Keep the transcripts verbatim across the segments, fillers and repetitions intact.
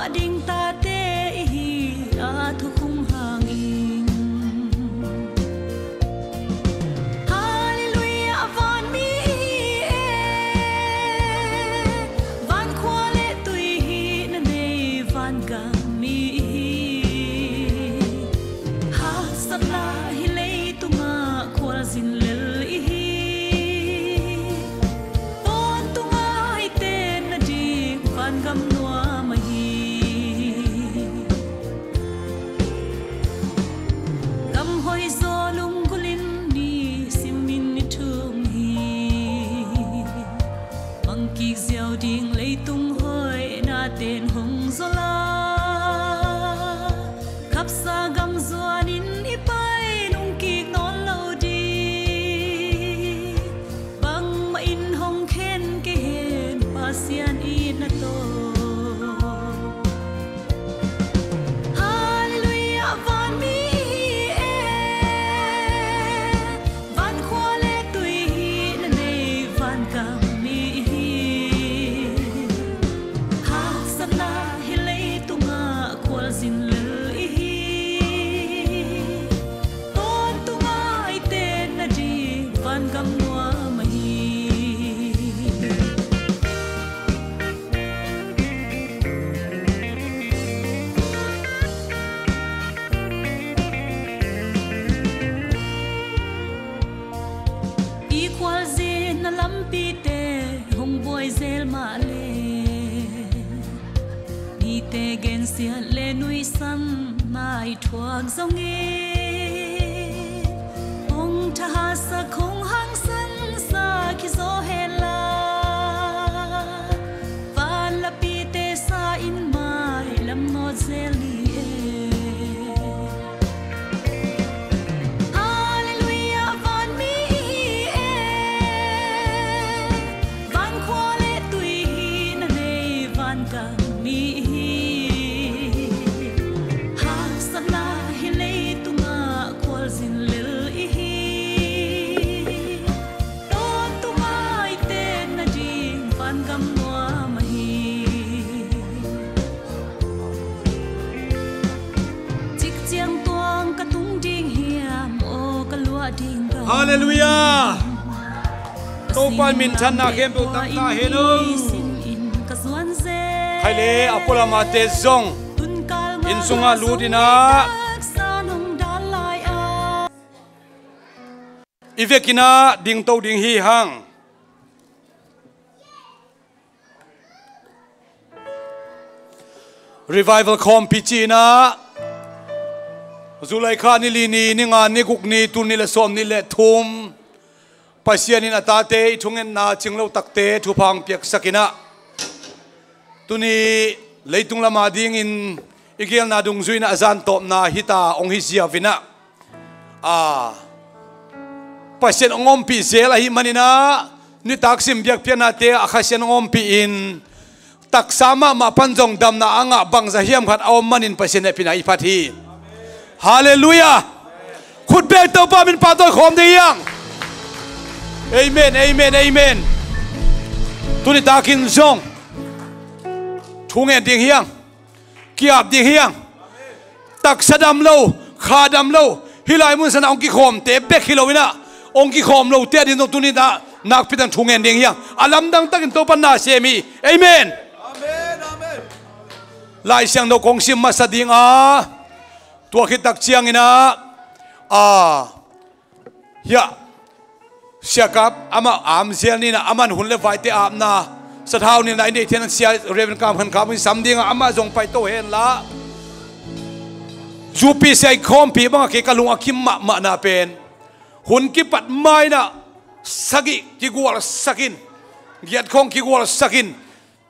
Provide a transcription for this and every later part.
Ding tate i hi a thukhun hangin. Halleluiah, vanmi i hi e. Vankhua le tui hihna nei vangam mi i hi. Haksatna hi leitungah khualzin lel i hi. Tawntunga i tenna ding vangam nuam ahi. Gam hoih zaw lunggulhin ni simin i thum hi. Mangkik ziau ding leitung hoih na ten hong zawl a, khapsa gam zuanin i pai nungkik nawn lo ding. Bangmah in hong khen kei hen, Pasian itna tawh. Halleluiah, vanmi i hi e. Vankhua le tui hihna nei vangam mi i hi. Haksatna hi leitungah khualzin lel i hi. Tawntunga i tenna ding vangam nuam ahi. I khualzinna lampite hong buai zel mah le, mite gensiat le nuihsan mai thuak zongin, hong thahatsak hong hangsansak hi zaw hen la, van lapite sa in mailam nawt zel ni e. Halleluiah, vanmi i hi e. Vankhua le tui hihna nei vangam mi i hi. Haksatna hi leitungah khualzin lel i hi. Tawntunga i tenna ding vangam nuam ahi. Cikciang tuang ka tung ding hiam, aw ka luah ding gam? Halleluiah. Topa minthanna khempeuh tang ta hen o. Khai le a pualamate zong inn sungah lut in ah, i vekin ah dingto ding hi hang. Revival khawmpi ci-in ah, July kha ni li ni, ni nga, ni guk ni, tul nih le sawm nih le thum, Pasian in a tate i thungetna cinglo takte thupha hong piaksak in ah, tuni leitung lam a dingin i geelna dungzui in ah a zan tawpna hi ta hong hi ziau in ah, a, Pasian hong ompih zel ahih manin ah, nitak sim biakpiaknate ah Kha Siangtho hong ompih in, taksa mahmah pan zong damna a ngah bangzah hiam khat a om manin Pasian hehpihna i phat hi. Halleluiah. Khut beng, Topa min pahtawi khawm ding hi hang. Amen, amen, amen. Tuni takin zong thu ngen ding hi hang. Ki-ap ding hi hang. Taksa dam lo, kha dam lo, hih lai mun sanah hong kikhawmte bek hi lo in ah, hong kikhawm lote a ding zong tuni-in ah nakpi takin thu ngen ding hi hang. A lamdang takin Topa na sem hi. Amen. Amen, amen. Lai Siangtho kong sim masa ding a, tua khit tak ciangin ah, a, hiah, Siakap amah amzel ni in ah, aman hun le vaite apna, sathau nilhna i neih theihna Sia Reverend Kam Khan Kam in sam ding a, amah zong paito hen la. Zu pi sia i khawmpi bangah kei ka lung a kim mahmahna pen, hun kipat ma-in ah sagih kigualsak in, giat khawng kigualsak in,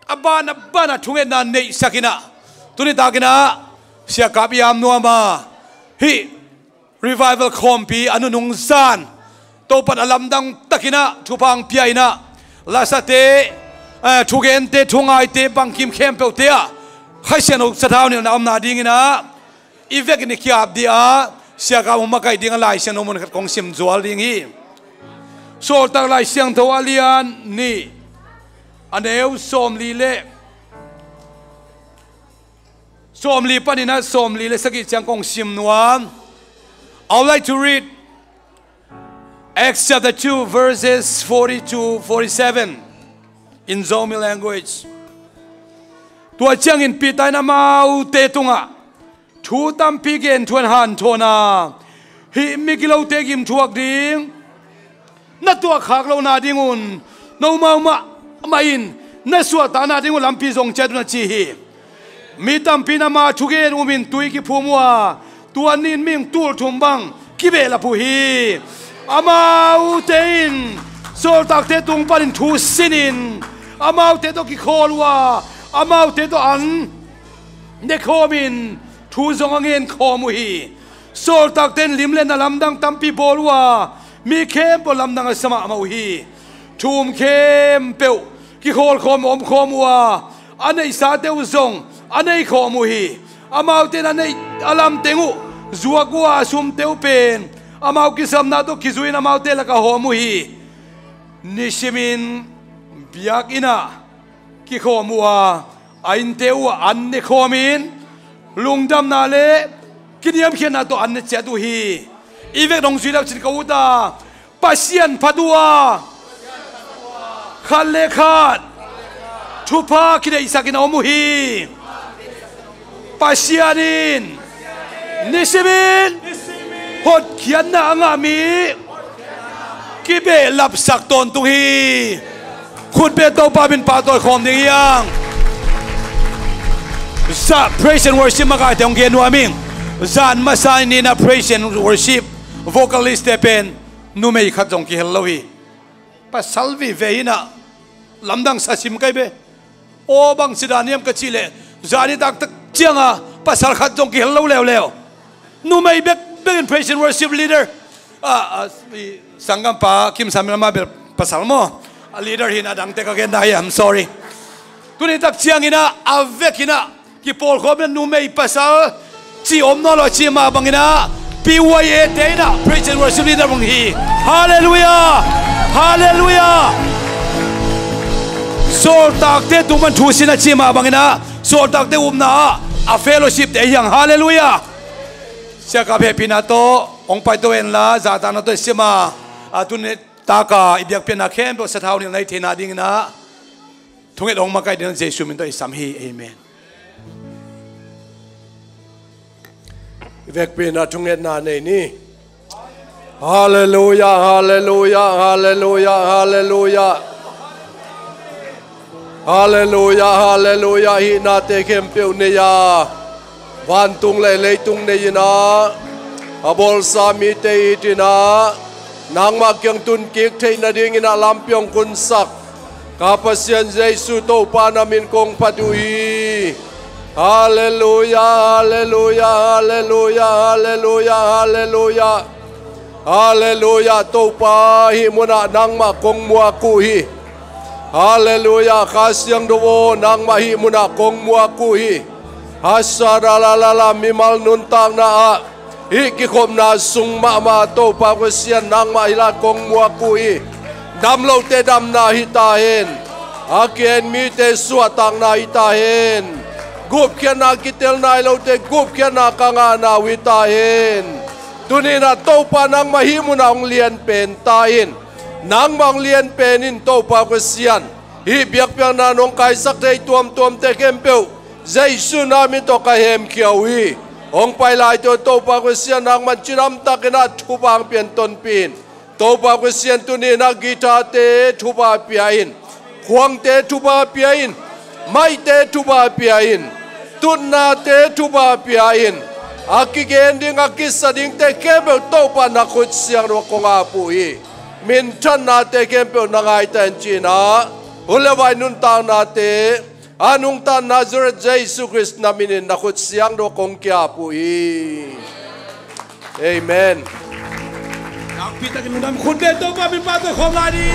a ban a ban a thungetna neihsak in ah, tuni takin ah Siakap i am nuam a, hih Revival khawmpi a nunung zan Topa'n a lamdang takin ah thupha hong pia in ah, lasate, eh, thugente, thungaite, bangkim khempeuhte ah Kha Siangtho sathau nilhna omna dingin ah i vekin i ki-ap dih a, Siakap hong makaih ding a Lai Siangtho mun khat kong sim zual ding hi. Sawltak Lai Siangtho a lian nih, a neu sawmli le sawmli panin ah sawmli le sagih ciang kong sim nuam. I would like to read Acts chapter two, verses forty to forty-seven in Zomi language. Tua ciangin Peter in amaute tungah thu tampi gen thuan hanthawn a, hih migilote gimthuak ding na tuahkhak lohna dingun nomau mahmah in na suahtakna dingun lampi zong ciat un, a ci hi. Mi tampi in ama thugen umin tui kiphum uh a, tua ni-in mihing tulthum bang kibehlap uh hi. Amaute in sawltakte tung panin thu sinin amaute tawh kikhawl uh a, amaute tawh an nekhawmin thu zong a ngenkhawm uh hi. Sawltakte in lim le na lamdang tampi bawl uh a, mi khempeuh lamdang a sa mahmah uh hi. Thu um khempeuh kikhawlkhawm, omkhawm uh a, a neihsate uh zong a neikhawm uh hi. Amaute in a neih a lamteng uh zuak uh a, a sumte uh pen amau kisapna tawh kizui-in amaute lakah hawm uh hi. Nisimin biakinn ah kikhawm uh a, a innte uh ah an nekhawmin lungdamna le kiniamkhiatna tawh an ne ciat uh hi. I vek dong zui leu cin ka ut a, Pasian phat uh a, khat le khat thupha kideihsakin a om uh hi. Pasian in nisimin hotkhiatna a ngah mi kibehlapsak tawntung hi. Khutbet Topa min pahtawi khawm ding hi hang. Sa praise and worship makaite hong gen nuam ing. Zan masa in a praise and worship vocalist te pen numei khat zong kihel lo hi. Pasal vive hi in ah lamdang sa sim kai ve. Aw, bang ci dan hiam ka cih leh, zan nitak tak ciang a pasal khat zong kihel lo leuleu. Numei bekbek in praise and worship leader. Ah, ah, i sanggampa Kim Samuel, amah bel pasal maw? A leader hi in a, dangte ka gen dah hi, I'm sorry. Tuni tak ciangin ah a vekin ah kipawlkhawm in ah numei pasal cih om nawn lo, a cih mah bangin ah P Y A te in ah praise and worship leader bang hi. Halleluiah! Halleluiah! Sawltakte tung pan thu sin, a cih mah bangin ah sawltakte upna ah a fellowship te hi hang. Halleluiah! Siakap hehpihna tawh hong paito henla, zahtakna tawh i sim a, a tuni taka i biakpiakna khempeuh sathau nilh na hih theihna dingin ah thunget hong makaih dingin Jesu min tawh i sam hi. Amen. I vekpi in ah thungetna nei ni. Halleluiah, halleluiah, halleluiah, halleluiah. Halleluiah, halleluiah. Hihnate khempeuh nei a, vantung le leitung nei in ah, a bawlsa mite it in ah, nangmah kiang tun kik theih nadingin ah lampi hong kunsak ka Pasian Jesu Topa na min kong phat uh hi. Halleluiah, halleluiah, halleluiah, halleluiah, halleluiah. Halleluiah, Topa, hih munah nangmah kong muak uh hi. Halleluiah, Kha Siangtho aw, nangmah hih munah kong muak uh hi. Hasaralalala, mimal nuntakna ah, hih kikhopna sung mahmah Topa Pasian, nangmah hih lai kong muak uh hi. Damlote damna hi ta hen. A ki-en mite suahtakna hi ta hen. Gupkhiatna kitel nai lote gupkhiatna ka ngahna uh hi ta hen. Tuni in ah Topa, nangmah hih munah hong lianpen ta in. Nangmah hong lianpen in, Topa Pasian. Hih biakpiakna nong kaisak thei tuamtuamte khempeuh Jesu na min tawh ka hemkhia uh hi. Hong pai laite uh Topa Pasian, nangman cidamtakin ah thupha hong pian tonpih in. Topa Pasian, tuni in ah guitar-te thupha pia in. Khuangte thupha pia in. Maite thupha pia in. Tutnate thupha pia in. A kigen ding, a kisa dingte khempeuh Topa na khut siangtho kong ap uh hi. Minthannate khempeuh na ngai ta hen ci-in ah, hun le vai nuntaknate a nungta Nazareth Jesu Khrist na minin na khut siangtho kong ki-ap uh hi. Amen. Nakpi takin lungdam khut beng Topa min pahtawi khawm lai ni.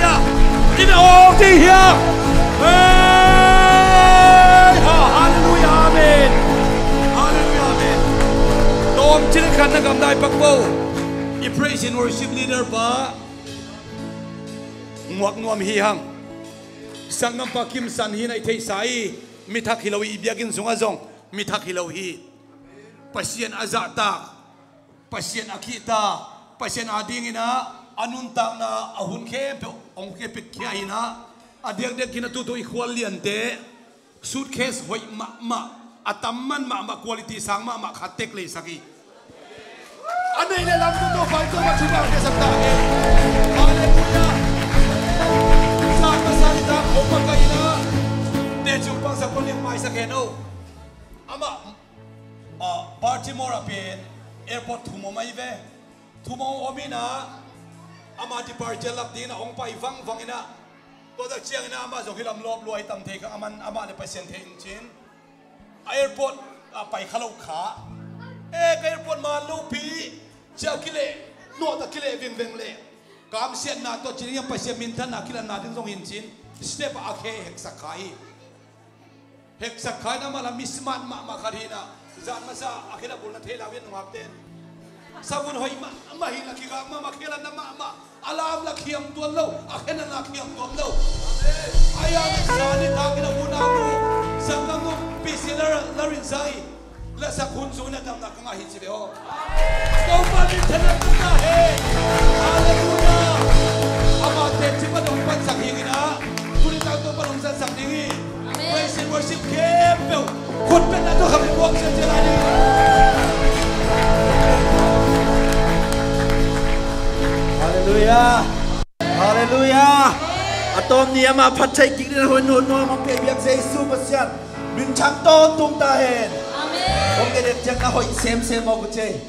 In a awng ding hiam? Hei! Ha, halleluiah, amen. Halleluiah, amen. Tawmcik khat na gamdai pak bo. I praise and worship leader pa muak nuam hi hang. Sanggampa Kim San hi na i theihsa hi. Mi thak hi lo i biakinn sungah zong mi thak hi lo hi. Pasian a zahtak, Pasian a kihta, Pasian adingin ah a nuntakna a hun khempeuh hong kepekkhia hi-in ah, a diakdiakin ah tutu i khual liante, suitcase hoih mahmah, a tam man mahmah, quality sang mahmah khat tek leisak hi. A neih le lam tutu pai, Topa thupha hong piaksak ta hen. Halleluiah. Zah masa nitak hong makaihna, teci hong pangsak, kong liang maisak hen o. Amah, ah, Baltimore ah pen airport thum om ahi ve. Thum om in ah, amah departure lak dingin ah hong pai vangvang in ah, tua tak ciangin ah amah zong hih lam lawp lua hi tam thei kha, amah le Pasian thei in cin. A airport ah pai kha lo kha. Eh, ka airport man lopi, cia kileh, nawh tak kileh vingveng leh, kamsiatna tawh ci ding hiam, Pasian minthanna kilatna ding zong hi in cin, step ah a khe heksak kha hi. Heksak kha in ah, amah la mi smart mahmah khat hi in ah, zan masa a khe la bulna thei lau in nungakten. Savun hoih mahmah hi in ah, kigak mahmah, khe la na mahmah, a lam la khiam tuan lo, a khe na la khiam tuan lo. Ahi hang sa nitak in ah unau nu, sanggam nu, P C la, la rinsa hi. Lasak hun sung in ah damna ka ngah hi ci ve aw. Topa minthanna tungah hen. Halleluiah. Amah teci pan hong pansak hi in ah, tuni tak Topa hong zatsak ding hi. Amen. Praise and worship khempeuh khut bengna tawh kham buak ciacia lai ding hi. Halleluiah. Halleluiah. A tawm ni amah phat thei kik dingin a hun nuam hong pia biak Jesu Pasian min thang tawntung ta hen. Amen. Hong en en ciang na hoih semsem mawk uh ci.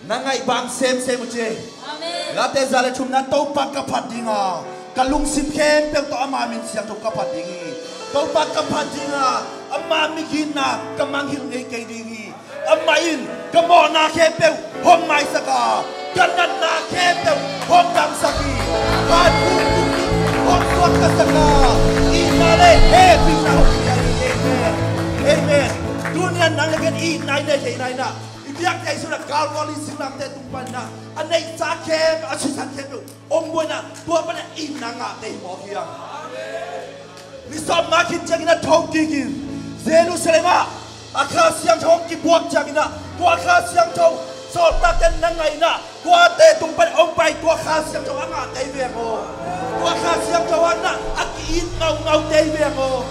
Na ngaih bang semsem uh ci. Amen. Late za le thumna, Topa ka phat ding a, ka lungsim khempeuh tawh ama min siangtho ka phat ding hi. Topa ka phat ding a, ama migitna ka mangngilh ngei kei ding hi. Amah in ka mawhna khempeuh hong maisak a, ka natna khempeuh hong damsak hi. Vantung tung in hong suak ka sak a, itna le hehpihna hong pia hi. Amen. Amen. Tuni-in nang le kei in itna i nei theihna in ah, i biak theih sun ah Calvary singlamteh tung panin ah, a neihsa khempeuh, a sisan khempeuh hong buai in ah, tua panin ah itna ngah thei mawk hi hang. Ni sawmnga khit ciangin a thokik in, Jerusalem ah a Kha Siangtho hong kibuak ciangin ah, tua Kha Siangtho sawltakte na ngaihna, tuate tung pan hong pai, tua Kha Siangtho a ngah tei veng aw. Tua Kha Siangtho a ngah a ki-it ngaungau tei veng aw.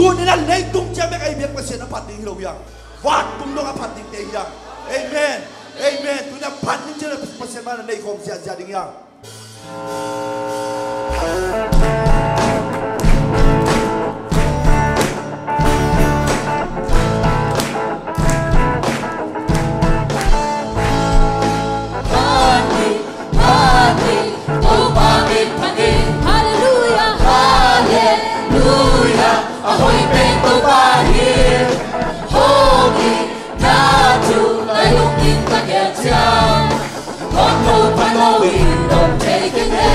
Tuni-in a leitung ciang bek a i biak Pasian a phat ding hi lo hi hang. Vantung dong a phat ding tei hi hang. Amen. Amen. Tuni-in a phat ding ciang Pasian man a nei khawm ziahziah ding hi hang. Halleluiah. Halleluiah. A hoih pen Topa hi. Hong itna thu lai lungin ka gel ciang, kong Topa lo in dong thei kei ne.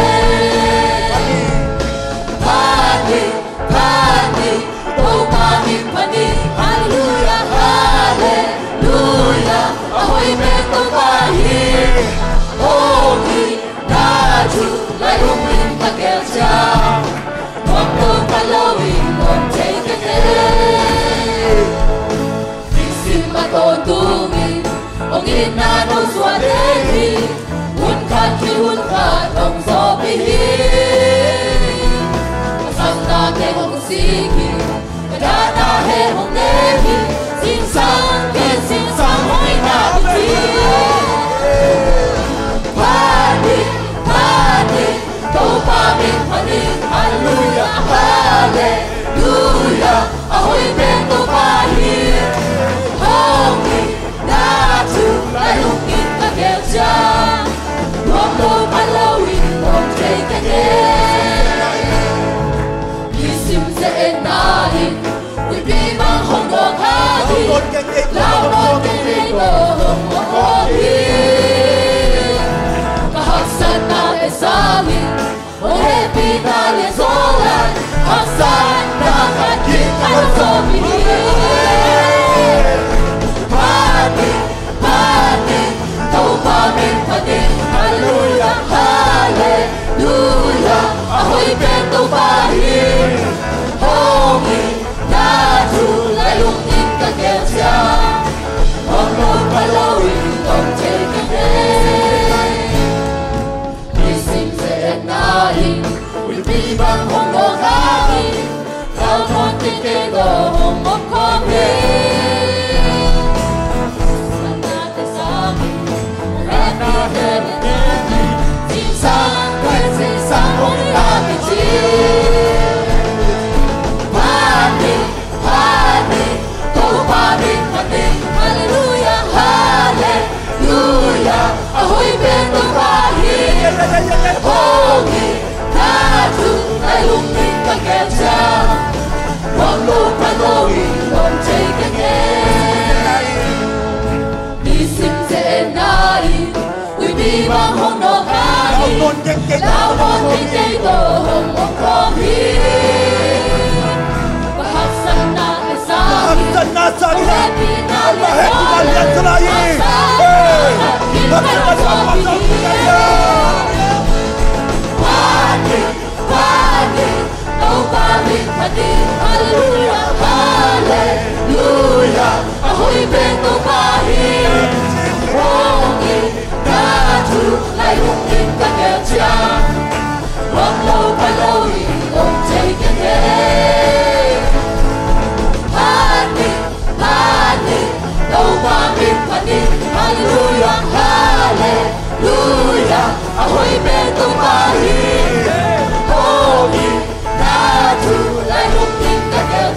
Phat ni, phat ni, Topa min phat ni. Halleluiah, halleluiah. A hoih pen Topa hi. Hong itna thu lai lungin ka gel ciang, kong Topa lo in dong thei kei ne. Nisim a tawntungin hong itna no suah ding hi. Hun khat khi hun khat hong zawhpih hi. Ka saknate hong sik hi. Ka dahna he hong ne hi. Zingsang khit zingsang hong itna ding hi. Phat ni, phat ni, Topa min phat ni. Halleluiah, halleluiah. A hoih pen Topa hi. Hong itna thu lai lungin ka gel ciang, kong Topa lo in dong thei kei ne. Nisim ze-etna in huihpi bang hong dawng kha hi. Lau nawn kei nei tawh hong dawng hi. Ka haksatnate sangin hong hehpihna le zawl-at, haksatna khat khit khat hong zawhpih hi. Phat ni, phat ni, Topa min phat ni. Halleluiah, halleluiah. A hoih pen Topa hi. Hong it na Cia, huam lo pha lo in om thei ka ngei. Nisim zen na in, uipi bang hong nawk a, lau nawn kei kei, lau nawn kei kei tawh hong om khawm hi. Ka haksatna ka sang hi. Ka haksatna sang hi. Ka hehpihna lian sa lai hi. Ka hehpihna lian sa lai hi. Ka haksatna sang hi. Amen. Topa min phat ni, halleluia, halleluia. A hoih pen Topa hi. Hong itna thu lai lungin ka gelh ciang, huam lo pha lo in om thei ka ngei. Phat ni, phat ni, Topa min phat ni, halleluia, halleluia. A hoih pen Topa hi. Hong itna thu lai lungin ka gelh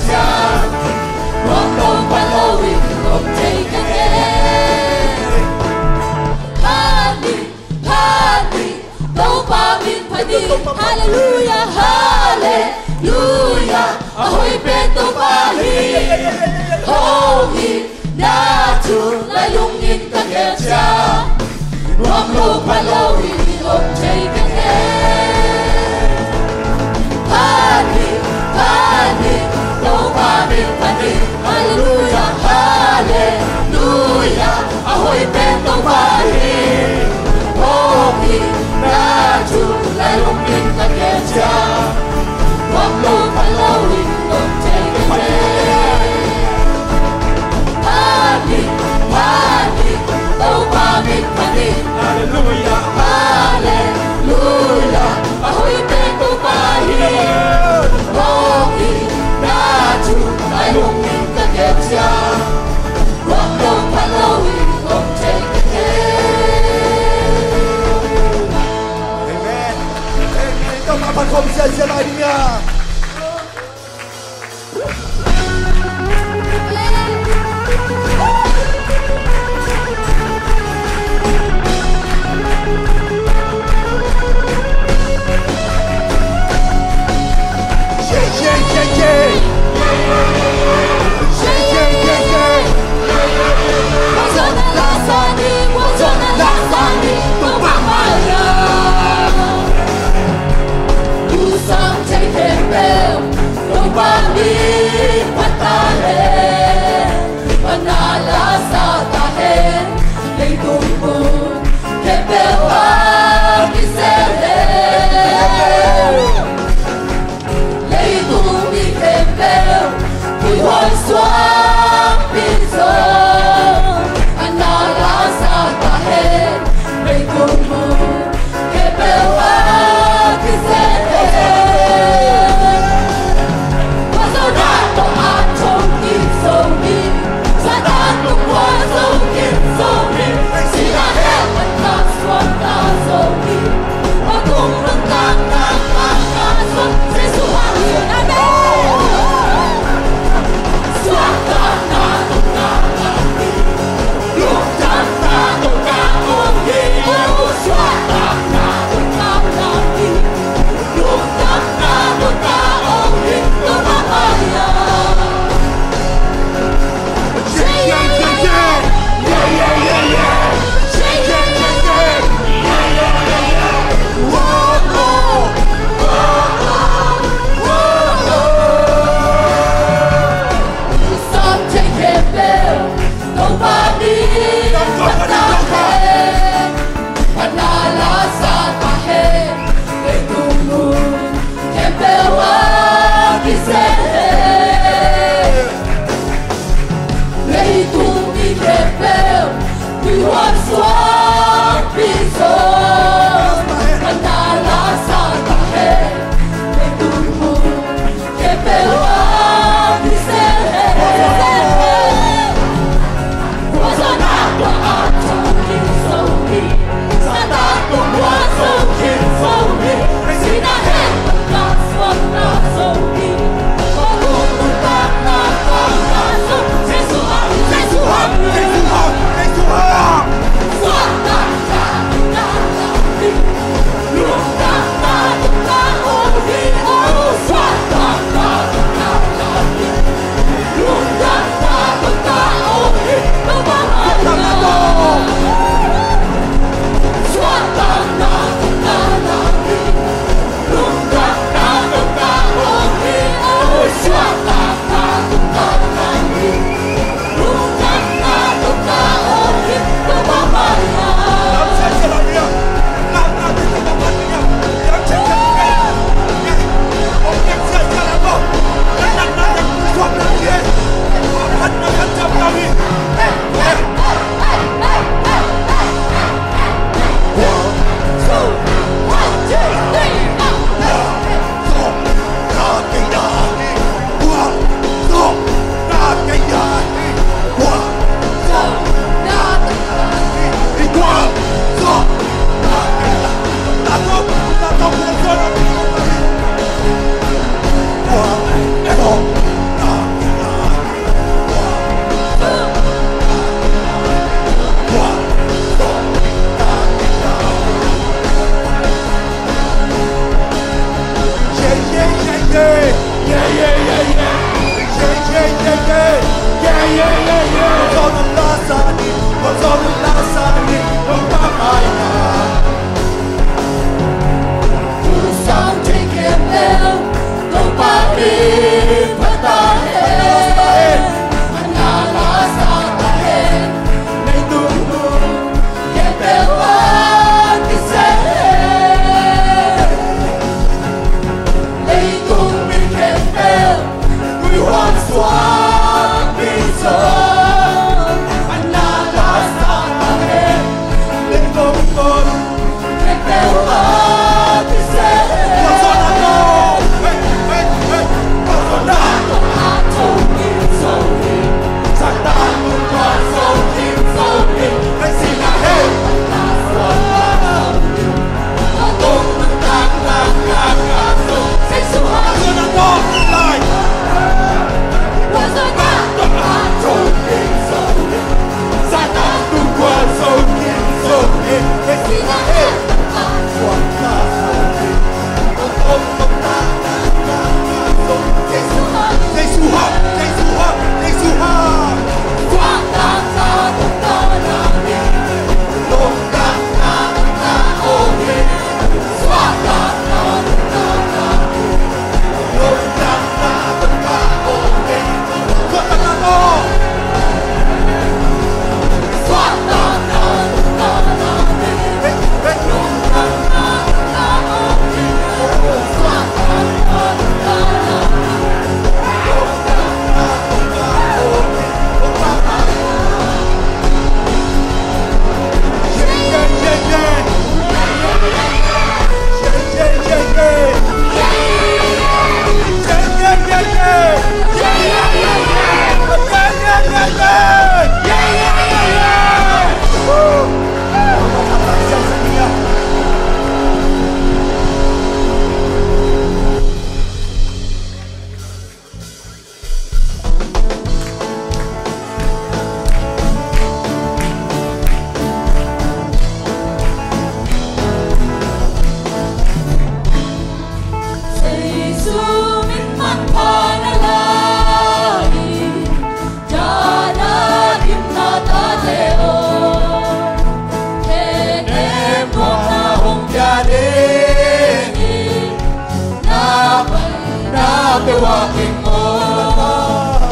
Tua King aw,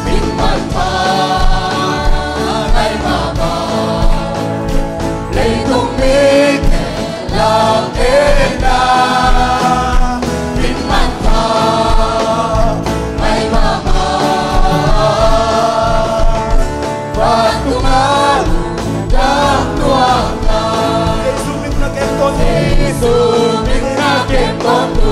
min manpha ngai mahmah. Leitung mite lam etna, min manpha ngai mahmah. Vantung a lungdam tuakna. Jesu min na kem tawntung. Jesu min na kem tawntung.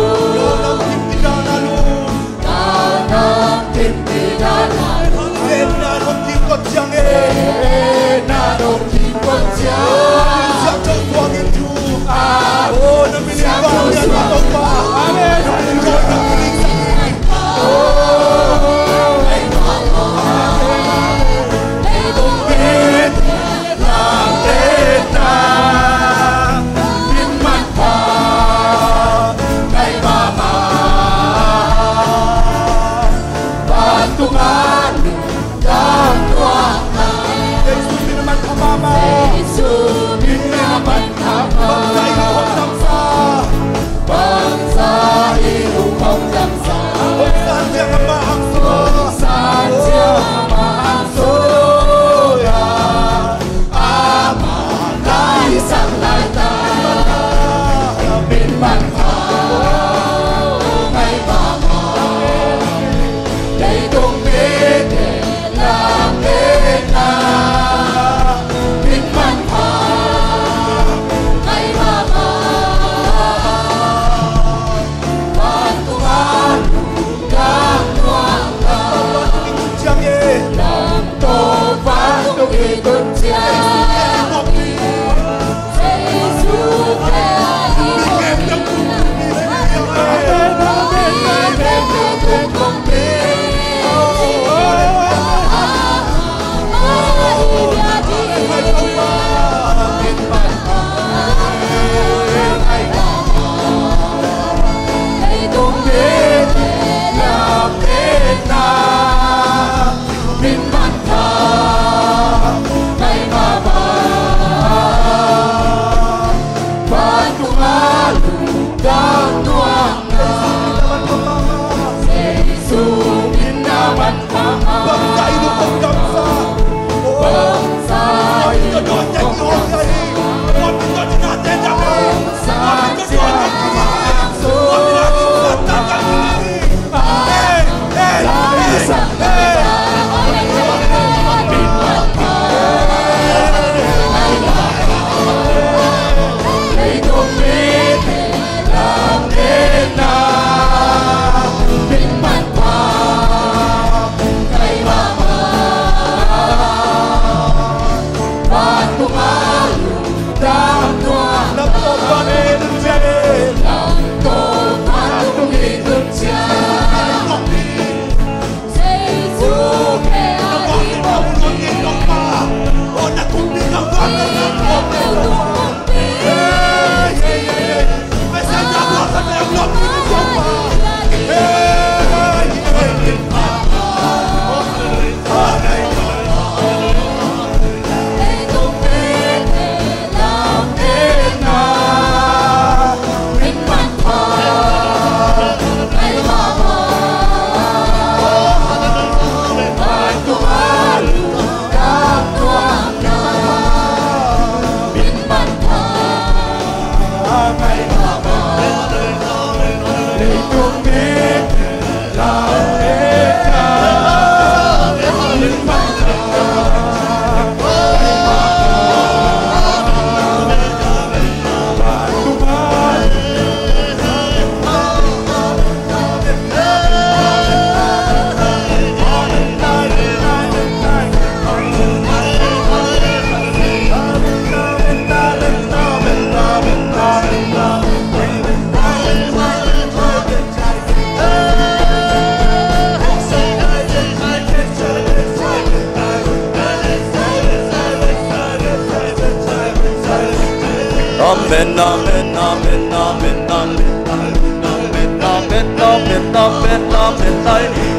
Amen, amen, amen, amen, amen.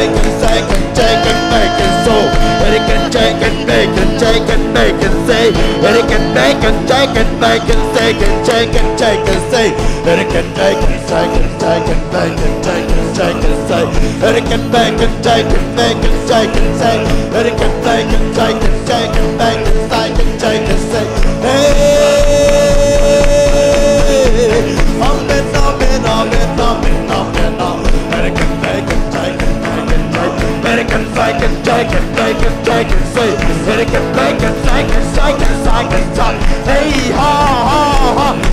bacon, shake it, shake it, bacon, so. Bacon, shake it, bacon, shake it, bacon, say. Bacon, bacon, shake it, bacon, shake it, shake it, shake it, say. Bacon, bacon, shake it, shake it, bacon, shake it, shake it, say. Bacon, bacon, shake it, bacon, shake it, say. Bacon, bacon, shake it, shake it, bacon, shake it, shake it, say. Hey, amen, amen, amen, amen, amen, amen. Bacon, bacon, shake it, bacon, shake it, bacon, bacon, shake it, shake it, say. Bacon, bacon, shake it, shake it, shake it, shake it. Hey, ha, ha, ha.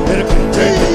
Bacon, bacon.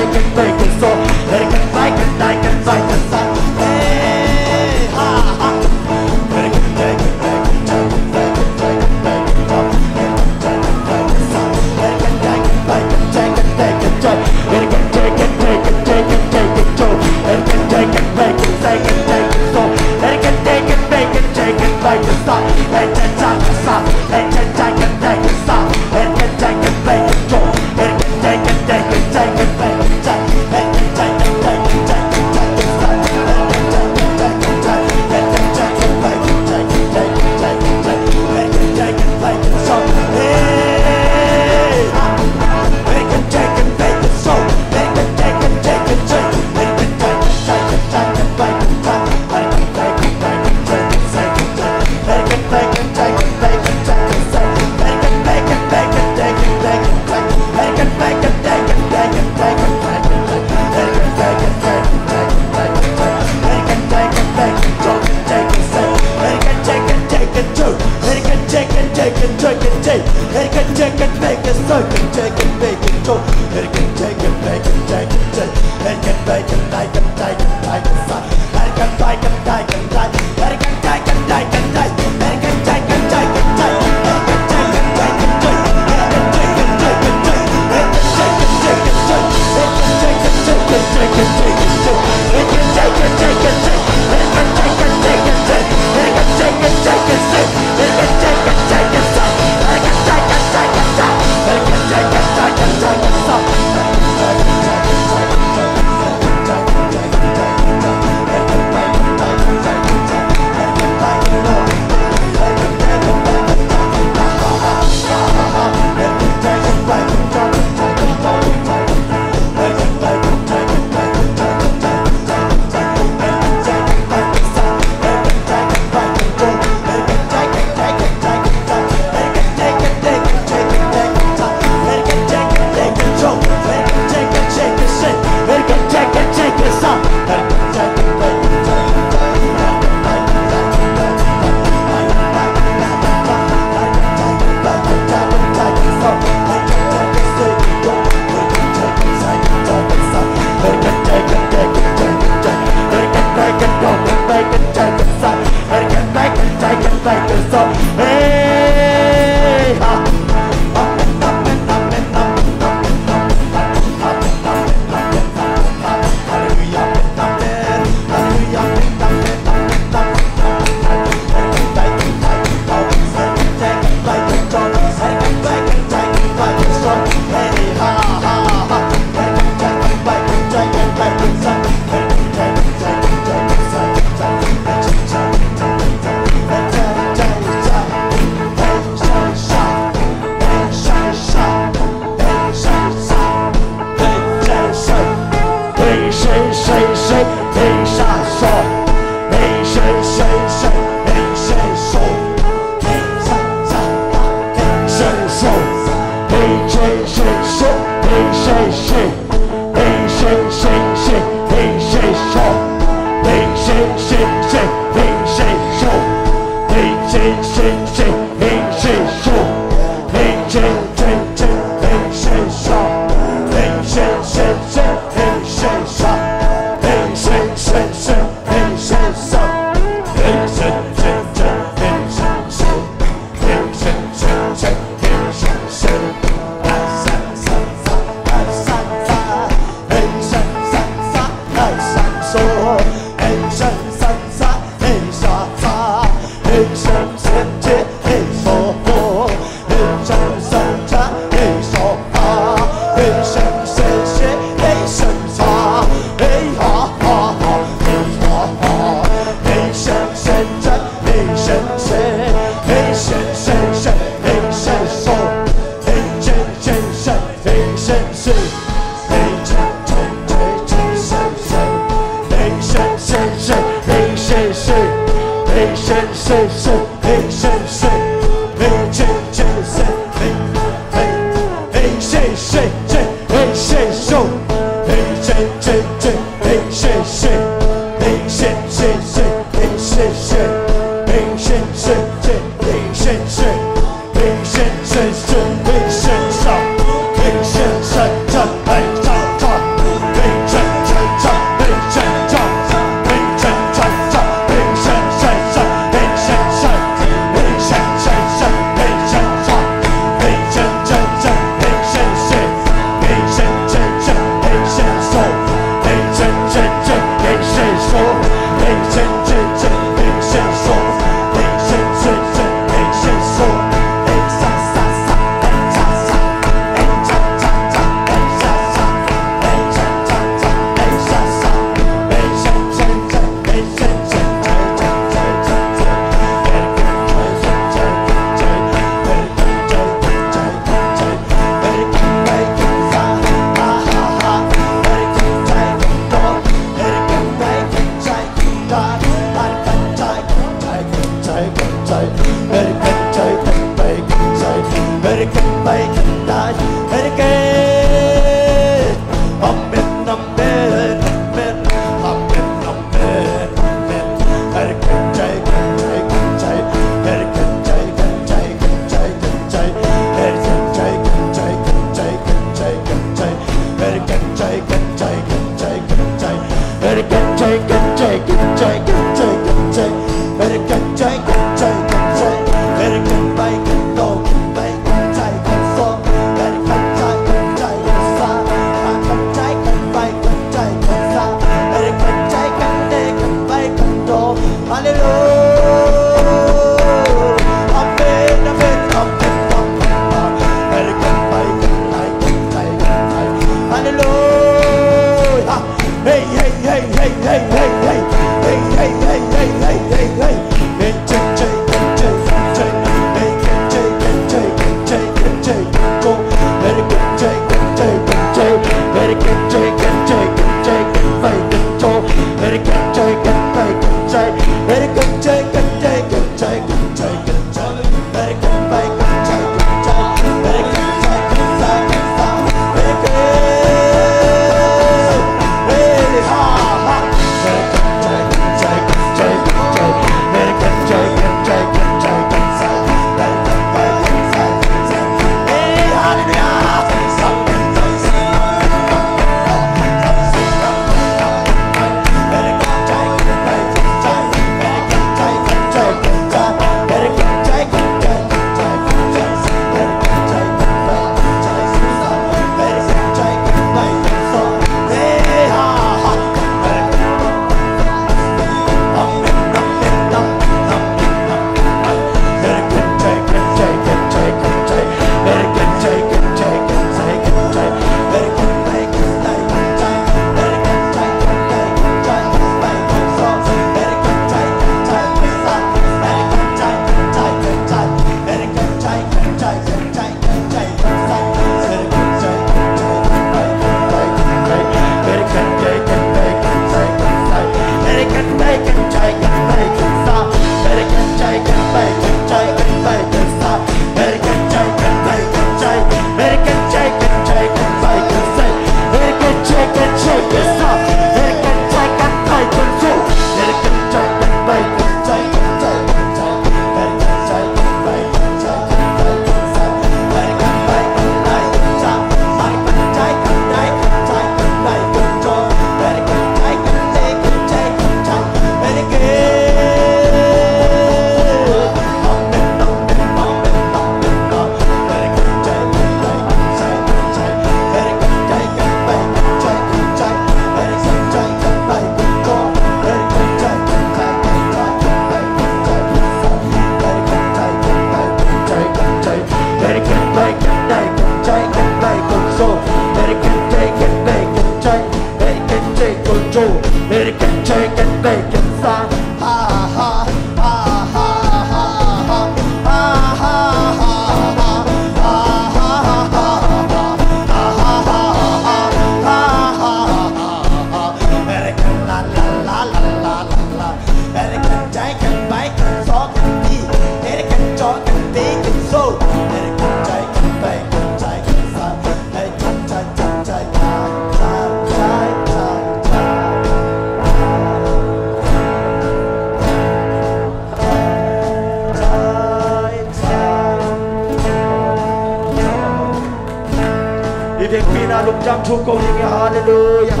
Lungdam thu ko ding hi. Halleluiah.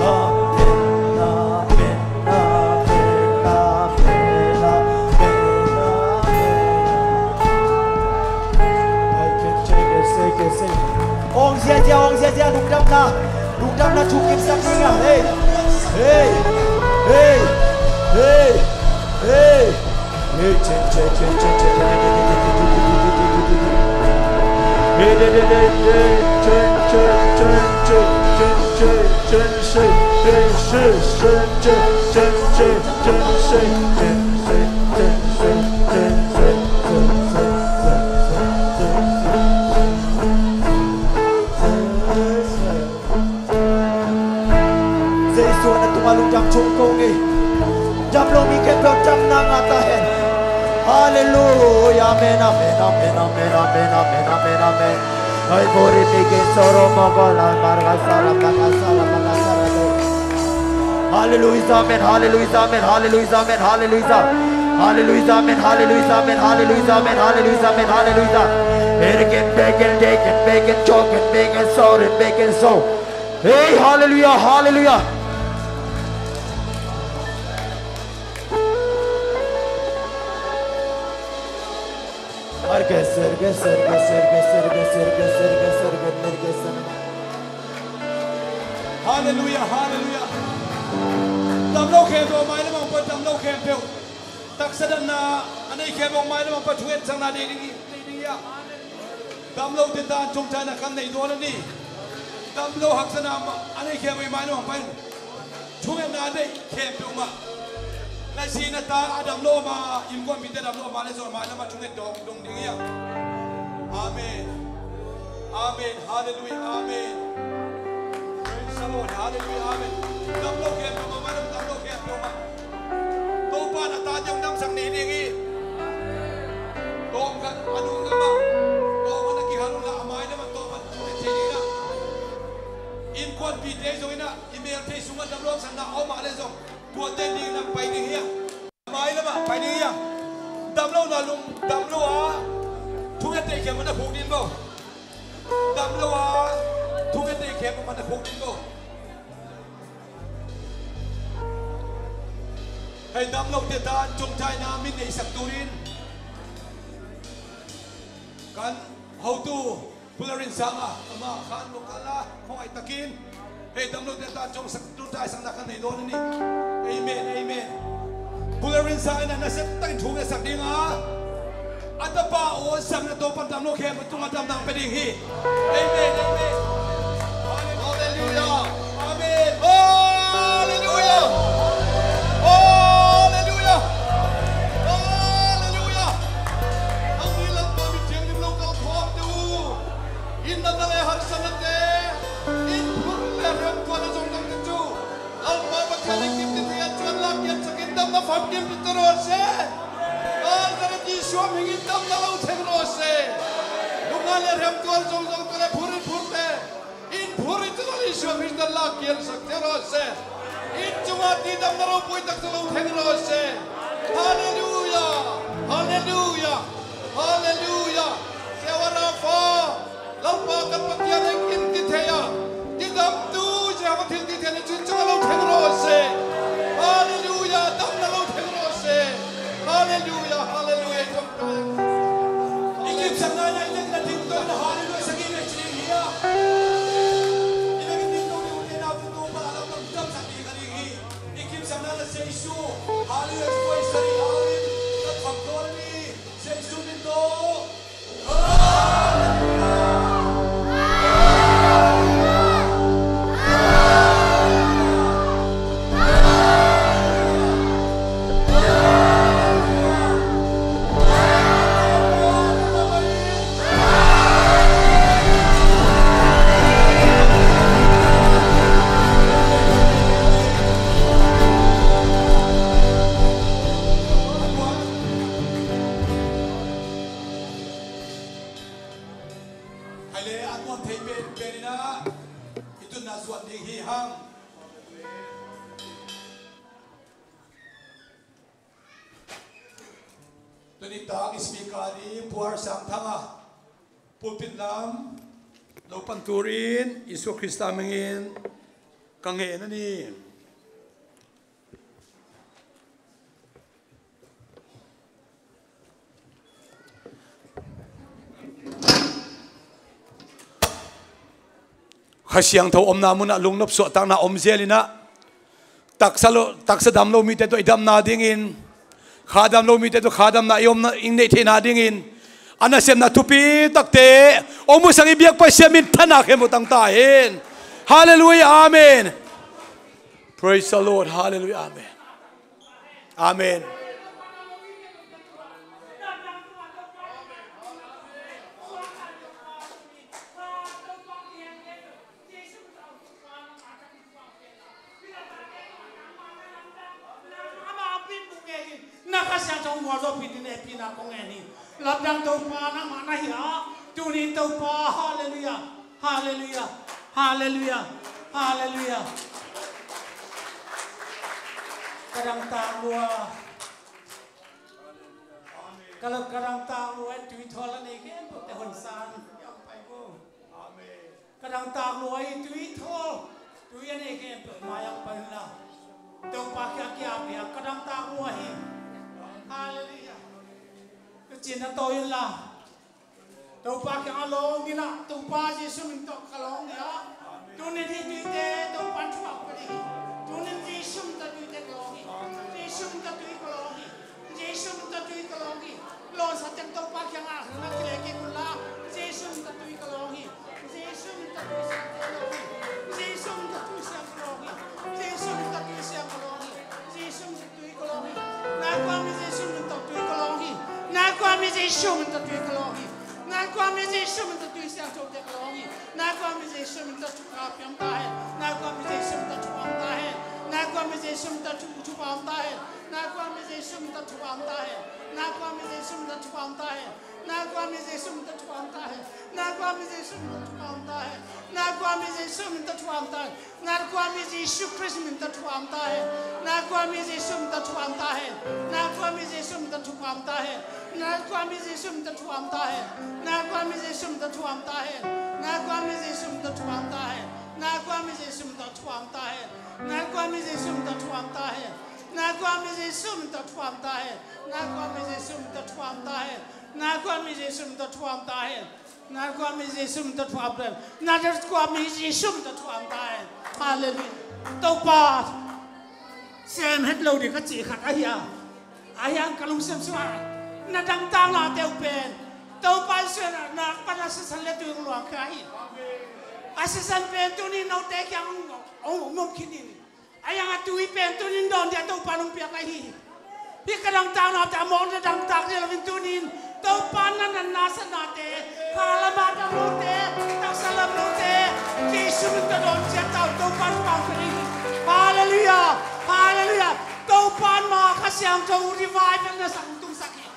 Amen, amen, amen, amen, amen, amen. Ai, kei, kei, kei, kei, kei. Ong ziazia, ong ziazia, lungdamna, lungdamna thu kimsak ding a. Hey, hey, hey, hey, hey. Jesu na tungah lungdam thum ko ing ei. Dam lo mi khempeuh damna ngah ta hen. Halleluiah. Amen, amen, amen, amen, amen, amen, amen, amen. Hai bori mi ke soro ma ba la mar ga sa ra ma ga sa ra ma ga sa ra do. Halleluiah, amen, halleluiah, amen, halleluiah, amen, halleluiah. Halleluiah, amen, halleluiah, amen, halleluiah, amen, halleluiah, amen, halleluiah. Erikin, bekin, dekin, bekin, chokin, bekin, sorin, bekin, so. Hey, halleluiah, halleluiah. Arke serge, serge, serge, serge, serge, serge, serge, serge, serge. Halleluiah, halleluiah. Damlo khempeuh, mai lamah peuh damlo khempeuh. Taksa damna a nei khempeuh mai lamah peuh thungetsakna nei ding hi, nei ding hi a. Damlote tan ṭawngṭaina kan nei dawn a ni. Damlo haksatna a nei khempeuh mai lamah peuh in thungetna a nei khempeuh mah. Na sihna ta a damlo mah, innkuanpihte damlo mah le zong mai lamah thunget dong dong ding hi a. Amen. Amen. Halleluiah. Amen. Praise the Lord. Halleluiah. Amen. Damlo khempeuh mah, mai lamah damlo khempeuh mah. Topa in a tate hong damsak nei ding hi. Tawm khat a nung lamah, tawm khat a kihal lamah, a mai lamah tawm khat thunget thei ding hi a. Innkuanpihte zong in a, i mel thei sungah damlo haksatna a om a le zong, tuate ding lam pai ding hi a. Mai lamah pai ding hi a. Damlohna lung, damlo a thunget thei khempeuh mah na khuk ding bo. Damlo a thunget thei khempeuh mah na khuk ding bo. Hei damlote tan ṭawngṭaina min neisak turin kan hotu Pu Larin Sang a, amah khan vocal a khuangaih takin hei damlote tan ṭawngsak, ṭawngṭaisakna kan nei dawn a ni. Amen, amen. Pu Larin Sang in a nasia takin thu ngetsak ding a, a tapa aw a sakna Topa'n damlo khempeuh tungah damna pia ding hi. Amen, amen. Halleluiah. Amen. Halleluiah. Halleluiah. Halleluiah. Nang hi Lalpa, mi thianghlim lo kal khawmte uh, in damna le harsatnate, in phur le remtuahna zong dangte cu Lalpa Pathian in kim ti thei a, cuan lak kian sak in damna famkim pia rawh seh. Nazareth Jesuh a hming in damna lo theng rawh seh. Lungngai le remtuah zong zong te le phur in phurte, in phur in cu Jesuh a hming damna lak kian sak thei rawh seh. In cungah ti damna ropui taktak lo theng rawh seh. Halleluiah. Halleluiah. Halleluiah. Jehovah Rapha, Lalpa kan Pathian in kim ti thei a, tidamtu Jehovah thiltitheitu cun cungah lo theng rawh seh. Halleluiah, damna lo theng rawh seh. Halleluiah, halleluiah. I kipsakna in a, i lak in a ding tawh in a halleluiah sak i ve ci ding hi a. I lak in ding tawh ding uh te nau tu tu pa a lam lam damsak ding kha ding hi. I kipsakna in a Jesuh, halleluiah, tuai sa ding a, halleluiah, lam kham tawh a ni. Jesuh min tawh. Hei le, a tuam thei pen pen in a, i tunna zuan ding hi hang. Tuni tak i speaker ding Pu Harsang Thang a, Pulpit lam lo pan turin Jesuh Khrista mingin ka ngen a ni. Kha Siangtho omna munah lungnop suahtakna om zel inah, taksa lo, taksa dam lo mite tawh i damna dingin, kha dam lo mite tawh kha damna i omna, i neih theihna dingin, a nasepna thupi takte hong musak i biak Pasian minthanna khempeuh tang ta hen. Halleluiah, amen. Praise the Lord, halleluiah, amen. Amen. Na Kha Siangtho mual zo pi ding e pi na kong en hi. Lamdang Topa nangmah na hi a, tunin Topa, halleluiah, halleluiah, halleluiah, halleluiah. Ka dangtak lua. Ka lo ka dangtak lua, tui thawl a nei khempeuh te honsan. Ka dangtak lua i tui thawl, tui a nei khempeuh mai-ah pai unla. Topa kiang kia pia ka dangtak lua hi. Halleluiah. Ka cin a tawi unla. Topa kiang a lawng inla, Topa Jesuh min tawh ka lawng hi a. Tunin hih tuite Topa thupha ka ding hi. Tunin Jesuh min tawh tuite ka lawng hi. Jesuh min tawh tui ka lawng hi. Jesuh min tawh tui ka lawng hi. Lawngsa teng Topa kiangah na kile kik unla. Jesuh min tawh tui ka lawng hi. Jesuh min tawh tui siang ka lawng hi. Jesuh min tawh tui siang ka lawng hi. Jesuh min tawh tui siang ka lawng hi. Jesuh min tawh tui ka lawng hi. Nai kua mi Jesuh min tawh tui ka lawng hi. Nai kua mi Jesuh min tawh tui ka lawng hi. Nai kua mi Jesuh min tawh tui siangthote ka lawng hi. Nai kua mi Jesuh min tawh thupha piang ta hen. Nai kua mi Jesuh min tawh thupha om ta hen. Nai kua mi Jesuh min tawh thu, thupha om ta hen. Nai kua mi Jesuh min tawh thupha om ta hen. Nai kua mi Jesuh min tawh thupha om ta hen. Nai kua mi Jesuh min tawh thupha om ta hen. Nai kua mi Jesuh min tawh thupha om ta hen. Nai kua mi Jesuh min tawh thupha om ta hen. Nai kua mi Jesuh Khrist min tawh thupha om ta hen. Nai kua mi Jesuh min tawh thupha om ta hen. Nai kua mi Jesuh min tawh thupha om ta hen. Nai kua mi Jesuh min tawh thupha om ta hen. Nai kua mi Jesuh min tawh thupha om ta hen. Nai kua mi Jesuh min tawh thupha om ta hen. Nai kua mi Jesuh min tawh thupha om ta hen. Nai kua mi Jesuh min tawh thupha om ta hen. Nai kua mi Jesuh min tawh thupha om ta hen. Nai kua mi Jesuh min tawh thupha om ta hen. Nai kua mi Jesuh min tawh thupha om ta hen. Nai kua mi Jesuh min tawh thupha om ta hen. Halleluiah. Topa sem het lo ding ka cih khat ahi a. Ahi hang ka lungsim sungah na dangtak nate uh pen Topa in suahna nak pan a sisan le tui hong luang kha hi. A sisan pen tuni note kiang hong, hong, hong om khin in. Ahi hang a tui pen tunin dawn dia Topa nong piak ahi hi. Hih ka dangtaknate a mawk na dangtak dia loin tunin Topa na natna satnate, kha lam a dam lote, taksa lam lote, Jesuh min tawh dawn ciat ta uh. Topa thupha pia ding hi. Halleluiah. Halleluiah. Topa in ma Kha Siangtho revival na sak, tungsak hi.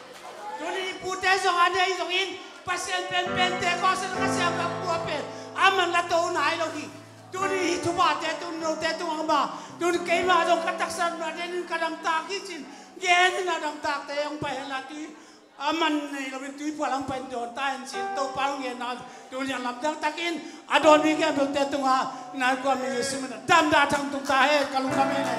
Tunin i pute zong a nei zongin Pasian pen Pentecost in Kha Siangtho a pua pen a man la to nai lo hi. Tuni hih thuphate tun note tungah om a, tun keimah zong ka taksa nunah denin ka dangtak hi cin genin a dangtakte hong pai henla tui a man nei loin tui phual hong pai dawn ta hen cin Topa hong genna tuni a lamdang takin a dawn mi khempeuhte tungah nai kua mi Jesuh min a damna thang tung ta hen. Ka lungdam hi leh.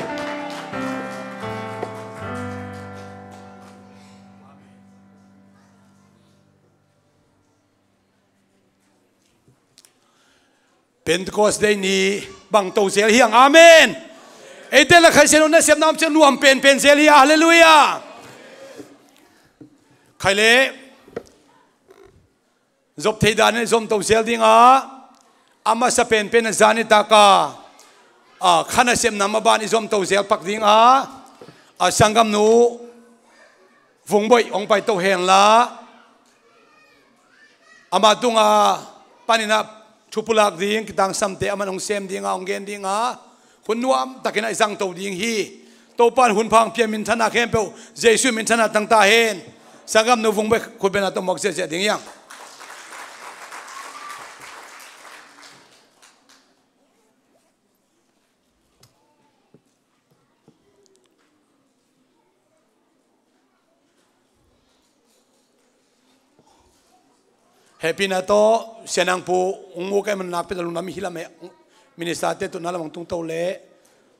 Pentecost Day ni bang to zel hiang. Amen. Eite la Kha Siangtho nasepna om ciang nuam penpen zel hi. Halleluiah. Khai le zop thei danin zom to zel ding a, a masa penpen a zan i taka a kha nasepna maban i zom to zel pak ding a, a sanggamnu Vungboih hong pai to henla, ama tunga paninah thupulak ding kitangsamte aman hong sem dinga hong gen dinga hun nuam takinah i zangto ding hi. Topa in hun phang pia minthanna khempeuh Jesuh minthanna tangta hen. Sanggamnu Vungboih khutbena tawh mawk ziahziah ding hiang. Hehpihna tawh, Sia Nang Pu, ung mu kei man nakpi ta lungdam hi lam e, minister te tun na lam ung tungto le,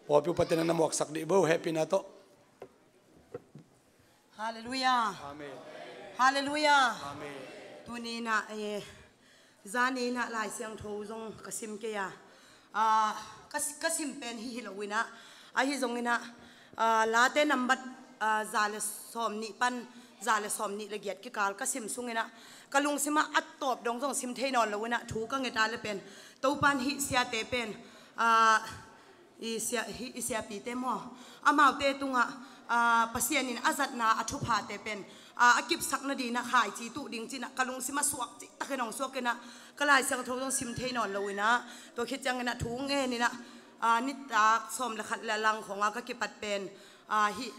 pawlpi upate nang na muaksak dih bo, hehpihna tawh. Halleluiah. Amen. Halleluiah. Amen. Tuni in ah, eh, zani in ah Lai Siangtho zong ka sim kei a. Ah, ka, ka sim pen hi hi lo in ah. Ahi zong in ah, ah, Late nambat, ah, za le sawm nih pan, za le sawm nih le giat kikal ka sim sung in ah. Ka lungsim ah a tawp dong zong sim thei nawn lo in ah. Thu ka nget a le pen. Topan hih siate pen. Ah, I sia, hi, i siapite maw? Amaute tungah, ah, Pasian in a zatna a thuphate pen, ah, a kipsak nading in ah khaici tuh ding ci in ah ka lungsim a suak cihtakin hong suak in ah ka Lai Siangtho zong sim thei nawn lo in ah tua khit ciangin ah thu ngen in ah, ah, nitak sawm le khat le a lang khawng a ka kipat pen, ah, hih,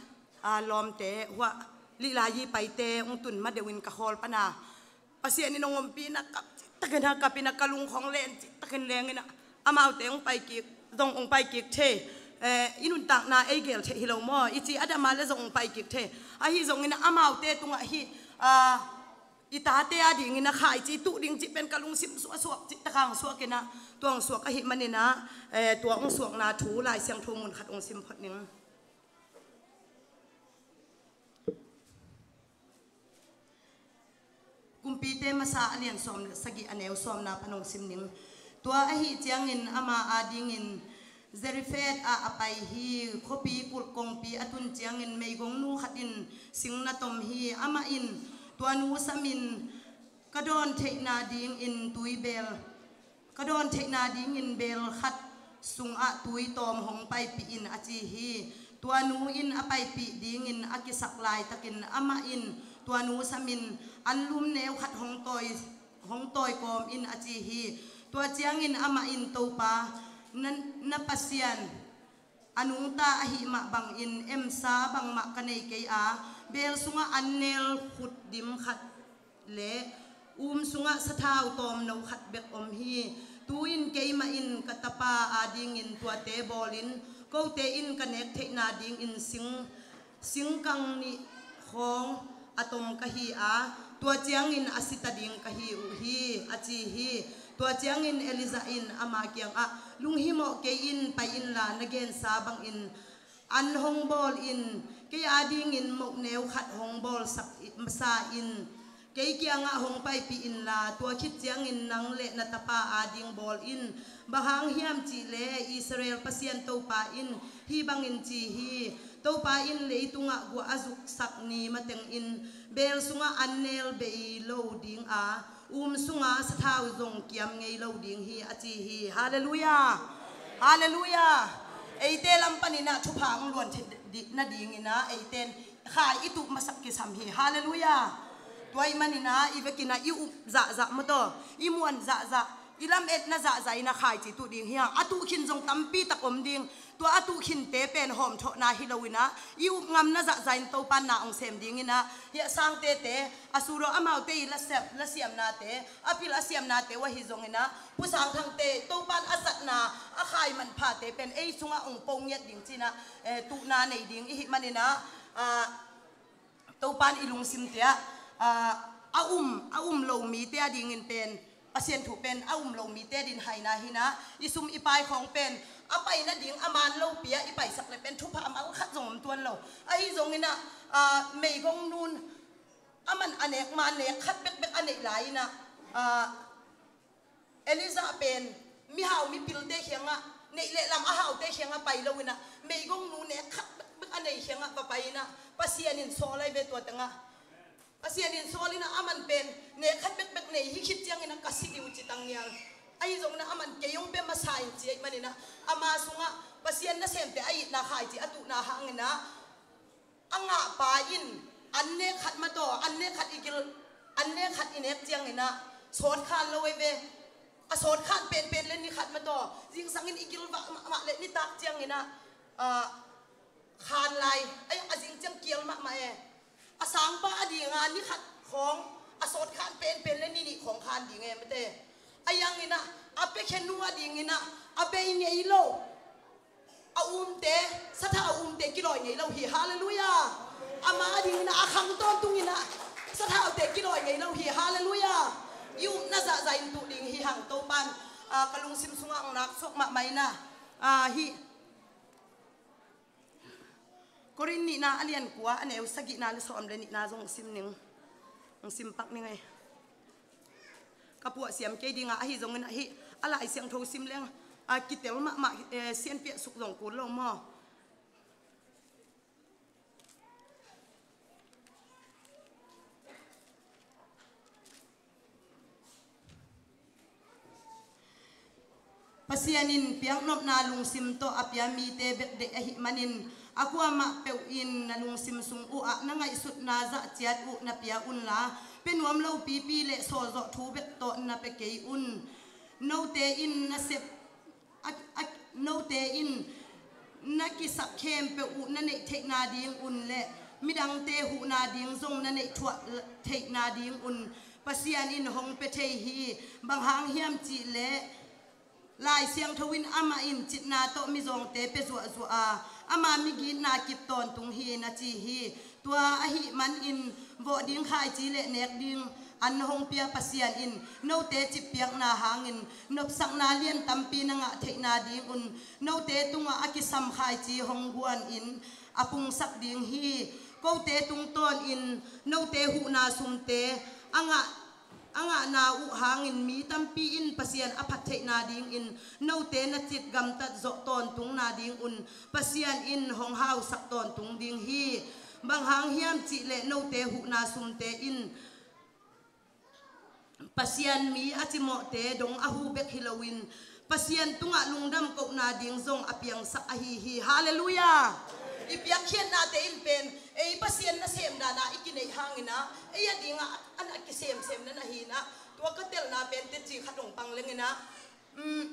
ah, lawmte hua lihlai paite hong tun ma deuh in ka khawl pan a Pasian in hong ompih in ah kap cihtakin ah kap in ah ka lung khawng len cihtakin leng in ah amaute hong pai kik, zong hong pai kik thei. Eh, i nuntakna ei gel thei hi lo maw? I ci a dam a le zong hong pai kik thei. Ahi zong in ah amaute tungah hih, ah, i tate a ding in ah khaici tuh ding cih pen ka lungsim suaksuak cihtak hong suak in ah tua hong suak ahih man in ah, eh, tua hong suakna thu Lai Siangtho mun khat hong sim phot ning. Kumpite Masa a lian sawm le sagih a neu sawmna pan hong sim ning. Tua ahih ciangin ama adingin Zarephath ah a pai hi. Khuapi kulh kongpi a tun ciangin meigongnu khat in sing na tom hi. Amah in tua nu samin ka dawn theihna dingin tuibel Ka dawn theihna dingin beel khat sungah tui tawm hong paipih in a ci hi. Tua nu in a paipih dingin a kisak laitakin amah in tua nu samin anlum neu khat hong tawi, hong tawi kawm in a ci hi. Tua ciangin amah in, Topa, na, na Pasian a nungta ahih mah bangin emsa bangmah ka nei kei a, beel sungah an nel khut dim khat le um sungah sathau tawmno khat bek om hi. Tu-in keimah in ka tapa adingin tuate bawlin kote in ka nek theihna dingin sing, singkang nih khawng a tom ka hi a, tua ciangin a si ta ding ka hi uh hi, a ci hi. Tua ciangin Elijah in ama kiangah, lunghimawh kei in, pai inla na gensa bangin an hong bawl in, kei adingin moh neu khat hong bawlsak i-, sa in, kei kiangah hong paipih inla, tua khit ciangin nang le na tapa ading bawl in. Bang hang hiam cih leh Israel Pasian Topa in hih bangin ci hi. Topa in leitungah guah a zuksak ni matengin beel sungah an nel bei lo ding a, um sunga sathau zong kiam ngei lo ding hi, a ci hi. Halleluiah. Halleluiah. Eite lam panin ah thupha hong luan theih di-, nadingin ah eite in khai i tuh masak kisam hi. Halleluiah. Tua ahih manin ah i vekin ah i up zahzah maw taw, i muan zahzah, i lametna zahzah in ah khaici tuh ding hi hang. A tuh khin zong tampi tak om ding. Tua a tuh khinte pen hawmthawhna hi lo in ah, i up ngamna zahzah in Topa in na hong sem dingin ah, hiah sangtete, a suraw amaute i lasiam, lasiamnate, a pil a siamnate uh ahi zongin ah, Pu Sang Thangte, Topa in a zatna, a khai manphate pen ei sungah hong po ngiat ding ci-in ah, eh, tuhna nei ding i hih manin ah, ah, Topa in i lungsimte ah, ah, a um, a um lo mite adingin pen, Pasian thu pen a um lo mite adingin haina hi-in ah, i sum i pai khawng pen a pai nading a man lopi ah i paisak leh pen thupha a mal khat zong om tuan lo. Ahi zongin ah, ah, meigongnu in aman a nek ma nek khat bekbek a neih lai-in ah, ah, Elijah pen mihau mipilte kiangah, neih le lam a haute kiangah pai lo-in ah, meigongnu nek khat bekbek a nei kiangah va pai-in ah, Pasian in sawl ahi ve tua tengah. Pasian in sawl-in ah aman pen nek khat bekbek nei hi khit ciangin ah ka si ding uh ci tang nial. Ahi zongin ah aman kei hong pia masa in ci ahih manin ah, ama sungah Pasian nasemte a itna khaici a tuhna hangin ah, a ngahpa in an nek khat mataw, an nek khat i gil, an nek khat i nek ciangin ah sawt khan lo ahi ve. A sawt khan penpen le ni khat mataw, zingsangin i gil vah mahmah le nitak ciangin ah, ah, khan lai, ai, a zing ciang kial mahmah e. A sangpa adinga ni khat khawng a sawt khan penpen le ni nih khawng khan ding e mate. A yangin ah, a piakhia nu adingin ah a bei ngei lo. A umte, sathau umte kilawi ngei lo hi. Halleluiah. Ama adingin ah a khang tawntungin ah sathaute kilawi ngei lo hi. Halleluiah. i upna zahzah in tuh ding hi hang. Topan, ah, ka lungsim sungah hong nak suak mahmah in ah, ah, hih Korin nihna a lian kua a neu sagihna le sawm le nihna zong sim ning. Hong sim pak ning ei. Ka puah siam kei dingah ahi zongin ahi a Lai Siangtho sim leng, ah, kitel mahmah, eh, sianpiah suk zong kul lo maw? Pasian in piaknopna lungsim tawh a pia mite bek deih ahih manin, a kuamah peuh in na lungsim sung uhah na ngaihsutna zah ciat uh na pia unla, pia nuam lo pipi le sawlzawh thu bek tawh na pia kei un. Note in na sep a, a, note in na kisak khempeuh uh na neih theihna ding un le midangte huhna ding zong na neih thuah theihna ding un Pasian in hong pia thei hi. Bang hang hiam cih leh Lai Siangtho in amah in citna tawh mizawngte pia zuahzuah a, ama migitna kip tawntung hi na ci hi. Tua ahih manin vawh ding khaici le nek ding an hong pia Pasian in note cippiakna hangin nopsakna lian tampi na ngah theihna dingun note tungah a kisam khaici hong guanin a pungsak ding hi. Kote tungtawnin note huhna sumte a ngah a ngahna uh hangin mi tampi in Pasian a phat theihna dingin note na cit gamtat zawh tawntungna dingun Pasian in hong hausak tawntung ding hi. Bang hang hiam cih leh note huhna sumte in Pasian mi a cimawhte dong a hu bek hi loin Pasian tungah lungdam kohna ding zong a piangsak ahi hi. Halleluiah. I piakkhiatnate in pen ei Pasian nasem dana i kineih hangin ah ei a dingah an a kisemsem na na hi in ah tua ka telna pen teci khat hong pang lengin ah, um,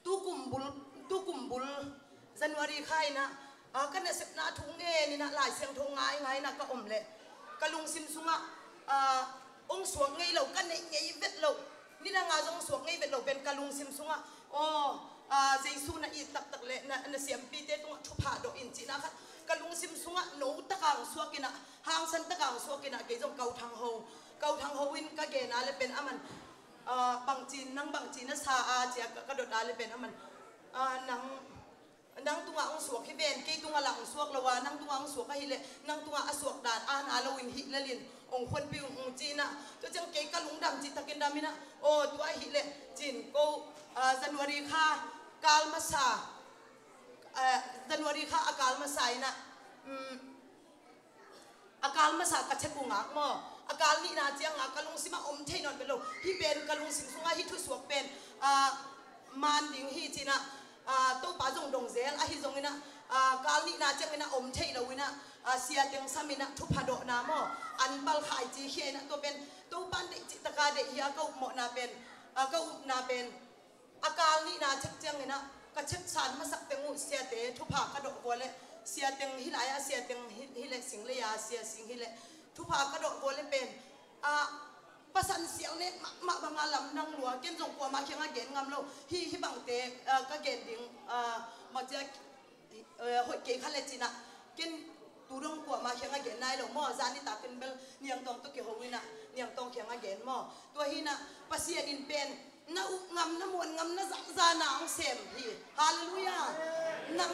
tukum bul, tukum bul January kha in ah, ah, ka nasepna thu ngen in ah Lai Siangtho ngaingai in ah ka om leh ka lungsim sungah, ah, hong suak ngei lo, ka neih ngei vet lo, nidang a zong hong suak ngei vet lo pen ka lungsim sungah aw, ah, Jesu na it taktak le na, na siampite tungah thupha dawh in cihna khat ka lungsim sungah no taka hong suak in ah, hangsan taka hong suak in ah kei zong Kau Thang Ho, Kau Thang Ho in ka gen a le pen aman, ah, bangci, nang bangci na sa a cia ka, ka dot a le pen aman, ah, nang nang tungah hong suak hi ven, kei tungah lah hong suak lo a, nang tungah hong suak ahih leh nang tungah a suak dan a na loin hih lelin hong khuanpih ung, hong ci in ah. Tua ciang kei ka lungdam cih takin dam in ah, aw tua ahih leh cin ko, ah, January kha kal masa, ah, January kha a kal masa in ah, um, a kal masa ka check uh ngak maw? A kal nihna ciangah ka lungsimah om thei nawn bel lo. Hih pen ka lungsim sungah hih thusuak pen, ah, man ding hi ci in ah, ah, Topa zong dong zel ahi zongin ah, ah, kal nihna ciangin ah om thei lo in ah, ah, siateng sam in ah thupha dawhna maw? An palkhai ci khia in ah tua pen Topa in deih cih taka deih hi a ka upmawhna pen, ah, ka upna pen a kal nihna check ciangin ah ka check san masak teng uh siate thupha ka dawh vua le siateng hi lai-ah siateng hi, hi le sing lei-a sia sing hi le thupha ka dawh vua le pen, ah, pasan siang nek mahmah banga lamdang lua, ken zong kuamah kiangah gen ngam lo. Hih, hih bangte, ah, ka gen ding, ah, makcia, eh, hoih kei kha le cin ah ken tu dong kuamah kiangah gen nai lo maw? Zan nitakin bel Niangtawng tawh kiho in ah Niangtawng kiangah gen maw? Tua hi in ah Pasian in pen na uh ngam, na muan ngam, na zahzahna hong sem hi. Halleluiah. Nang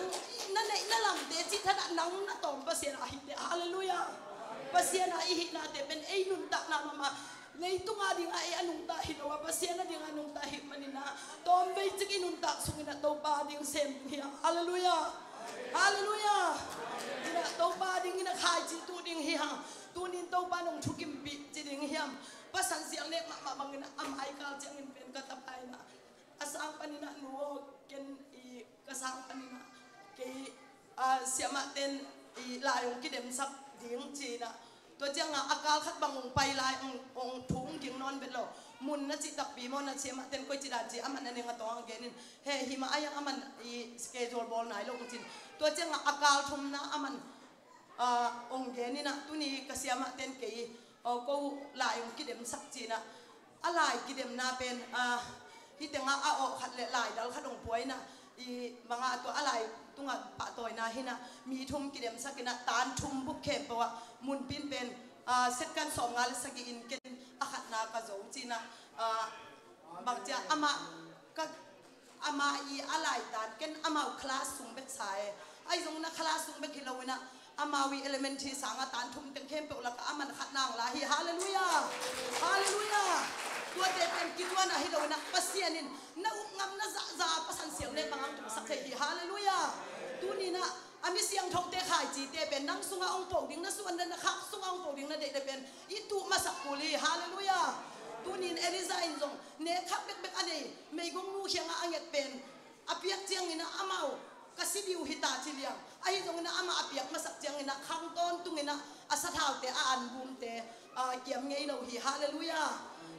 na neih na lamte cih thadah nang na tawm Pasian ah hi teh. Halleluiah. Pasian ah i hihnate pen ei nuntakna mahmah. Leitung a dingah ei a nungta hi lo a, Pasian a dingah nungta hi manin ah tawmvei cik i nuntak sungin ah Topa ding sem ding hi a. Halleluiah. Halleluiah. In ah Topa dingin ah khaici tuh ding hi hang. Tunin Topa nong thukimpih ci ding hiam? Pasan siang nek mahmah bangin ah a maikal ciangin pen ka tapa in ah a sang panin ah nu aw, ken i ka sang panin ah kei, ah, siamahten i lai hong kidemsak ding ci in ah. Tua ciangah a kal khat bang hong pai lai hong, hong thu hong ging nawn bel lo. Mun na cih takpi maw, na siamahten koici dan ci a man a neng a tawng a genin he hih mah a hiang a man i schedule bawl nai lo hong cin. Tua ciangah a kal thumna a man, ah, hong genin ah tuni ka siamahten kei, ah, ko lai hong kidemsak ci in ah. A lai kidemna pen, ah, hih tengah a awh khat le lai dal khat hong pua in ah, i bangah tua a lai tungah pahtawina hi in ah mi thum kidemsak in ah tan thum buk khempeuh ah munpin pen, ah, second sawmnga le sagih in ken a khatna ka zo cinah, ah, bangcia amah ka, amah i a laitan ken amau class sung bek sa e. Ahi zongin a class sung bek hi loinah amau i elementary sanga tan thum teng khempeuh lakah a man khat nang la hi. Halleluiah. Halleluiah. Tuate pen kituana hi loinah Pasian in na up ngamna zahzah a pasan siang le bang ang tungsak thei hi. Halleluiah. Tuninah a mi siangthote khaicite pen nang sungah hong po ding, na suan le na khak sungah hong po ding na deih le pen i tuh masak kul hi. Halleluiah. Tunin Elijah in zong nek khat bekbek a nei meigongnu kiangah a nget pen a piak cianginah amau ka si dih uh hi ta ci liang. Ahi zonginah amah a piak masak cianginah khang tawntunginah a sathaute a anbumte, ah, kiam ngei lo hi. Halleluiah.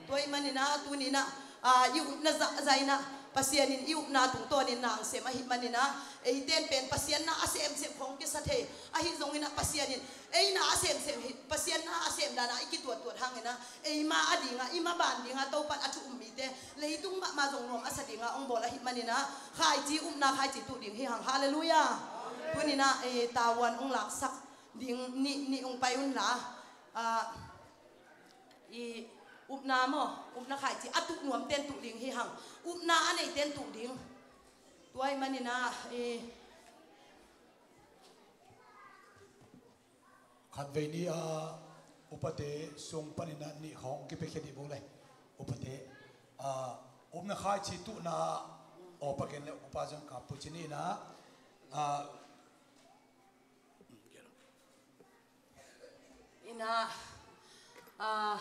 Tua ih maninah tuninah, ah, i upna zahzah inah Pasian in i upna tungtawnin na ang sem ahih maninah eiten pen Pasian na a semsem khong kisa thei. Ahi zonginah Pasian in ei na a semsem hi, Pasian na a sem danah i kituattuat hanginah eima a dingah, i maban dingah Topan a thu um mite leitung mahmah zong nuam a sa dingah hong bawl ahih maninah khaici upna khaici tuh ding hi hang. Halleluiah. Tuninah, eh, tavuan hong laksak ding nih, nih hong pai unla, ah, i upna maw, upna khaici a tuh nuamten tuh ding hi hang. Upna a neiten tuh ding. Tua ih maninah, eh, khatvei ni a upate sung paninah nih khawng kipiakhia dih bo le upate, ah, upna khaici tuhna awpa gen le upa zong kap puci ninah, ah, inah, ah,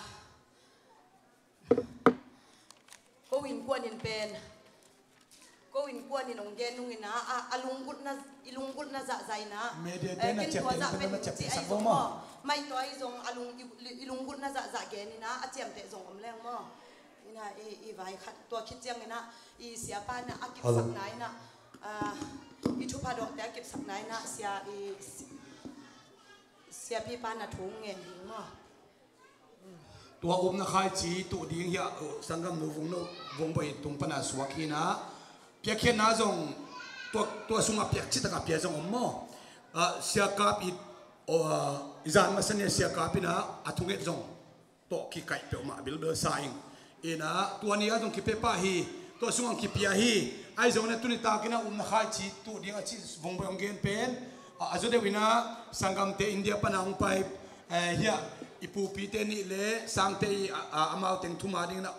ko innkuanin pen, ko innkuanin hong gen nunginah a, a lunggulhna, i lunggulhna zahzah inah, media te eh, na kin ciapteh tua zah pen na ciapteh ci sak ahi bo zong maw? Maw, mai tua ahi zong a lung, i, i lunggulhna zahzah geninah a ciamteh zong om leng maw? Inah i, i vai khat tua khit cianginah i siapa inah a kipsakna inah, ah, i thupha dawhte a kipsakna inah sia i si-, siapipa na thu ngen ding maw? Tua upna khaici tuh ding hi a, uh, sanggamnu Vungno, Vungbawi tung pana suak hinah piakkhiatna zong tua, tua sungah piak citak a pia zong om maw? Ah, siakap i, oh, ah, i zan masa ni a siakap inah a thunget zong tawh kikaih peuhmah bilbel sa ing. Inah tua ni a zong kipia pah hi, tua sungah kipia hi. Ahi zongin a tuni takinah upna khaici tuh ding a ci Vungbawi hong gen pen, a, a zaw deuh inah sanggamte India pana hong pai, eh, hiah i pupite nih le sangte i, a, a, amau teng thuma dinginah,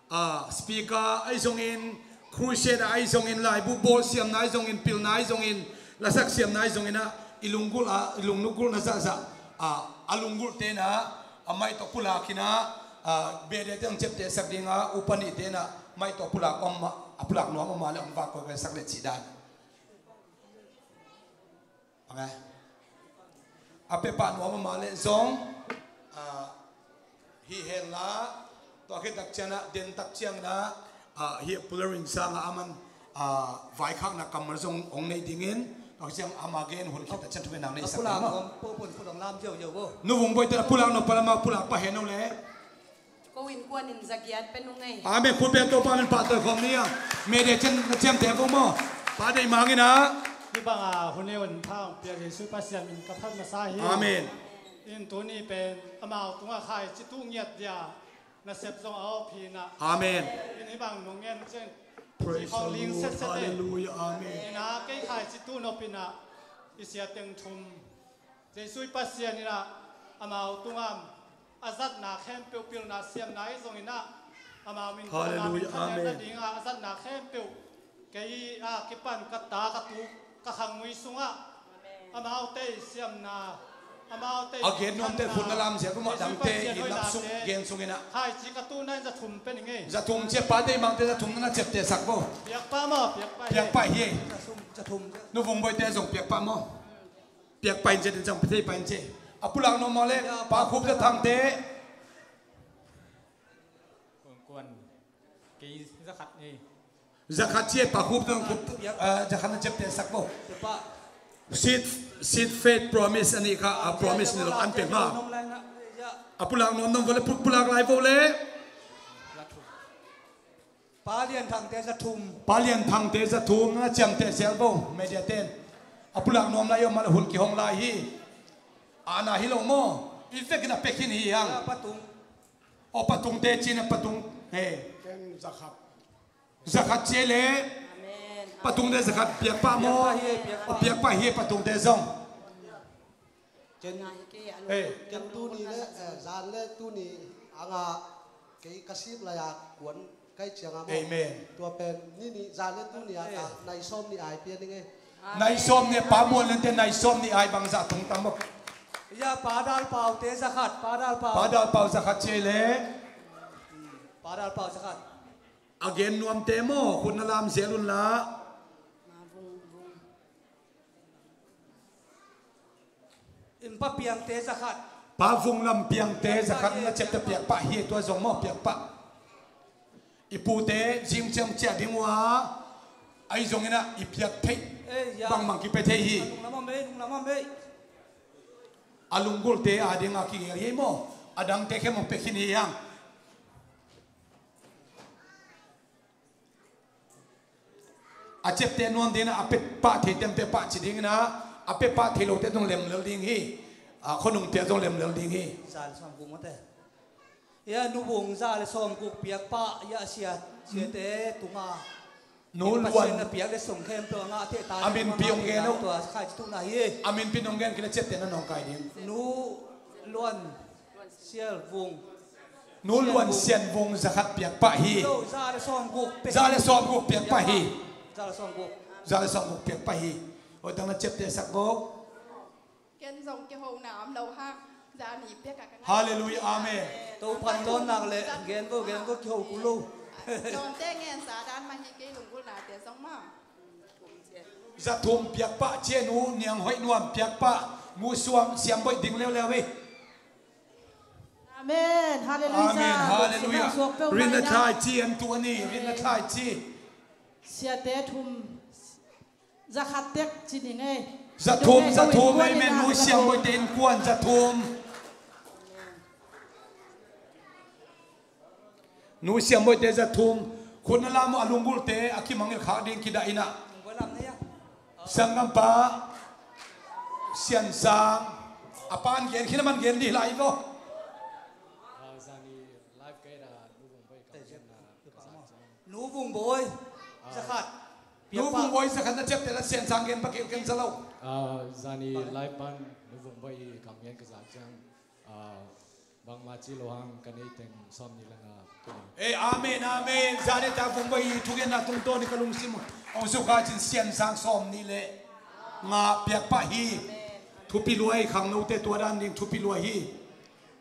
a, speaker ahi zongin, crusade ahi zongin, laibu bawl siamna ahi zongin, pilna ahi zongin, lasak siamna ahi zonginah i lunggulh a, i lunggulhna zahzah, a, a lunggulhte inah a maih tawh pulakinah, a, bede teng ciaptehsak dinga upa nihte inah maih tawh pulak om mah, a pulak nuam om mah le hong vak koikaisak le cih dan. Bang e? A pia pah nuam om mah le zong, a, hi henla, tua khit tak cianginah, den tak cianginah, a, hi a pularin sangah a man, a, vaikhakna kammal zong hong nei dingin, tua khit ciang ama gen hun khit tak ciang thungetna hong neihsak ding maw? Nu Vungbawi te a pulak nuam pah le amah pulak pah hen o le. Ko innkuanin zagiat pen ung ei. Amen. Khut beng Topa min pahtawi khawm ni a. Media cian na ciamteh vo maw? Pa deih manginah. Hih banga hun ei un thang piak Jesu Pasian min ka phat masa hi. Amen. In tuni pen amau tungah khaici tuh ngiat dia nasep zong a awphinah. Amen. In hih bang nong ngen ciang. Praise the Lord. Hallelujah. Amen. Inah kei khaici tuh nopinah i sia teng thum Jesu i Pasian inah amau tungah a zatna khempeuh, pilna siamna ahi zonginah amau min Hallelujah. Amen. Nadingah a zatna khempeuh kei a kipan ka ta ka tuk ka khangmui sungah amaute i siamna, amaute i a gen nuamte khutna lam zia kumah dangte i lap sung gen sunginah khaici ka tuhna in za thum pen i ngei. Za thum cia pate i mangte za thum na ciaptehsak bo. Piakpah maw? Piakpah hi. Piakpah hi. Za thum, za thum. Nu Vungbawi te zong piakpah maw? Piak pain cia, den cang pia thei pain cia. A pulak nuam mah le Pa Khup Za Thangte. Kuan, kuan. Kei za khat ni. Za khat cia Pa Khup Za Khup, ah, za khat na ciaptehsak bo. Seed, Seed Faith Promise a nih kha, a promise ni lo an pek ha. A pulak nuam nuam vo le, pu-, pulak lai vo le. Pa Lian Thangte za thum. Pa Lian Thangte za thum, na ciamteh zel bo, media ten. A pulak nuam lai om mah le hun kihong lai hi. A na hi lo maw? I vekin a pia khin hi hang. Pa Tung. Aw, patungte cina patung. He. Ken zakhat. Zakhat cia le. Amen. Patungte zakhat piakpah maw? Piakpah hi, piakpah. Aw, piakpah hi patungte zong. Ken, eh, ken tuni le, eh, zan le tuni anga kei ka sik lai-a kuan kai cianga maw? Amen. Tua pen ni ni zan le tuni a, eh, nai sawm ni ai pia ning e. Nai sawm ni, Pa Muan Lente nai sawm ni ai bangzah tung tam maw? Ya, Pa Dal Pau te zakhat, Pa Dal Pau. Pa Dal Pau zakhat cia le. Pa Dal Pau zakhat. A gen nuamte maw, khut na lam zel un la. In Pa Piangte zakhat. Pa Vung Lam Piangte zakhat na ciapte piakpah hi, tua zong maw piakpah. I pute zing ciang ciah ding uh a, ahi zongin ah i piak theih, eh, ya, bangmang kipia thei hi. A lunglam a mei, lunglam a mei. A lunggulte a ding a kigel hi maw. A dangte khempeuh pia khin hi hang. A ciapte nuam dingin ah, a pia pah thei teng pia pah ci dingin ah, a pia pah thei lote zong lemlel ding hi. A, khuanung pia zong lemlel ding hi. Za le sawmguk mawte. Ya, Nu Vung za le sawmguk piakpah, ya, sia, siate tunga. Nu Luan. Pasian na piak le song khempeuh a ngah thei ta. A minpi hong gen uh. Tua khai ci tuhna hi. A minpi hong gen kei le ciapte na nawngkai ding. Nu Luan. Sial Vung. Nu Luan Sian Vung zakhat piakpah hi. Za le sawmguk piakpah hi. Za le sawmguk piakpah hi. Za le sawmguk piakpah hi. Oi, tang na ciapte sak bo. Ken zong kihona om lo hang. Za ni piak a ka ngai. Halleluiah, amen. Topan dawnnak le gen bo, gen bo, kiho kul lo. Dawnte ngen sa dan mah hi, kei lunggulhnate zong mah. Za thum piakpah, cia Nu Niang Hoih Nuam piakpah, Nu Suam Siam Boih ding leuleu hi. Amen. Halleluiah. Amen. Halleluiah. Rinna thlai ci an tu ani, rinna thlai ci. Siate thum, zakhat tek ci ning ei. Za thum, za thum, amen. Nu Siam Boihte innkuan za thum. Nu Siam Boihte za thum, khut na lam uh a, lunggulte a kimangngilh khak ding kidah in ah. Sanggampa Sian Sang, a pan gen khin a man gen dih lai vo. Nu Vung Bawi zakhat. Nu Vung Bawi zakhat na ciapte la Sian Sang gen pa kei uh ken za lo. Ah, zani live pan Nu Vung Bawi kam gen ka zak ciang. Ah, bangmah ci lo hang ka nei teng sawm nih le nga. Eh, amen, amen. Zan le ta Vung Bawi thugenna tungtawn in ka lungsim hong sukha cin Sian Sang sawm nih le nga piakpah hi. Thupi lua hi, khangnote tua dan ding thupi lua hi.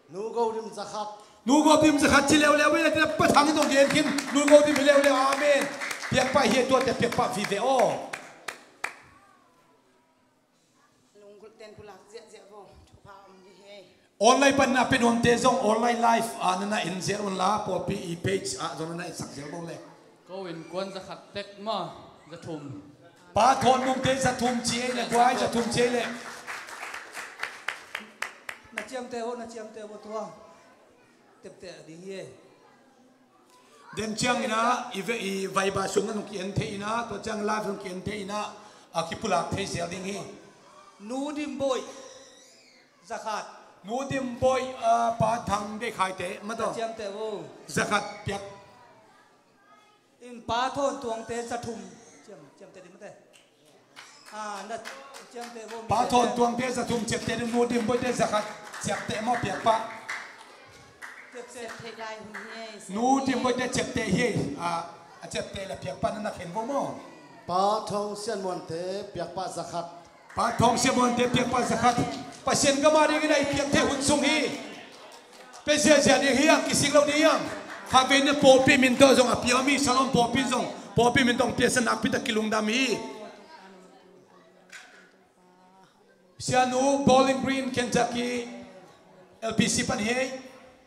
Nu Go Dim zakhat. Nu Go Dim zakhat ci leuleu, eh, Pa Thang in hong gen khin. Nu Go Dim hi leuleu, amen. Piakpah hi, tuate piakpah vive aw. Online pan na pia nuamte zong online live ah na na en zel un la, pawlpi i page ah zong na na ensak zel bo le. Ko innkuan zakhat tek ma, za thum. Pa Thawn Mungte za thum ci ei le, guai za thum ci ei le. Na ciamteh uh, na ciamteh uh tua. Tepteh ding hi ei. Den ciangin ah, i ve, i Viber sung ah hong ki-en thei in ah, tua ciang live hong ki-en thei in ah, a kipulak thei zel ding hi. Nu Dim Bawi zakhat. Nu Dim Bawi, ah, Pa Thang Deih Khaite, ma tawh. Ciamteh vo. Zakhat piak. In Pa Thawn Tuangte za thum. Ciam, ciamteh ding mate. Ah, na ciamteh vo. Pa Thawn Tuangte za thum ciapteh ding, Nu Dim Bawite za khat ciapteh maw piak pah. Ciapteh thei lai hun hi. Nu Dim Bawite ciapteh hi. Ah, a ciapteh la piak pah na na khen vo maw. Pa Thawng Sian Muante piak pah za khat. Pa Thawng Sian Muante piak pah za khat. Pasian gam a dingin a i piak thei hun sung hi. Pia ziahziah ding hi hang, kisik lo ding hi hang. Khatvei na pawlpi min tawh zong a pia mi, Salom pawlpi zong pawlpi min tawh hong piasak nakpi tak kilungdam hi. Sianu, Bowling Green, Kentucky, L P C pan hi.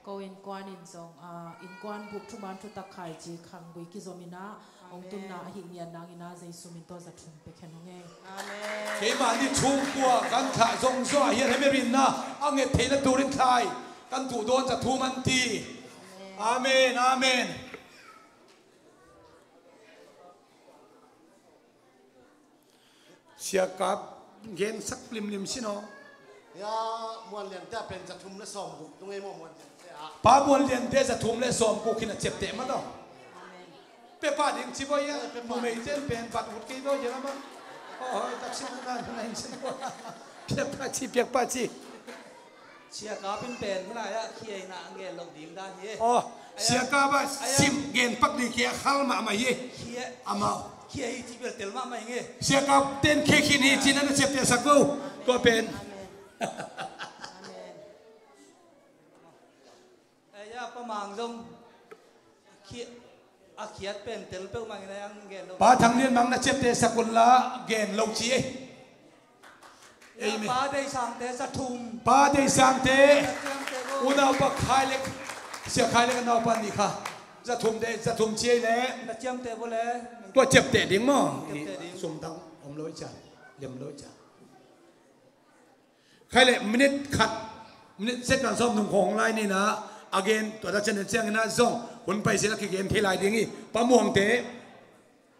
Ko innkuan in zong, ah, innkuan buk thuman thutak khaici khanggui kizom in ah, hong tunna ahih ngiat nangin ah Jesu min tawh za thum pia khen hong e. Amen. Keimah ni thum kua kan thah zong zaw a hian hemi rinna a nget theihna turin thlai kan tuh dawn za thum an ti. Amen, amen. Siakap gensak limlim sin aw. Ya, Muan Lian te a pen za thum le sawm guk tung ei maw, Muan Lian te a. Pa Muan Lian te za thum le sawm guk khin a ciapteh mah tawh. Pe pah ding ci bawi a. Eh, pe pah. Numei ten pen bat ut kei bawi a mah. Oh, hoi, tak sin na na in sin. Piak pah ci, piak pah ci. Sia Kap in pen hi lai ah khia in a ngen lo ding dan hi. Oh, Sia Kap a sim gen pak ding khia khal mahmah hi. Amau. Khia hi ci bel tel mahmah hi nge. Sia Kap ten khia khin hi ci na na ciapteh sak ko. Tua pen. Amen. Amen. Ei, a Pa Mang zong a khiat pen tel peuhmah in a yang gen lo. Pa Thang Lian Mang na ciapteh sak un la gen lo ci ei. Ei me. Pa Dei Sang te za thum. Pa Dei Sang te. Za thum te bo. Unau pa Khai Lek. Sia Khai Lek a naupa nih kha. Za thum te, za thum ci ei le. Na ciamteh bo le. Tua ciapteh ding maw. Ciapteh ding. Sum dang om lo i ca. Lem lo i ca. Khai le minute khat, minute second sawm nung khawng lai ni na, again, tua tak ciang ciangin a zong hun pai sila kigen thei lai ding hi. Pa Muangte.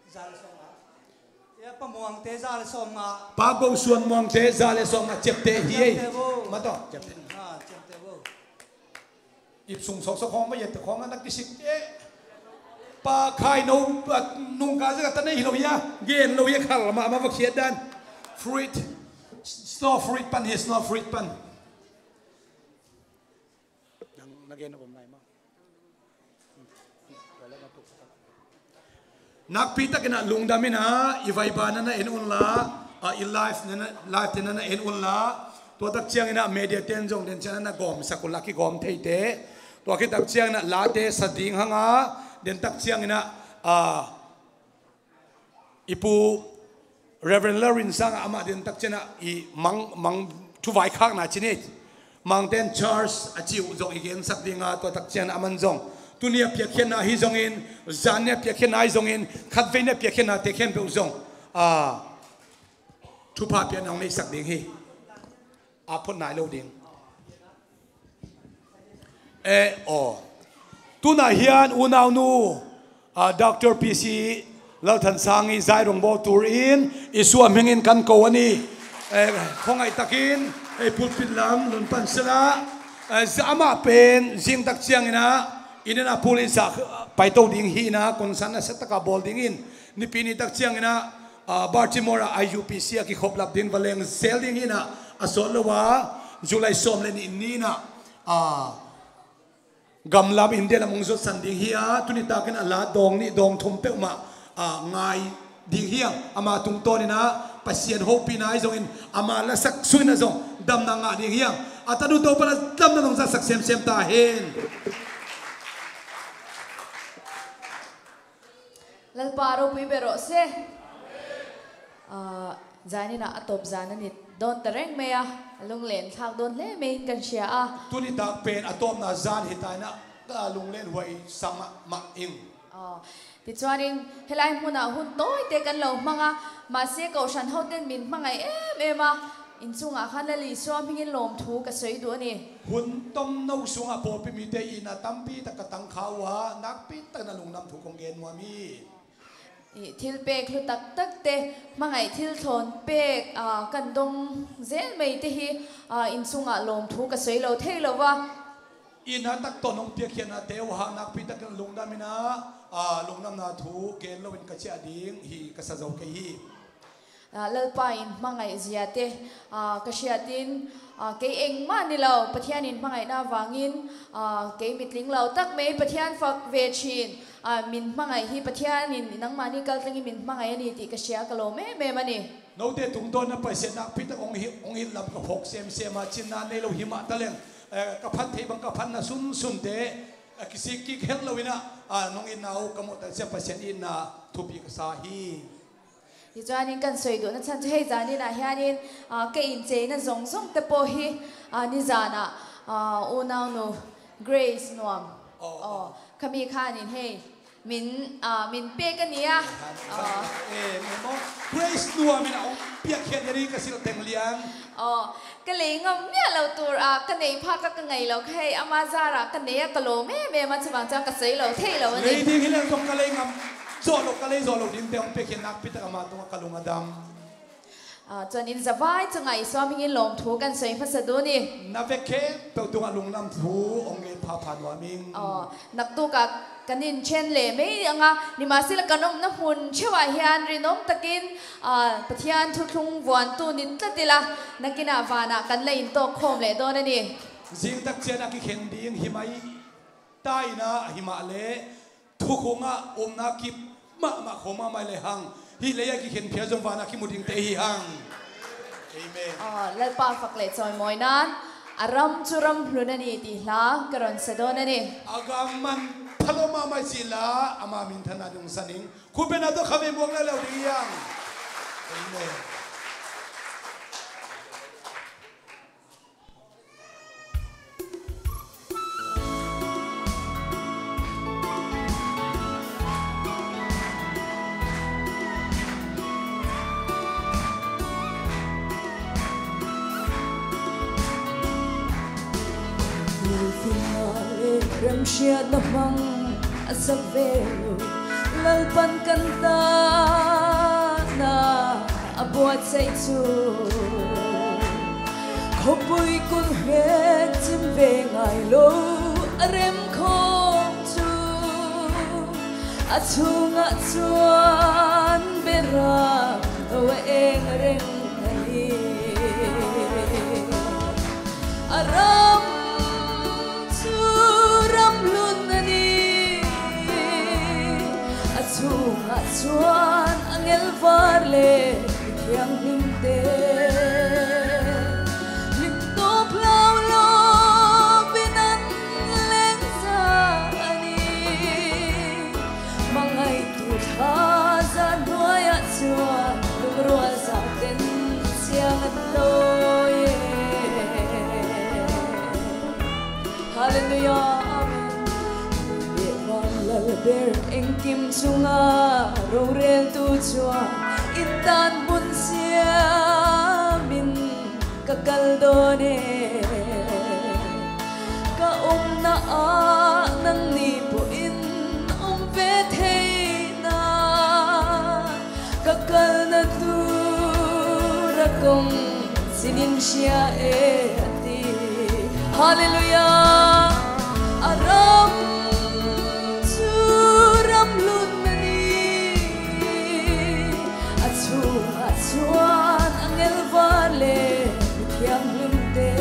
Za le sawm nga. Ya, Pa Muangte za le sawm nga. Pa Go Suan Muangte za le sawm nga ciapteh hi ei. Ciapteh bo. Mah tawh, ciapteh. Ah, ciapteh bo. Ip sung sawksawk khawng mah yet khawng a na kisik eh. Pa Khai No, a, nungka zek a ta nei hi lo hia, gen lo hia khal mah, mah va khiat dan. Fruit, snow fruit pan hi, snow fruit pan. Nang na gen om lai mah. Nakpi takin a lungdam in a, i vaiba na na en un la, a, i live na na, live te na na en un la, tua tak ciangin a media ten zong den ciang na na gawmsak un la kigawm theite, tua khit tak ciangin a late sa ding hang a, den tak ciangin a, a, i pu Reverend Larin Sang a amah den tak ciangin a i mang, mang thu vaikhakna ci ni. Mangten Charles a ci uh zong i gensak ding a, tua tak ciang a man zong tuni a piakkhiatna hi zongin, zan ni a piakkhiatna hi zongin, khatvei ni a piakkhiatnate khempeuh zong, a, thupha piakna hong neihsak ding hi. A phot nai lo ding. Eh, aw. Tunah hian unaunu, a, Doctor P C Lalthansangi zai rongbawl turin i suahmingin kan ko a ni. Eh, khawngaih takin, eh, pulpit lam lungpan sela, eh, za amah pen zing tak ciangin a, in a pool in sa paito ding hi in a, concert nasa taka bawl dingin, nipi ni tak ciangin a, a, Baltimore a I U P C a kikhop lap ding va leng zel ding hi in a, a sawt lo a, July sawm le nih ni in a, a, gamlam India lam hong zuatsan ding hi a, tuni takin a la dawng nih dawng thum peuhmah, a, ngai ding hi ang. Ama tungtawnin a Pasian hopihna ahi zongin, ama lasak sungin a zong damna ngah ding hi ang. A tanu Topan a damna nong zatsak semsem ta hen. Lalpa ropui beh rawh se. Ah, zanin ah a tawp zan a ni dawn ta reng mai a, a lunglen thlak dawn hle mai in kan hria a. Tuni tak pen a tawpna zan hi ta in ah, ka lunglen huai sa mahmah ing. Ah, tichuanin helai hmunah hun tawite kan lo hmang a, mahse, kohhran hoten min hmangaih em em a, in chungah khan Lal Isua hmingin lawmthu ka sawi duh a ni. Hun tomno sungah pawlpi mite itna tampi tak ka tang kha uh a, nakpi takin a lungdam thu kong gen nuam hi. I thilpek hlu taktakte, hmangaih thil thawn pek, aa, kan dong zel maite hi, aa, in chungah lawmthu ka sawi lo thei lo va. Itna tak tawh nong piakkhiatnate uh a, nakpi takin lungdam in a, aa, lungdamna thu gen loin ka ciah ding hi, ka sa zo kei hi. Aa, Lalpa in hmangaih ziate, aa, ka hriatin, aa, kei engmah ni lo, Pathian in hmangaihna vangin, aa, kei mitling lo tak mai Pathian fak ve ṭhin, aa, min hmangaih hi Pathian in nangmah ni kaltlangin min hmangaih a ni tih ka hria ka lawm em em a ni. Note tungtawn na Pasian nakpi tak hong hi, hong hilh lam ka phawk semsem a, cinna nei lo hi mah ta leng, eh, ka phat theih bang ka phatna sunsunte, eh, kisik kik het lo in a, ah, nong itna uh ka muh tak ciang Pasian itna thupi ka sa hi. Tichuanin kan sawi duhna chhan chu hei zanin ah hianin, aa, kei in cheina zawng zawng te pawh hi, aa, nizanah, aa, unaunu Grace Nuam. Aw, aw. Aw, khami khanin hei min, aa, min pek a ni a. Aw. Eh, min maw? Grace Nuam in a hong piakkhiat ni ka silh teng lian. Aw. Ka lei ngam miah lo tur a, ka neih phak a ka ngai lo kha hei, ama zara ka nei a ka lawm em em a, chuvang chuan ka sawi lo thei lo a ni. Lei ding hi leng zawng ka lei ngam zawh lo, ka lei zawh lo ding te hong piakkhiat nakpi tak ama tungah ka lung a dam. Ah, chuan in zavai chungah Isua hmingin lawmthu kan sawi hmasa dun ni. Na vek khempeuh tungah lungdam thu hong gen phapha nuam ing. Aw, naktukah kan inchen leh mai ang a, nimahsela kan awmna hmun theuhah hian rinawm takin, ah, Pathian thuthlung vuantu ni tlat ila, nakinah vanah kan la intawk khawm leh dawn a ni. Zing tak chian a kikhen ding hi mai ta ina, hi mah leh thukhungah umna kip mahmah khawm mahmah leh hang, hih leia kikhen phial zong vanah kimu dingte hi hang. Amen. Aw, Lalpa fak leh chawimawi nan, a ram chu ram hlun a ni tih hla ka rawn sa dawn a ni. A gam man pha lo mahmah i cih la, ama minthanna dungsan ing. Khutbetna tawh kha ve muak leh lo ding hi hang. Amen. Remhriatna hmang a sak ve lo, Lalpan kan tana a buatsaih chu, khawpui kul hrek chim ve ngai lo a rem khawm chu, a chhungah chuan beram lo a eng reng a ni. A ram chu ram hlun a ni, a chhungah chuan angel var leh mi thianghlimte, hlim tawp hlau lovin an leng zah a ni. Hmangaihtu thla zar hnuaiah chuan lungrual zah ten chiang an lawi e. Hallelujah, amen. Leh van lal ber engkim chunga roreltu chuan in tan hmun siamin ka kal dawn e. Ka awmna ah nangni pawhin awm ve theihna, ka kalna tura kawng sinin hria e a ti. Hallelujah. A ram chu ram hlun a ni, a chhungah chuan angel var leh mi thianghlimte,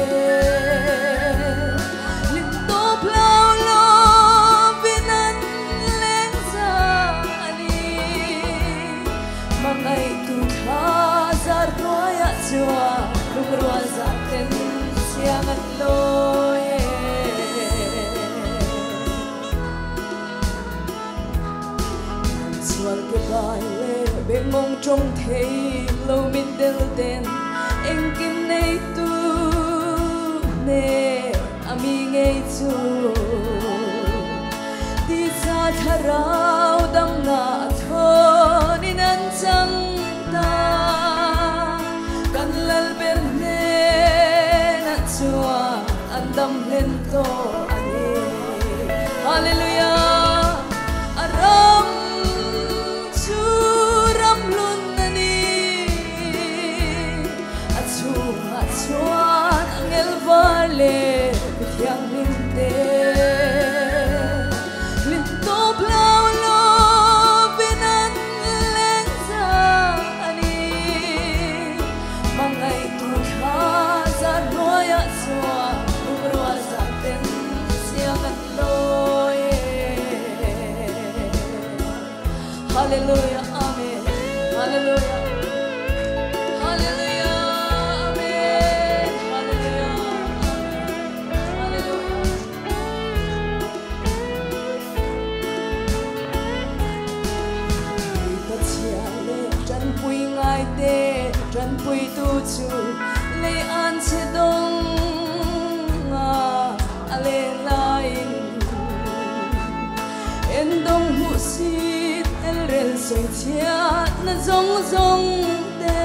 hlim tawp hlau lovin an leng zah a ni. Hmangaihtu thla zar hnuaiah chuan lungrual zah ten chiang an lawi e. Sual ke bai leh bengmawng ṭawng thei lo mitdel ten engkim neitu nen a mi ngei chu tisa thlarau damna a thawnin an chang ta. Kan Lalber hnenah chuan an dam hlen tawh a ni. Hallelujah. A ram chu ram hlun a ni, a chhungah chuan angel var leh mi thianghlimte, hlim tawp hlau lovin an leng zah a ni. Hmangaihtu thla zar hnuaiah chuan lungrual zah ten chiang an lawi e. Hallelujah, amen. Hallelujah. Hallelujah, amen. Hallelujah, amen. Hallelujah. Pathian leh ṭanpui ngaite, ṭanpuitu chu lei an che dawng a a leh laiin, en dawng hmuhsit, elrel sawi chhiatna zawng zawngte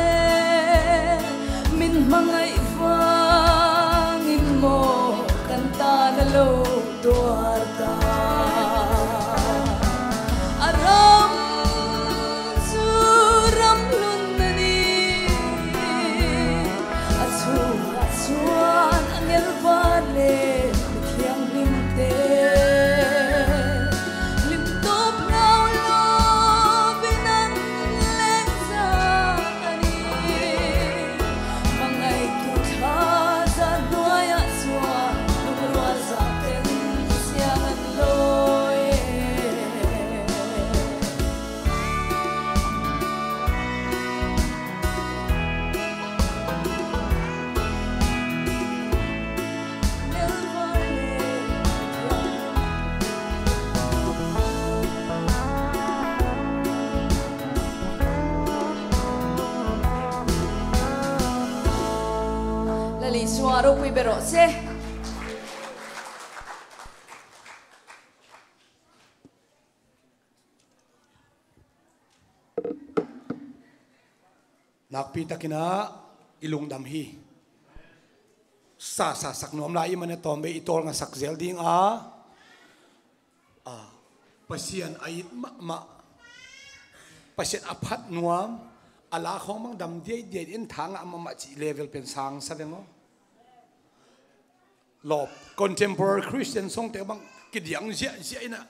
min hmangaih vangin maw kan tana lo tuar ta. A ram chu ram hlun a ni, Isua ropui berawh se. Nakpi takin ah i lungdam hi. Sa, sa sak nuam lai i hih manin a tawm bei i tawlnga sak zel ding a, a, Pasian a it mahmah, Pasian a phat nuam, a la khawng bang dam diaidiai in, tha ngah mahmah cih level pen sang sa veng aw. Lawp, contemporary Christian songte bang kidiang ziahziah in ah,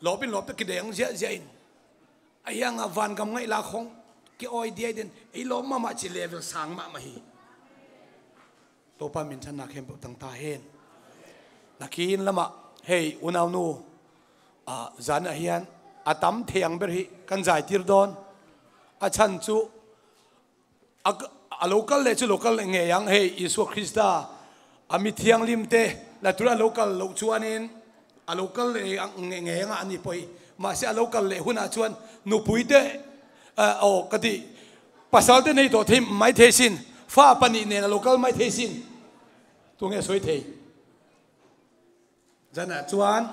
lawp in lawpte kidiang ziahziah in, a hiang a vangam ngaih la khawng ki-awi diai den, ei lawp mahmah cih level sang mahmah hi. Topa minthanna khempeuh tang ta hen. Na khin lamah, hei, unaunu, a, zan a hian a tam thei ang ber hi, kan zaitir dawn. A chhan chu a, a local leh chu local leh ngei ang, hei, Isua Krista a mi thianghlimte, na tura local loh chuanin a local leh ang, ngei, ngei ang a ni pawh hi. Mahse, a local leh hunah chuan nupuite, a, aw, ka ti, pasalte nei tawh thei mai thei sin, fa panih nen a local mai thei sin. Tu nge sawi thei? Zanah chuan,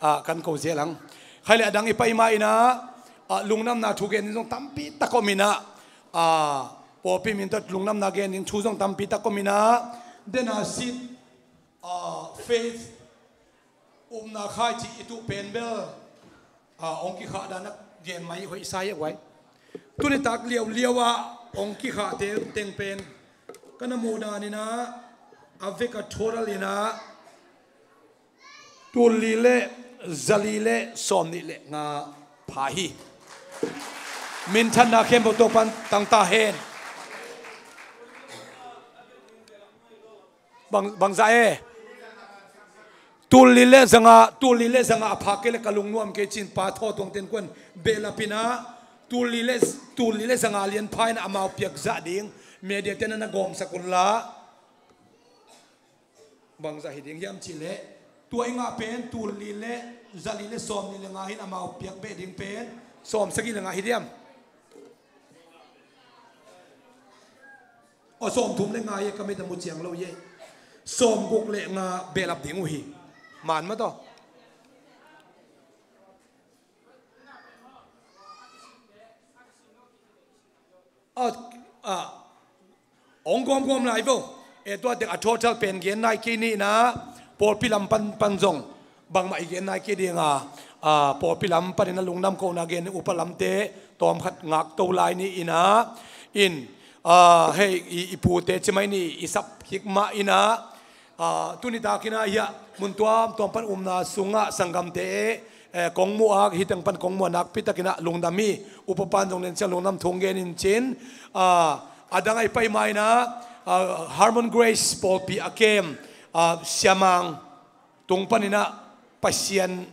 a, kan ko zel ang. Khai leh a dang i pai ma inah, a, lungdamna thu gen ding zawng tampi tak awm inah, a, pawlpi min tawh lungdamna gen ding thu zawng tampi tak awm inah, dena sit, a, faith, umna khai cih i tuh pen bel, a, hong kikhah dan a gen mai hoih sa hi a guai. Tuni tak liauliau a hong kikhahte teng pen ka na muh dan inah, a vek a total inah tul li leh za li leh sawm nih leh nga pha hi. Minthanna khempeuh Topan tang ta hen. Bang, bangzah e? Tul li leh zanga, tul li leh zanga a phak kei leh ka lungnuam kei cin pa thaw tuang ten kuan behlap inah, tul li leh, tul li leh zanga lian pha inah amau piak zah ding media ten a na gawmsak un la. Bangzah hi ding hiam cih leh, tua i ngah pen tul li leh za li leh sawm nih leh nga hin amau piak beh ding pen sawm sagih leh nga hi diam? Aw, sawm thum leh nga hi, ka mit a mu chiang lo hi. Sawm guk leh nga behlap ding uh hi. Man maw taw? A, a, hong gawmgawm lai vo. E, tua tek a total pen gen nai kei ni inah, pawlpi lam pan, pan zong bangmah i gen nai kei ding a, a, pawlpi lam panin a lungdam kohna gen upa lamte tawm khat ngak to lai ni inah, in, a, hei, i, i pute ci mai ni, i sap kik mah inah, a, tuni takin ah hiah mun tuamtuam pan umna sungah sanggamte, eh, kong mu a, hiteng pan kong mu a, nakpi takin ah lungdam hi. Upa pan zong nen ciang lungdam thu hong gen in cin, a, a dang a i pai ma inah, a, Harmon Grace pawlpi a kem, a, siamang tung panin ah Pasian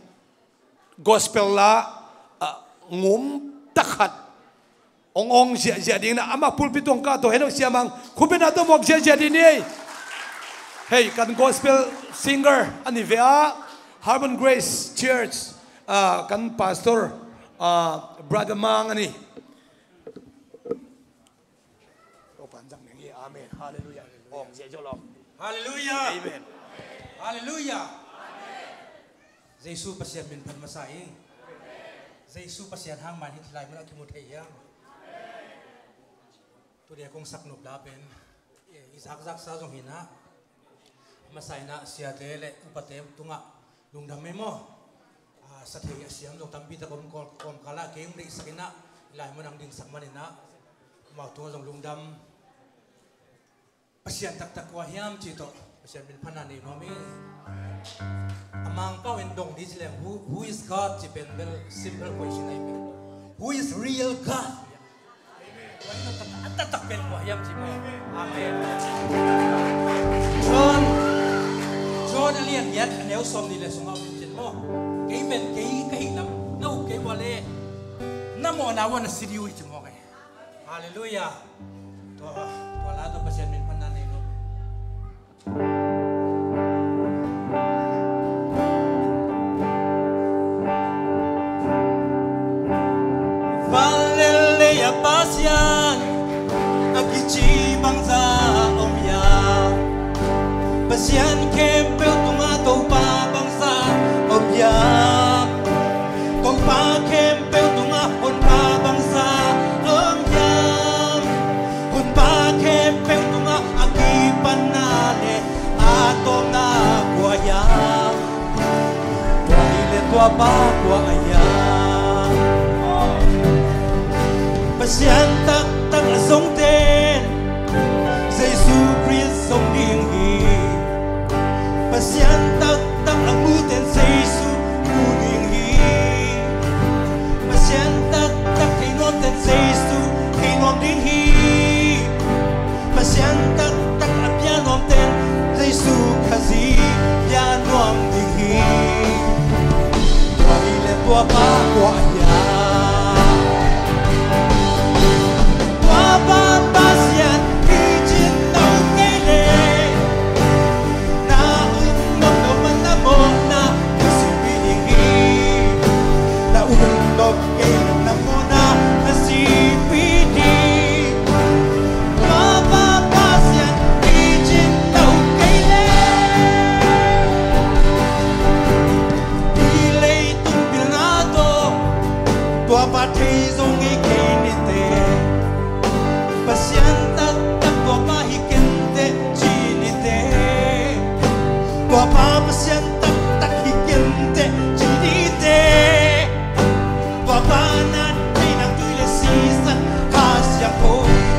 gospel la, a, ngum tak khat hong awng ziahziah ding inah, amah pulpit tawh hong kah tawh, hei lo siamang, khupina tawh muak ziahziah ding ni. Hei, kan gospel singer a ni ve a, Harmon Grace Church, a, kan pastor, a, Brother Mang a ni. Topan zang ding hi. Amen. Hallelujah. Awng ziah zo lo. Hallelujah. Amen. Hallelujah. Jesu Pasian min phat masa ing. Jesu Pasian hang man hi thilai mun a kimu thei hiam? Tudia kong sak nop la pen, eh, i zakzaksa zong hi inah, masa inah siate leh upate tungah lungdam mai maw? A, sa thei a siam zong tampi tak om, kawm, kawmkal ah kei hong deihsak inah, i lai mun ang dingsak man inah, amau tungah zong lungdam. Pasian taktak kua hiam cih tawh Pasian min phatna nei nuam ing. A Mangpau in dong ding ci leng, who, who is God? Ci pen bel simple question ahi pen. Who is real God? A taktak pen kua hiam ci maw? Amen. John, John a lian giat a neu sawm nih leh sawm nga um cin maw? Kei pen kei ka hih lam na up kei ua leh, na mawhna ua na si ding uh hi ci maw kei. Hallelujah. Tua, tua la tawh Pasian min phatna nei lo. Van leh lei a Pasian a kici bangzah om hia? Pa kua a hiam? Pasian taktak a zongten Jesu Khrist zong ding hi. Pasian taktak a muten Jesu mu ding hi. Pasian taktak thei nuamten Jesu thei nuam ding hi. Pasian taktak a bia nuamten Jesu Khazih bia nuam ding hi. Tua hi leh tua pa kua hiam? Tua pa Pasian hi cin na um kei leh, na um nop lo man na mawhna na sihpih ding hi. Na um nop kei leh na mawhna na sihpih ding. Tua pa Pasian hi cin na um kei leh, hih leitung pilna tawh tua pa thei zo ngei kei ni teh. Pasian taktak tua pa hi kenteh ci ni teh. Tua pa Pasian taktak hi kenteh ci ni teh. Tua pa na thei nang tui le sisan Kha Siangtho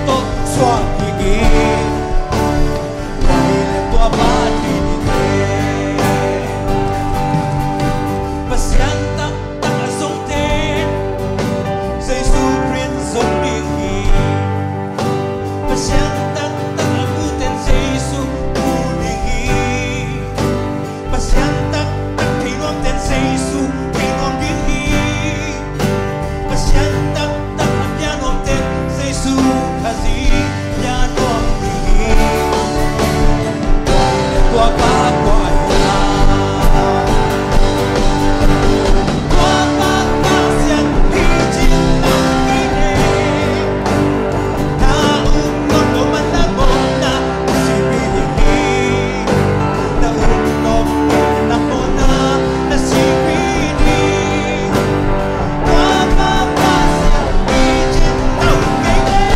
tawh suak kik in. Tua hi leh tua pa thei ni teh. Pasian taktak a zongten Jesu Khrist zong ding hi. Pasian taktak a muten Jesu mu ding hi. Pasian taktak thei nuamten Jesu thei nuam ding hi. Pasian taktak a bia nuamten Jesu Khazih bia nuam ding hi. Tua pa kua hiam? Tua pa Pasian hi cin na um kei leh, na um nop lo man na mawhna na sihpih ding hi. Na um nop kei leh na mawhna na sihpih ding. Tua pa Pasian hi cin na um kei leh,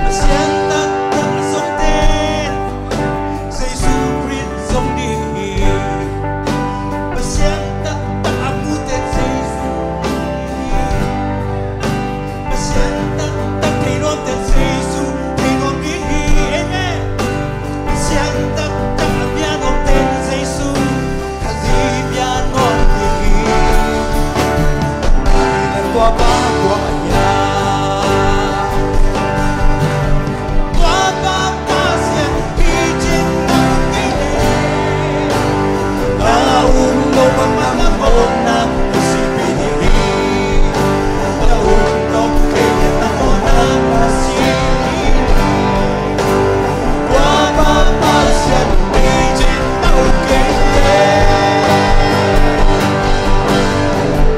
Pasian taktak a zongten Jesu Khrist zong ding hi. Pasian taktak a muten Jesu ding hi. Pasian taktak thei nuamten Jesu thei nuam ding hi. Amen. Pasian taktak a bia nuamten Jesu Khazih bia nuam ding hi. Tua pa kua hiam? Tua pa Pasian hi cin na um kei leh, na um lo man na mawhna na sihpih ding hi. Na um nop kei leh na mawhna na sihpih ding hi. Tua pa Pasian hi cin na um kei leh,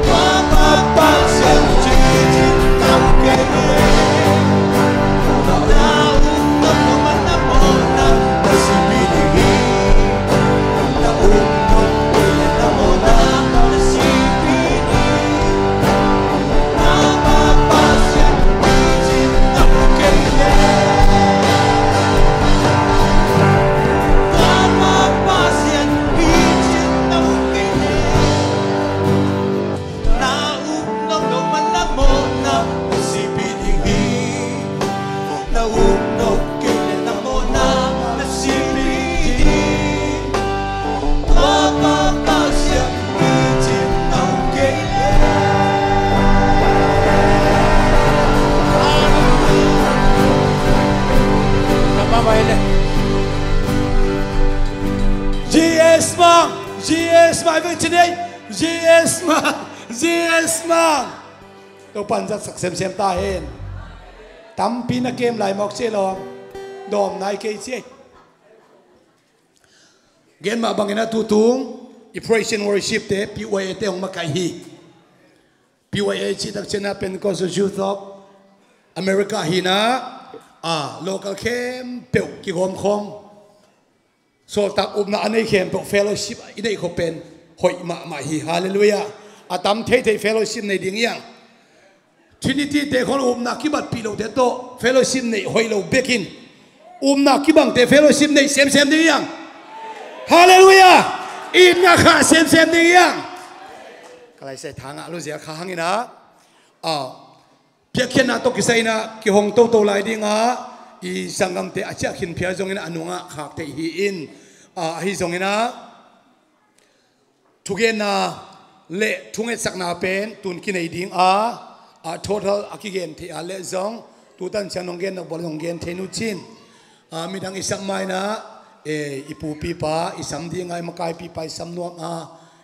tua pa Pasian hi cin na um kei leh, na um nop lo man na mawhna na sihpih ding hi. Na um nop kei leh na mawhna na sihpih ding. Tua pa Pasian hi cin na um kei leh. Hallelujah. Ka pa mai le. G S Mang, G S Mang, veng ci nei. G S Mang, G S Mang. Topa'n zatsak semsem ta hen. Tampi na kem lai mawk ci lo. Dawm nai kei ci. Gen mah bangin a tutung i praise and worship te P Y A te hong makaih hi. P Y A cih tak ciangin a Pentecostal Youth of America hi-in a, a local khempeuh kigawm khawm. Sawltak upna a nei khempeuh fellowship i neih khawh pen hoih mahmah hi. Halleluiah. A tam theithei fellowship nei ding hiang. Trinity te khawng upna kibatpih lote tawh fellowship neih hoih lo bekin, upna kibangte fellowship neih semsem ding hiang. Halleluiah. Itna khah semsem ding hiang. Ka laisai thangah luzial kha hangin ah, ah, piakkhiatna tawh kisai in ah kihong toto lai ding ah, i sanggamte a ciah khin phial zongin a nungah khak theih hi in, ah, ahi zongin ah thugenna le thungetsakna pen tun kinei ding a, ah, total a kigen theih a leh zong tutan ciang nong gen nop bawlin nong gen thei nu cin. Ah, midang i sam ma in ah, eh, i pupipa i sam ding a, i makaipipa i sam nuam a,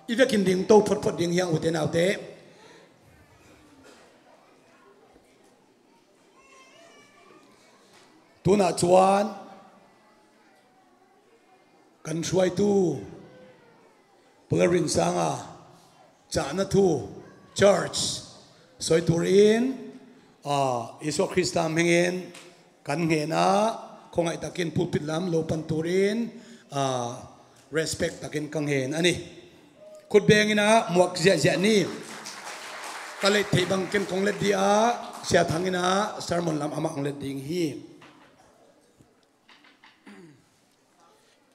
i vekin ding to photphot ding hiang ute naute. Tunah chuan kan hruaitu Pularin sanga cahna thu church sawi turin, ah, Isua Krista hmingin kan hngenah khawngaih takin pulpit lam lo pan turin, ah, respect takin ka hnen a ni. Khut bengin ah muak ziahziah ni. Ka let theih bang ken kong let dih a, Sia Thangin ah sermon lam amah hong let ding hi.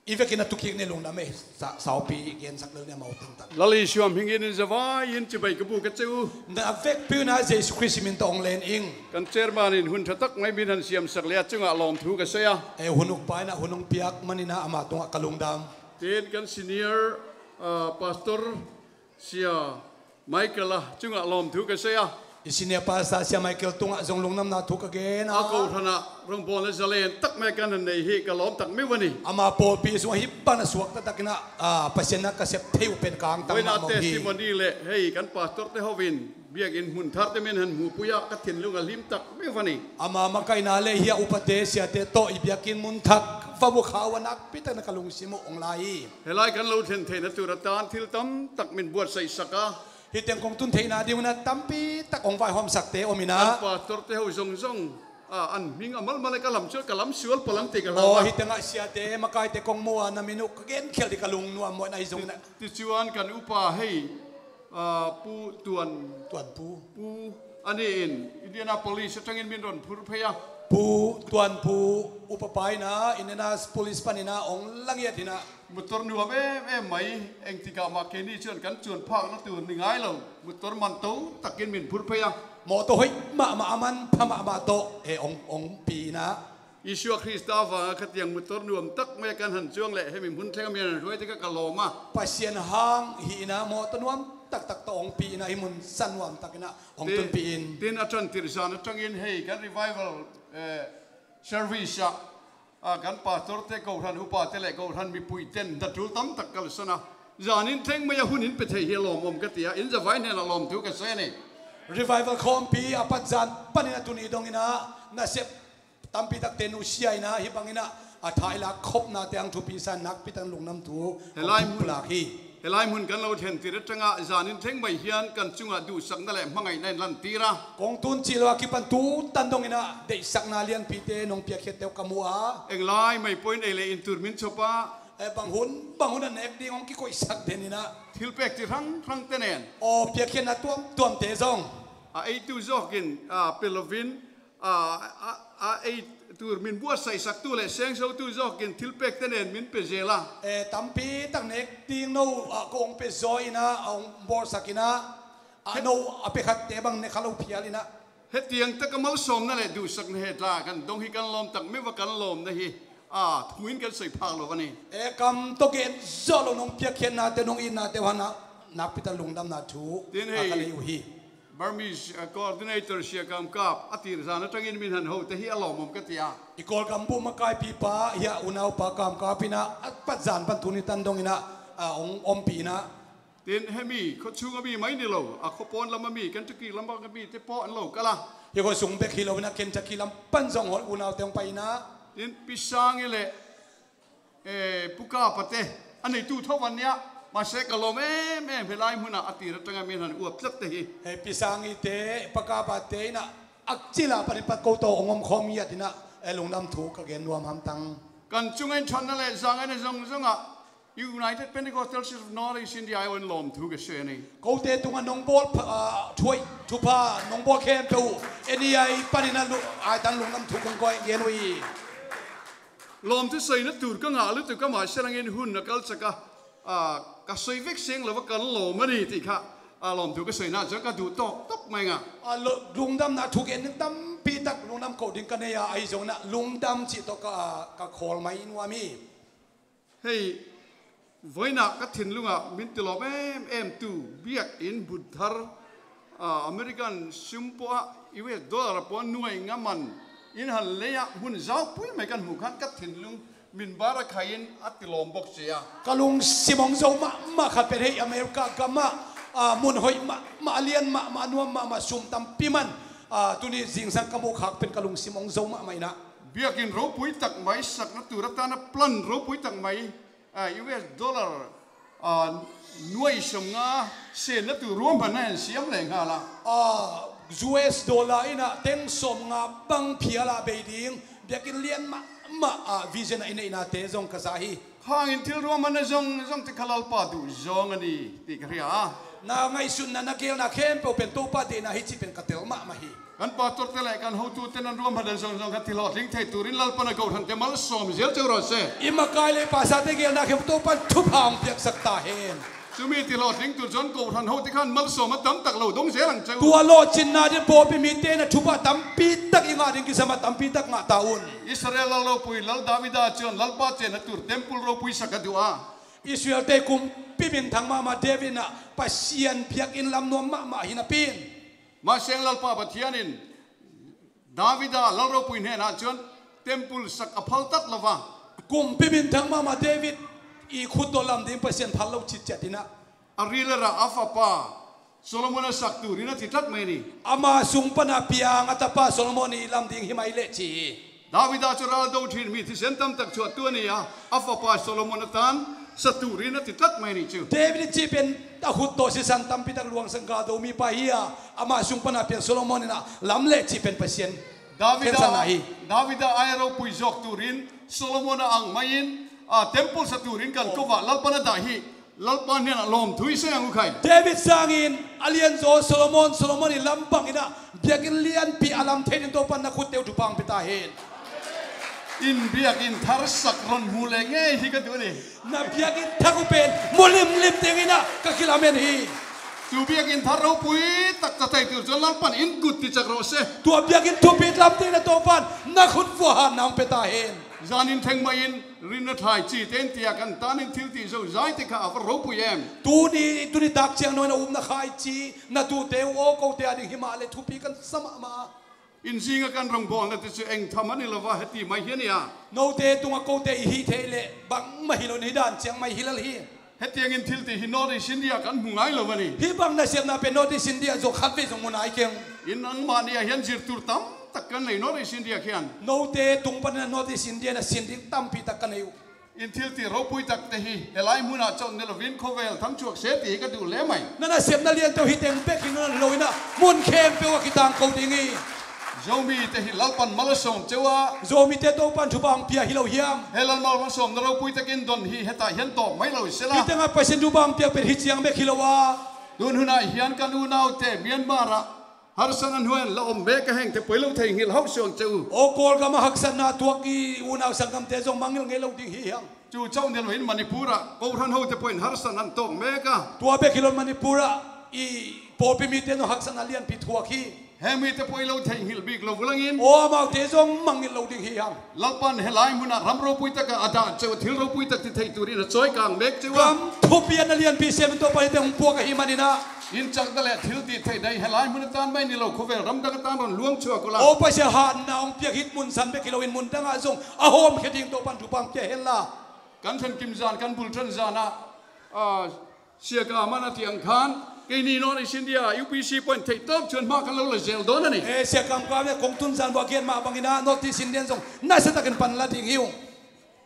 I vekin a tukik ni lungdam ei, sa-, saupi gensak lel ni amau tangtang. Lal Isua hmingin in zavaiin chibai ka buk a che u. Na vekpi un ah Jesu Krist min tawh hong len ing. Kan chairman in hun ṭha tak mai min han siamsak leh a chungah lawmthu ka sawi a. E, hun ukpa in ah hun hong piak manin ah ama tungah ka lungdam. Tin kan senior, ah, pastor Sia Michael a chungah lawmthu ka sawi a. I senior pastor Sia Michael tungah zong lungdamna thu ka gen a. A kohhranah rawngbawlna zalen tak mai kan han nei hi ka lawm tak meuh a ni. Ama pawlpi sungah hih bangin a suakta takin ah, ah, Pasian na ka sep thei uh pen ka angtang mahmah hi. Testimony leh hei kan pastor te hovin biakinn hmun tharte min han hmupui a ka thinlung a hlim tak meuh a ni. Ama makaihna leh hih a upate siate tawh i biakinn hmun thak va bukhau a nakpi takin a ka lungsim uh hong la hi. Helai kan lo thlen theihna tur atan thil tam tak min buatsaihsak a. Hih teng kong tun theihna ding un ah tampi tak hong vaihawmsakte om in ah. Kan pastor te ho zong zong, a, an hming a malmal e ka lam sual, ka lam sual palam ti ka hlau a. Aw, hih tengah siate makaite kong mu a na min uh ka gen khial dih ka lungnuam mawh in ah hi zong in ah. Tichuan kan upa hei, a, Pu Tuan, Tuan Pu. Pu a ni in Indianapolis aṭangin min rawn phur phei a. Pu Tuan Pu upa pa in ah Indianapolis panin ah hong la ngiat in ah. Motor nuam em em mai, engtikah mah keini chuan kan chuan phakna tur ni ngai lo. Motor man to takin min phur phei a. Motor hoih mahmah a man pha mahmah tawh, eh, hong, hong pi in ah. Isua Krista vanga khatiang motor nuam tak mai a kan han chuang leh hemi hmun thlenga min han hruai te kha ka lawm a. Pasian hang hi in ah motor nuam tak tak tawh hong pi in ah hih hmun san nuam tak in ah hong tunpih in. Tin a ṭan tirh zan aṭangin hei kan revival, eh, service ah, a, kan pastor te, kohhran upa te leh kohhran mipui ten hna tul tam tak kalsan a, zanin thleng mai a hun in pe thei hi a lawmawm ka ti a, in zavai hnenah lawmthu ka sawi a ni. Revival khawmpi a pat zan panin a tuni dawngin ah nasep tampi takte nusia in ah hih bangin ah a thailak khopnate ang thupi sa nakpi takin lungdam thu hong pulak hi. Helai hmun kan lo thlen tirh aṭanga zanin thleng mai hian kan chungah duhsakna leh hmangaihna in lantir a. Kawng tun chih lo a kipan tu tan dawngin ah deihsakna lianpite nong piakkhiat deuh ka mu a. Englai mai pawhin ei leh in tur min chhawp a. Eh, bang hun, bang hun a nek ding hong kikoihsak den in ah. Thilpek chi hrang hrang te nen. Aw, piakkhiatna tuam tuamte zong. A eitu zawkin, a, pe lovin, a, a, a ei tur min buatsaihsaktu leh sengsotu zawkin thilpek te nen min pe zel a. Eh, tampi tak nek ding no, a, kong pe zaw in ah, a hong bawlsak in ah, a no a pe khatte bang ne kha lo phial in ah. Hetiang taka malsawmna leh duhsakna he tla kan dawng hi kan lawm tak meuh a, kan lawmna hi, a, thu in kan sawi phak lo a ni. Eh, kam tawh gen zawh lo nong piakkhiatnate, nong itnate uh han ah nakpi tak lungdamna thu a ka nei uh hi. Burmese, uh, coordinator Sia Kam Kap a tirh zan aṭangin min han ho te hi a lawmawm ka ti a. I Kawlgam buh makaipipa hi a, unaupa Kam Kap in ah a pat zan pan tuni tan dawngin ah, a, hong ompih in ah. Tin hemi khaw chhunga mi mai ni lo, a khaw pawn lama mi, Kentucky lama mite pawh an lo kal a. Hi khaw sung bek hi lo in ah Kentucky lam pan zong hawl unaute hong pai in ah. Tin Pi Sangi leh, eh, Pu Kapa te a neitu tho an nia, mahse ka lawm em em, helai hmunah a tirh aṭanga min han uap tlat te hi. Hei Pi Sangi te, Pa Kapa te in ah a cil ah panin pat ko tawh hong om khawm ngiat in ah, eh, lungdam thu ka gen nuam hamtang. Kan cungah in thatna le zangahna zongzongah United Pentecostal Church of North East India i on lawmthu ka share ni. Kote tungah nong bawl pha-, ah, thuai, thupha nong bawl khempeuh uh, N E I panin a lu-, ai tan lungdam thu kong koih gen uh hi. Lawmthu saina tur ka ngah lutuk ka mah sialangin hun na kalsak a, ah, ka soi vek seng lo va kan lawm a ni ti kha, ah, lawmthu ka saina ciang ka duh tawk tawk mai nga. Ah, lo-, lungdamna thu gen ding tampi tak lungdam ko ding ka nei a, ahi zongin ah lungdam cih tawh ka, ka khawl mai nuam hi. Hei, vawiinah ka thinlungah min tilawm em em tu biakinn bun thar, ah, American sum pawha U S dollar pawha nuai nga man in han lei-ah hmun zaupui mai kan hmuh khan ka thinlung min bar a khai-in a tilawm bawk cia. Ka lungsim hong zo mahmah khat pen hei America gamah, ah, mun hoih mahmah, a lian mahmah, a nuam mahmah, sum tampi man, ah, tuni zingsang ka muh khak pen ka lungsim hong zo mahmah inah. Biakinn ropui tak mai sakna tur a tan a plan ropui tak mai, ah, U S dollar, ah, nuai sawmnga senna tur ruahmanna hen siam leng hala. Ah, U S dollar inah teng sawmnga bang phial a bei ding biakinn lian mahmah, ah, vision a i neihnate zong ka za hi. Hangin thil ruahmanna zong, zong te kha Lalpa duh zawng a ni ti ka hria a. Na ngaihsutna, na geelna khempeuh pen Topa deihna hi cih pen ka tel mahmah hi. Kan pastorte le kan hotute nan ruahmanna zongzong kha thil hawlding thei turin Lalpan a gohrante malsawm zel ceu rawh se. I makai le pastorte geelna khempeuh Topan thupha hong piaksak ta hen. Cumi thil hawlding tur zon kohran hote khan malsawm a tamtak lo dong zel ang ceu. Tua lawhcinna ding pawlpi mite na thupha tampi tak i ngah ding kisam a tampi tak ngah ta un. Israel lal ropui Lal Davida cun Lalpa cehna tur temple ropui sak a duh a. Israel-te kumpi minthang mahmah David in ah Pasian biakinn lam nuam mahmah hi napi in. Mah seng Lalpa Pathian in Davida lal ropui hnenah cun temple sak a phaltat lo va. Kumpi minthang mahmah David i khut tawh lam ding Pasian phal lo citciat in ah. A ri le rah a fapa Solomon a sak turin a ti tlat mai ni. Ama sung pana piang a tapa Solomon i lam ding hi mai leh ci hi. Davida cu ral do thin mi thisen tamtak chuahtu a ni a, a fapa Solomon a tan sa turin a ti tlat mai ni cu. David cih pen a khut tawh sisan tampi tak luangsan gal do mi pa hi a, ama sung pana piang Solomon in ah lam leh cih pen Pasian Davida, khensatna hi. Davida ai ropui zawk turin Solomon a ang mai in, a, temple sa turin kan ko ah Lalpan a dah hi. Lalpa hnenah lawmthu i seng uh khai. David sangin a lianzaw Solomon, Solomon i lam bangin ah biakinn lianpi a lam thei ding Topan na khutte uh thupha hong pia ta hen. In biakinn thar sak ron hmu le ngei hi ka duh ni. Na biakinn thak uh pen mu limlim dingin ah ka kilamen hi. Tu biakinn thar ropui taktak thei tur cun Lalpan in gut ti cak rawh se. Tua biakinn thupi lam dingin ah Topan na khut vuahanna hong pia ta hen. Zanin theng mah in rinna thlai ci tein tia kan tan in thil ti zozai te kha a va ropui em. Tuni, tuni tak ciang nawi na upna khai ci na tuhte uh aw kote a ding hi mah le thupi kan sa mahmah. In zinga kan rongbawlna te cu eng tham a ni lo va heti mai hi a ni a. Note tungah kote i hih theih leh bangmah hi lo in hi dan ciang mai hi lel hi. Hetiangin thil ti hi North East India kan hmu ngai lo a ni. Hih bang nasepna pen North East India zong khatvei zong hmu nai keng. In nangmah nih ah hian zirtur tam tak kan nei North East India khian. Note tung panin North East India na sin ding tampi tak ka nei uh. In thil ti ropui takte hi helai hmunah cawh ni lovin khawvel thangchuak se ti hi ka duh le mai. Na nasepna lian teuh hi teng bek hi ngan lo in ah mun khempeuh a kitang ko ding hi. Zomi te hi Lalpan mal a sawm ceu a. Zomi te Topan thupha hong pia hi lo hiam? He Lal mal a sawmna ropui takin don hi hetah hian tawp mai lo sela. Hi tengah Pasian thupha hong piak pen hi ciang bek hi lo a. Tun hunah hian kan unaute Myanmar ah harsatna hnuai la om bek a hengte poi lo thei nghilh hauh suang ceu. Aw Kawlgam ah haksatna tuak i unau sanggamte zong mangngilh ngei lo ding hi hiam? Cu cauh ni loin Manipur ah kohran hote pawhin harsatna an tawk mek a. Tua bek hi lo in Manipur ah i pawlpi mite zong haksatna lianpi thuak hi. He mite poi lo thei nghilh bik lo vulangin. Aw amaute zong mangngilh lo ding hi hiam? Lalpan helai hmunah ram ropui takah a dah ceu a thil ropui tak ti thei turin a cawikang mek ceu a. Ram thupi an a lianpi siamin Topan hite hong puak ahi manin ah. In cakna le thil ti theihna hi helai hmun a tan mai ni lo khawvel ramdang a tan ron luang chuak ula. Aw Pasian hatna hong piak hi mun san bek hi loin mun dangah zong a hawmkhia ding Topan thupha hong pia hen la. Kan ṭhen kim zan kan bul ṭhen zan ah, ah, Siaka man a tiang khan keini North East India U P C point theih tawp chuan hma kan lo la zel dawn a ni. Eh, Siakam ka ve kong tun zan bua kian mah bangin ah North East Indian zong nasa takin pan la ding hi ung.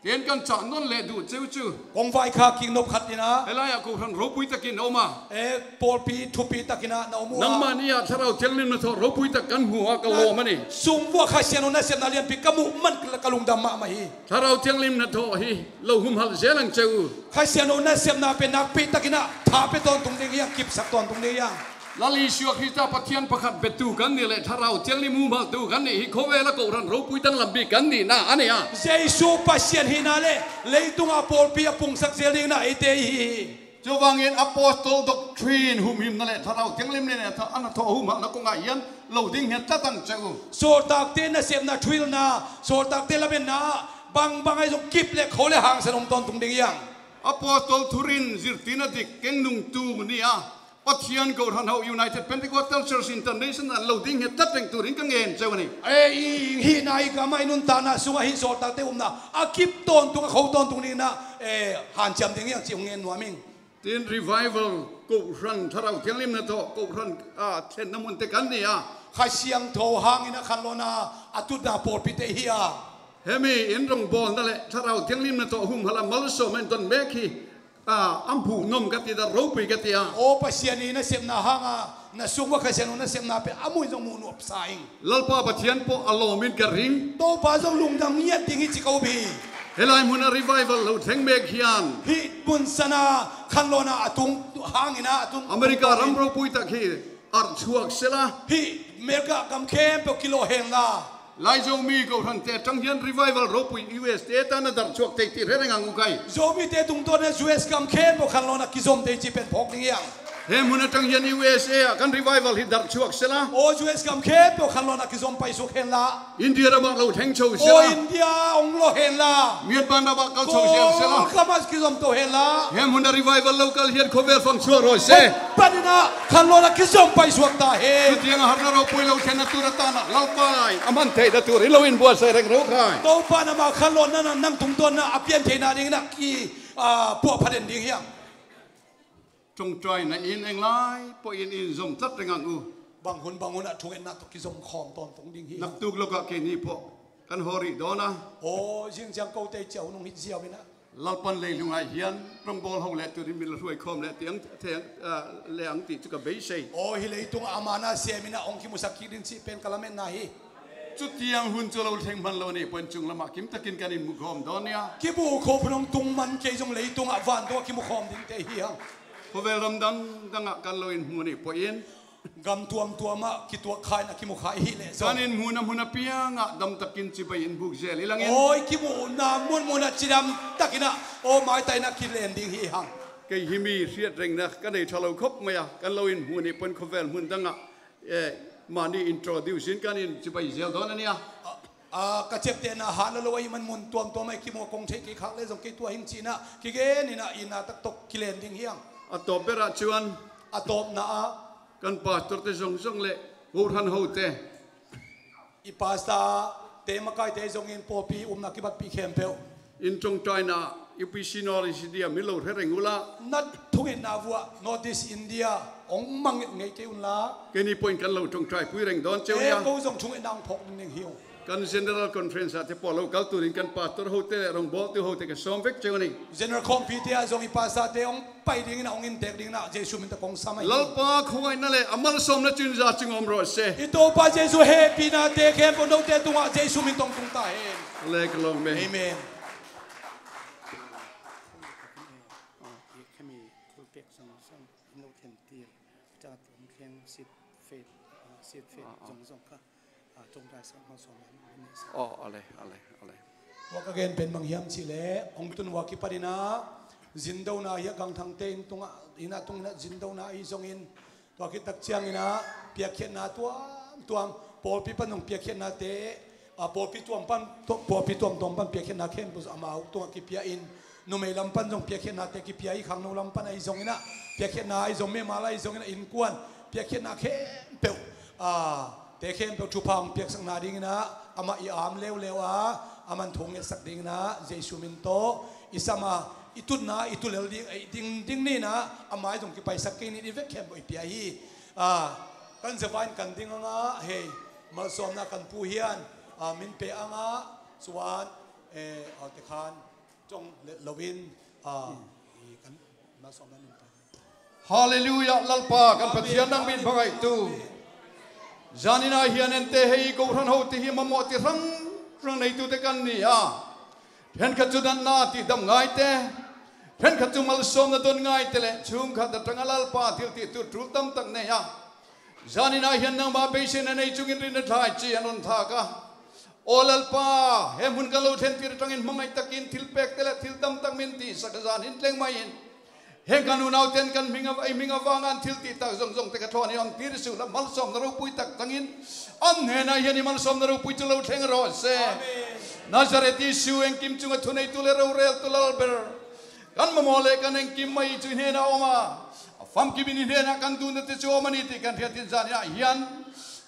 Ken kan cah nawn leh duh ceu cu. Kong vaikhak kik nop khat in ah. Hih lai-ah kohhran ropui takin a om a. Eh, pawlpi thupi takin ah na om uh a. Nangmah nih ah Thlarau Thianghlim na thawh ropui tak kan hmu a, ka lawm a ni. Sung vuah Kha Siangtho nasepna lianpi ka muh man ka lungdam mahmah hi. Thlarau Thianghlim na thawh hi lo humhalh zel ang ceu uh. Kha Siangtho nasepna pen nakpi takin ah tha pia tawntung ding hi hang, kipsak tawntung ding hi hang. Lal Isua Khrista Pathian pakhat biatu kan nih leh Thlarau Thianghlim humhalhtu kan nih hi. Khawvel ah kohhran ropui danglam bik kan nihna a ni a. Jesu Pasian hihna le leitungah pawlpi a pungsak zel dingna eite hi hi. Cuvangin apostol doctrine humhimna le Thlarau Thianghlim le na thawh, a na thawh humhalhna kongah hian lo ding hi a tlat ang ceu uh. Sawltakte nasepna thuhilhna, sawltakte lametna bangbang ahi zong kip le kho le hangsan om tawntung ding hi hang. Apostol thurin zirtirna dik, kengnung tung ni a, Pathian kohhran hauh United Pentecostal Church International lo ding hi a tlat reng turin ka ngen ceu a ni. Eh, i hihna i gam ah i nuntakna sungah hih sawltakte umna a kip tawntung, a kho tawntung dingin ah, eh, hanciam ding hi hang cih hong ngen nuam ing. Tin, revival, kohhran Thlarau Thianghlim na thawh kohhran, ah, thlenna munte kan ni a. Kha Siangtho hangin a khanlawhna a tutna pawlpite hi a. Hemi in rongbawlna le Thlarau Thianghlim na thawh humhalh a malsawm a in don mek hi. Ah, a hmuh nuam ka ti, darh ropui ka ti a. Aw Pasian i nasepna hanga na sung vuah Kha Siangtho nasepna pen a muh in zong muh nuam sa ing. Lalpa Pathian pawh a lawmin ka ring. Topa zong lungdam ngiat ding hi ci ko bi. Hih lai hmunah revival lo thleng mek hian. Hih mun sana khanlawhna a tung hangin ah a tung. America ram ropui tak hi arh chhuak sela. Hih America gam khempeuh kilawh henla. Lai Zomi kohhrante aṭang hian revival ropui U S te tan a darh chhuak thei ti reng ang u khai. Zomite tungtawn hian U S gam khempeuh khanlawhna kizom thei ci pen phawk ding hi hang. He hmun aṭang hian U S A ah kan revival hi darh chhuak sela. Aw, U S gam khempeuh khanlawhna kizom paisuak henla. India ramah lo thleng chho sela. Aw, India hong lawh henla. Myanmar ramah kal chho zel sela. Kul khamah kizom to henla. He hmunah revival lo kal hian khawvel fang chhuak rawh se. Hei panin ah khanlawhna kizom paisuak ta hen. Chutiang a harhna ropui lo thlenna tur atan ah Lalpa in a hman theihna tur in lo inbuatsaih reng rawh khai. Topa in amah khanlawhna nang tungtawn ah a pian theihna dingin ah ki, ah, puahphat en ding hi hang. Ṭawngṭaina in eng lai pawhin in zom tlat reng ang u. Bang hun bang hun ah thungetna tawh kizom khawm tawntung ding hi. Naktuk lawkah keini pawh kan haw rih dawn a. Aw, zingziang kote ciah hun hong hit ziau in ah. Lalpan leilungah hian rawngbawl ho leh turin min la hruai khawm leh tiang thei ang, ah, leh ang tih chu ka beisei. Aw, hi leitungah amah na siam in ah hong kimusak kik ding cih pen ka lametna hi. Chutiang hun chu lo thleng hman lo a nih pawhin chung lamah kim takin kan inhmu khawm dawn nia. Kimuh khawm hun hong tung man kei zong leitungah vantungah kimu khawm dingte hi hang. Khawvel ram dang dangah kan lo inhmu a nih pawhin. Gam tuamtuamah kituak kha in a kimu kha i hih leh zong. Kan inhmuhna hmun apiangah dam takin chibai in buk zel i langin. Awi, kimuhna munmunah cidam takin ah aw maitai in ah kilen ding hi hang. Kei hi mi hriatrengna ka nei ṭha lo khawp mai a, kan lo inhmuh a nih pawhin khawvel hmun dangah, eh, mahni introduce in kan in chibai zel dawn a nia. A, a, ka ciaptehna hat lo lo ahih man mun tuamtuamah i kimuh a kong theih kei khak leh zong kei tua hing ci in ah kigen in ah itna tak tawh kilen ding hi hang. A tawp berah chuan. A tawpna ah. Kan pastor te zawng zawng leh kohhran hote. I pastor te makaite zongin pawlpi umna kibatpih khempeuh. In ṭawngṭaina U P C North East India min lo hre reng ula. Na thungetna vuah North East India hong mangngilh ngei kei unla. Keini pawhin kan lo ṭawngṭaipui reng dawn cheu nia. Ko zong thungetna hong phawk ding hi ung. Kan General Conference ah te pawh lo kal turin kan pastor hote leh rawngbawltu hote ka sawm vek cheu a ni. General Khawmpite ah zong i pastor te hong pai dingin a hong intek dingin ah Jesu min tawh kong sam ahi. Lalpa khuaina leh a malsawmna chin za ching awm rawh se. I Topa Jesu hehpihna te khempeuh note tungah Jesu min tawh hong tung ta hen. Lek lawm e. Amen. Khemi thil pek zong zong in lo thlen tir. Chat om kheng sit fet, ah, sit fet zong zong kha. Ah, ṭawngṭai sak malsawm in, in sa. Aw, a le, a le, a le. Tua ka gen pen bang hiam cih leh hong tun ua kipan in ah zindona hi a gangthangte in tungah, in ah tung in ah zindona ahi zongin tua khit tak ciangin ah piakkhiatna tuamtuam, pawlpi pan zong piakkhiatnate, ah, pawlpi tuam pan, tu-, pawlpi tuamtuam pan piakkhiatna khempeuh amau tungah kipia in, numei lam pan zong piakkhiatnate kipia i, khangno lam pan ahi zongin ah piakkhiatna ahi zong, mimal ahi zongin ah innkuan piakkhiatna khempeuh, ah, te khempeuh thupha hong piaksakna dingin ah amah i am leuleu a, aman thu hong ngetsak dingin ah Jesu min tawh i sam a, i tutna i tu lel ding, ei ding, ding ni in ah amah i zong kipaisak kei ni, i vek khempeuh i pia hi. Ah, kan zava in kan ding ang a, hei, malsawmna kan pu hian, ah, min pe ang a, chuan, eh, aute khan Cong let loin, a, i kan malsawmna nun pah. Halleluiah, Lalpa kan Pathian nang min bangaitu. Zanin ah hian ente hei kohran hote hi mamawh ti hrang hrang neitute kan ni a. Ṭhenkhat chu natna tihdam ngaite, ṭhenkhat chu malsawmna dawn ngaite le chhungkhat aṭanga Lalpa thiltihtu ṭul tamtak nei a. Zanin ah hian nangma beiseina nei chungin rinna thlai chi an rawn thlak a. Aw Lalpa, he hmun kan lo thlentir aṭangin hmangaih takin thilpekte leh thil tamtak min tihsak a zan hi tleng mai in. Heng kan unauten kan hming a, i hming avanga an thiltihtak zawng zawngte kha thawn in awmtir suh la, malsawmna ropui tak tangin an hnenah hian i malsawmna ropui chu lo thleng rawh se. Amen. Nazareth Isu engkim chunga thuneitu leh roreltu Lal ber, kan mamawh leh kan engkim mai chu i hnenah a awm a, a famkimin i hnenah kan duhnate chu a awm a ni tih kan hriat in zanin ah hian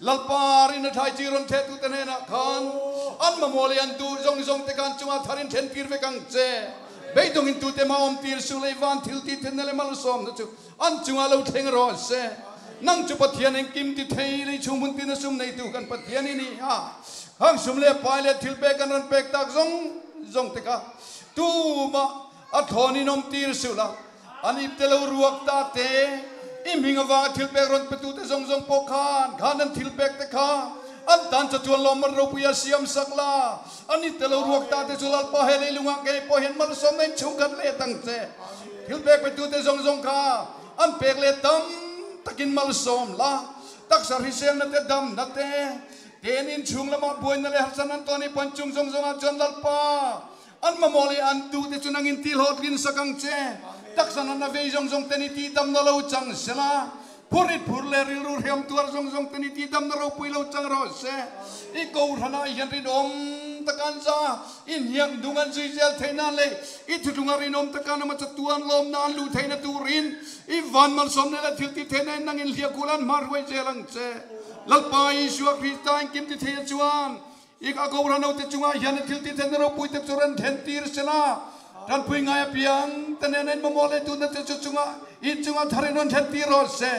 Lalpa, rinna thlai chi rawn thlentute hnenah khan an mamawh leh an duh zawng zawngte kha an chunga tharin thlentir vek ang che. Beidongin tute mah awmtir suh leh i van thiltithenna leh malsawmna chu an chunga lo thleng rawh se. Nang chu Pathian engkim ti thei leh i chhung hmun tina sum neitu kan Pathian i ni a. Khang sum leh pai leh thilpek kan rawn pek tak zawng zawngte kha tumah a thlawnin awmtir suh la. An ipte lo ruak tate, i hming avanga thilpek rawn petute zawng zawng pawh khan, khan an thilpekte kha an tan chatuan lawmman ropuia siamsak la. An ipte lo ruak tate chu Lalpa he leilungah kei pawh hian malsawmna in chhungkhat let ang che. Thilpek petute zawng zawng kha an pek leh tam takin malsawm la. Taksa hriselnate, damnate, tenin chhung lamah buaina leh harsatna an tawn i pan chung zawng zawngah chuan Lalpa, an mamawh leh an duhte chu nangin tih hlawhtlinsak ang che. Taksa natna vei zawng zawngten i tihdamna lo chang se la. Phurrit phur leh rilru hriam tuar zawng zawngten i tihdamna ropui lo chang rawh se. I kohranah hian rinawm taka an za, inhniam dung an zui zel theihna leh i thuthlungah rinawm taka an a chatuan lawmna an luh theihna turin i van malsawmna leh thiltihtheihna in nangin hliahkhuh la an hmarhuai zel ang che. Lalpa Isua Krista engkim ti thei a chuan i ka kohran hote chungah hian a thiltihtheihna ropuite chu rawn thlentir se la. Ṭanpui ngai a piangte nen in mamawh leh duhnate chu chungah, i chungah tharin rawn thlentir rawh se.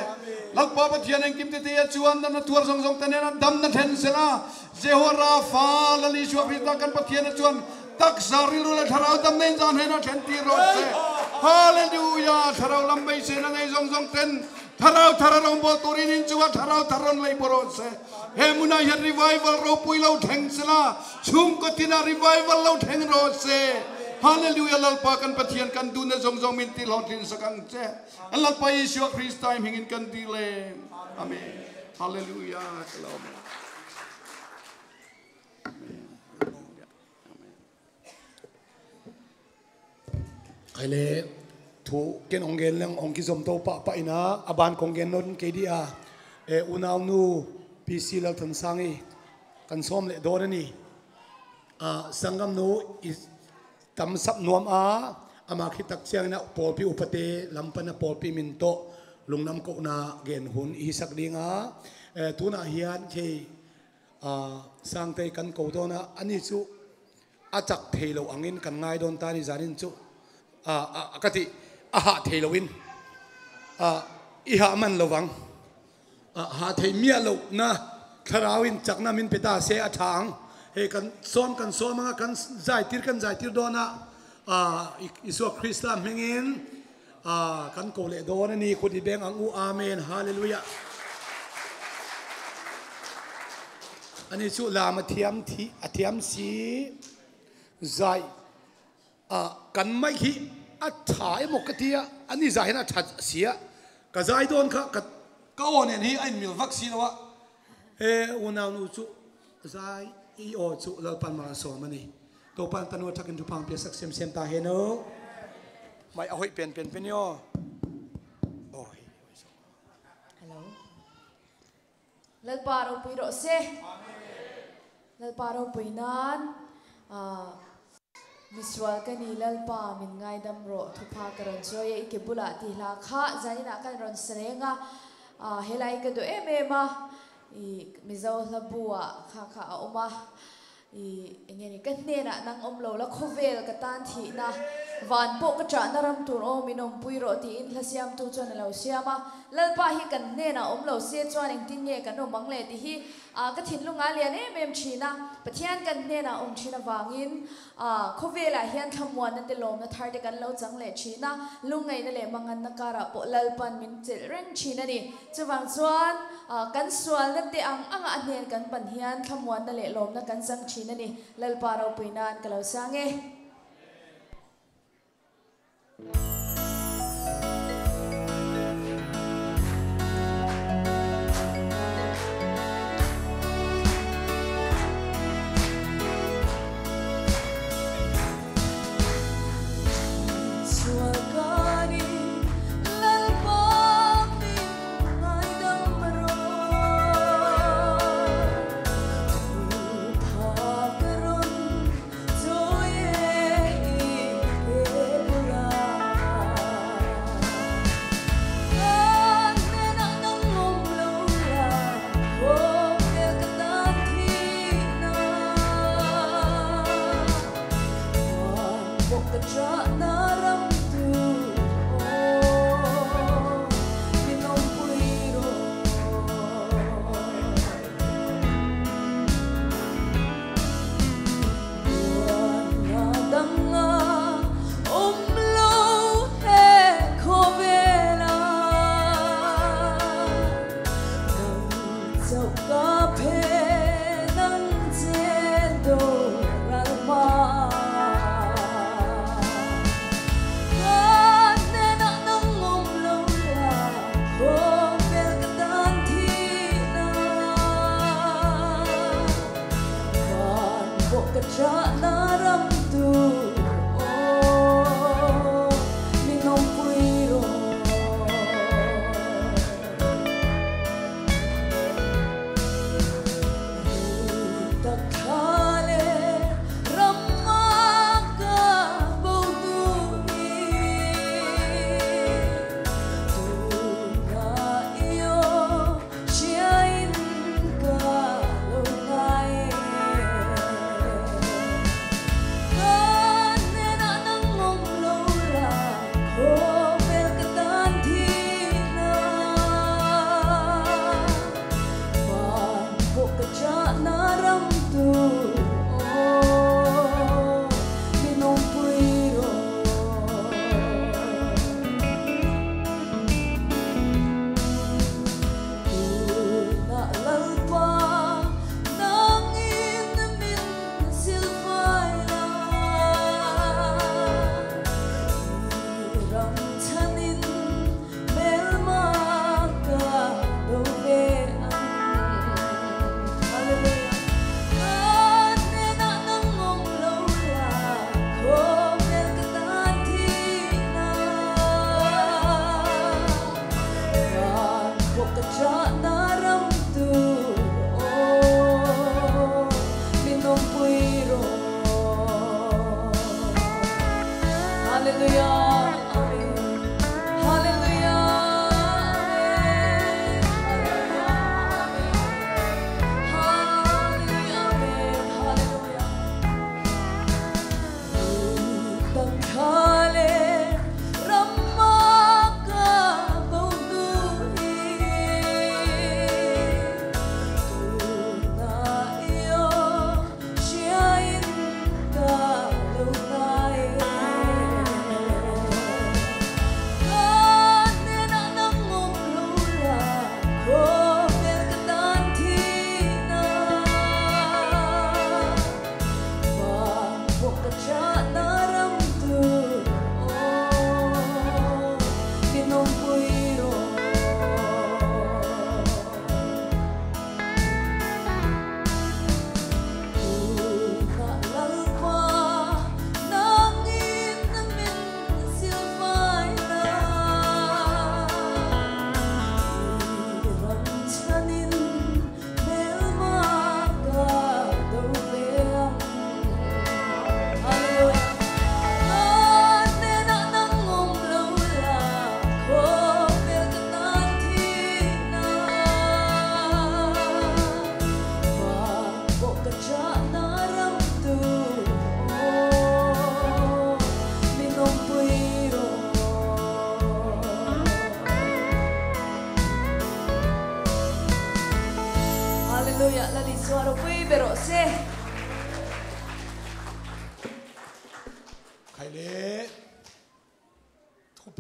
Lalpa Pathian engkim ti thei a chuan natna tuar zawng zawngte nen a damna thlen se la. Jehovah Rapha, Lal Isua Krista kan Pathian a chuan taksa rilru leh thlarau damna in zan hnenah thlentir rawh se. Halleluiah. Thlarau lam beiseina nei zawng zawngten Thlarau thar a rawn bawl turin in chungah Thlarau thar rawn lei bawl rawh se. He hmunah hian revival ropui lo thleng se la, chhungkaw tinah revival lo thleng rawh se. Halleluiah, Lalpa kan Pathian kan duhna zawng zawng min tih hlawhtlinsak ang che. An Lalpa Isua Krista hmingin kan dil e. Amen. Halleluiah. Ka lawm. Amen. Khai le thu ken hong gen leng hong kizom to pahpah ina, a ban kong gen nawn kei dih a. E, unaunu P C Lalthansangi kan sawm leh dawn a ni. A, sanggamnu i tamsap nuam a, ama khit tak ciangin a pawlpi upate lam pana pawlpi min tawh lungdam kohna gen hun i hisak ding a. E, tunah hian khei, a, Sangtei kan ko dawn a, ani chu a chak thei lo angin kan ngai dawn ta ni zanin chu, a, a, a ka ti, a hah thei loin, a, i hah man lo vang. A, hah thei miah lohna Thlarau in chakna min pe ta se a ṭha ang. Hei kan sawm, kan sawm anga kan zaitir, kan zaitir dawn a, a, I, Isua Krista hmingin, a, kan ko leh dawn a ni, khut i beng ang u. Amen. Halleluiah. Ani chu lam a thiam thi, a thiam si zai, a, kan mic hi a ṭha emaw ka tia, ani zai hian a ṭha si a, ka zai dawn kha ka, ka aw nen hi a inmil vak si lo a. E, unaunu chu zai i aw chu Lalpan mal sawm a ni. Topan tanu a thakin thupha piasak semsem ta hen aw. Mai a hoih pen pen pen i aw. Aw, hei. Hello. Lalpa ropui rawh se. Lalpa ropui nan, ah, misual ka ni Lalpa min ngaidam rawh, thupha ka rawn chawi a, i ke bulah tih hla kha zaninah kan rawn sa leng a, ah, helai ka duh em em a, i Mizo hlabuah kha kha a awm a, i enge ni, ka hnenah nang awm lo la, khawvel ka tan thihna Van pawh ka ṭahna ram tur aw, min ompui rawh, tiin lasiamtu chuan a lo siam a. Lalpa hi kan hnenah awm lo sia chuan engtin nge kan awm ang le tih hi, aa, ka thinlung a lian em em ṭhin a. Pathian kan hnenah awm ṭhin avangin, aa, khawvelah hian thlamuanna te, lawmna thar te kan lo chang leh ṭhin a. Lungngaihna leh manganna karah pawh Lalpan min chelh reng ṭhin a ni. Chuvang chuan, aa, kan sualna te ang angah hnen kan pan hian thlamuanna leh lawmna kan chang ṭhin a ni. Lalpa ropui nan ka lo sang e.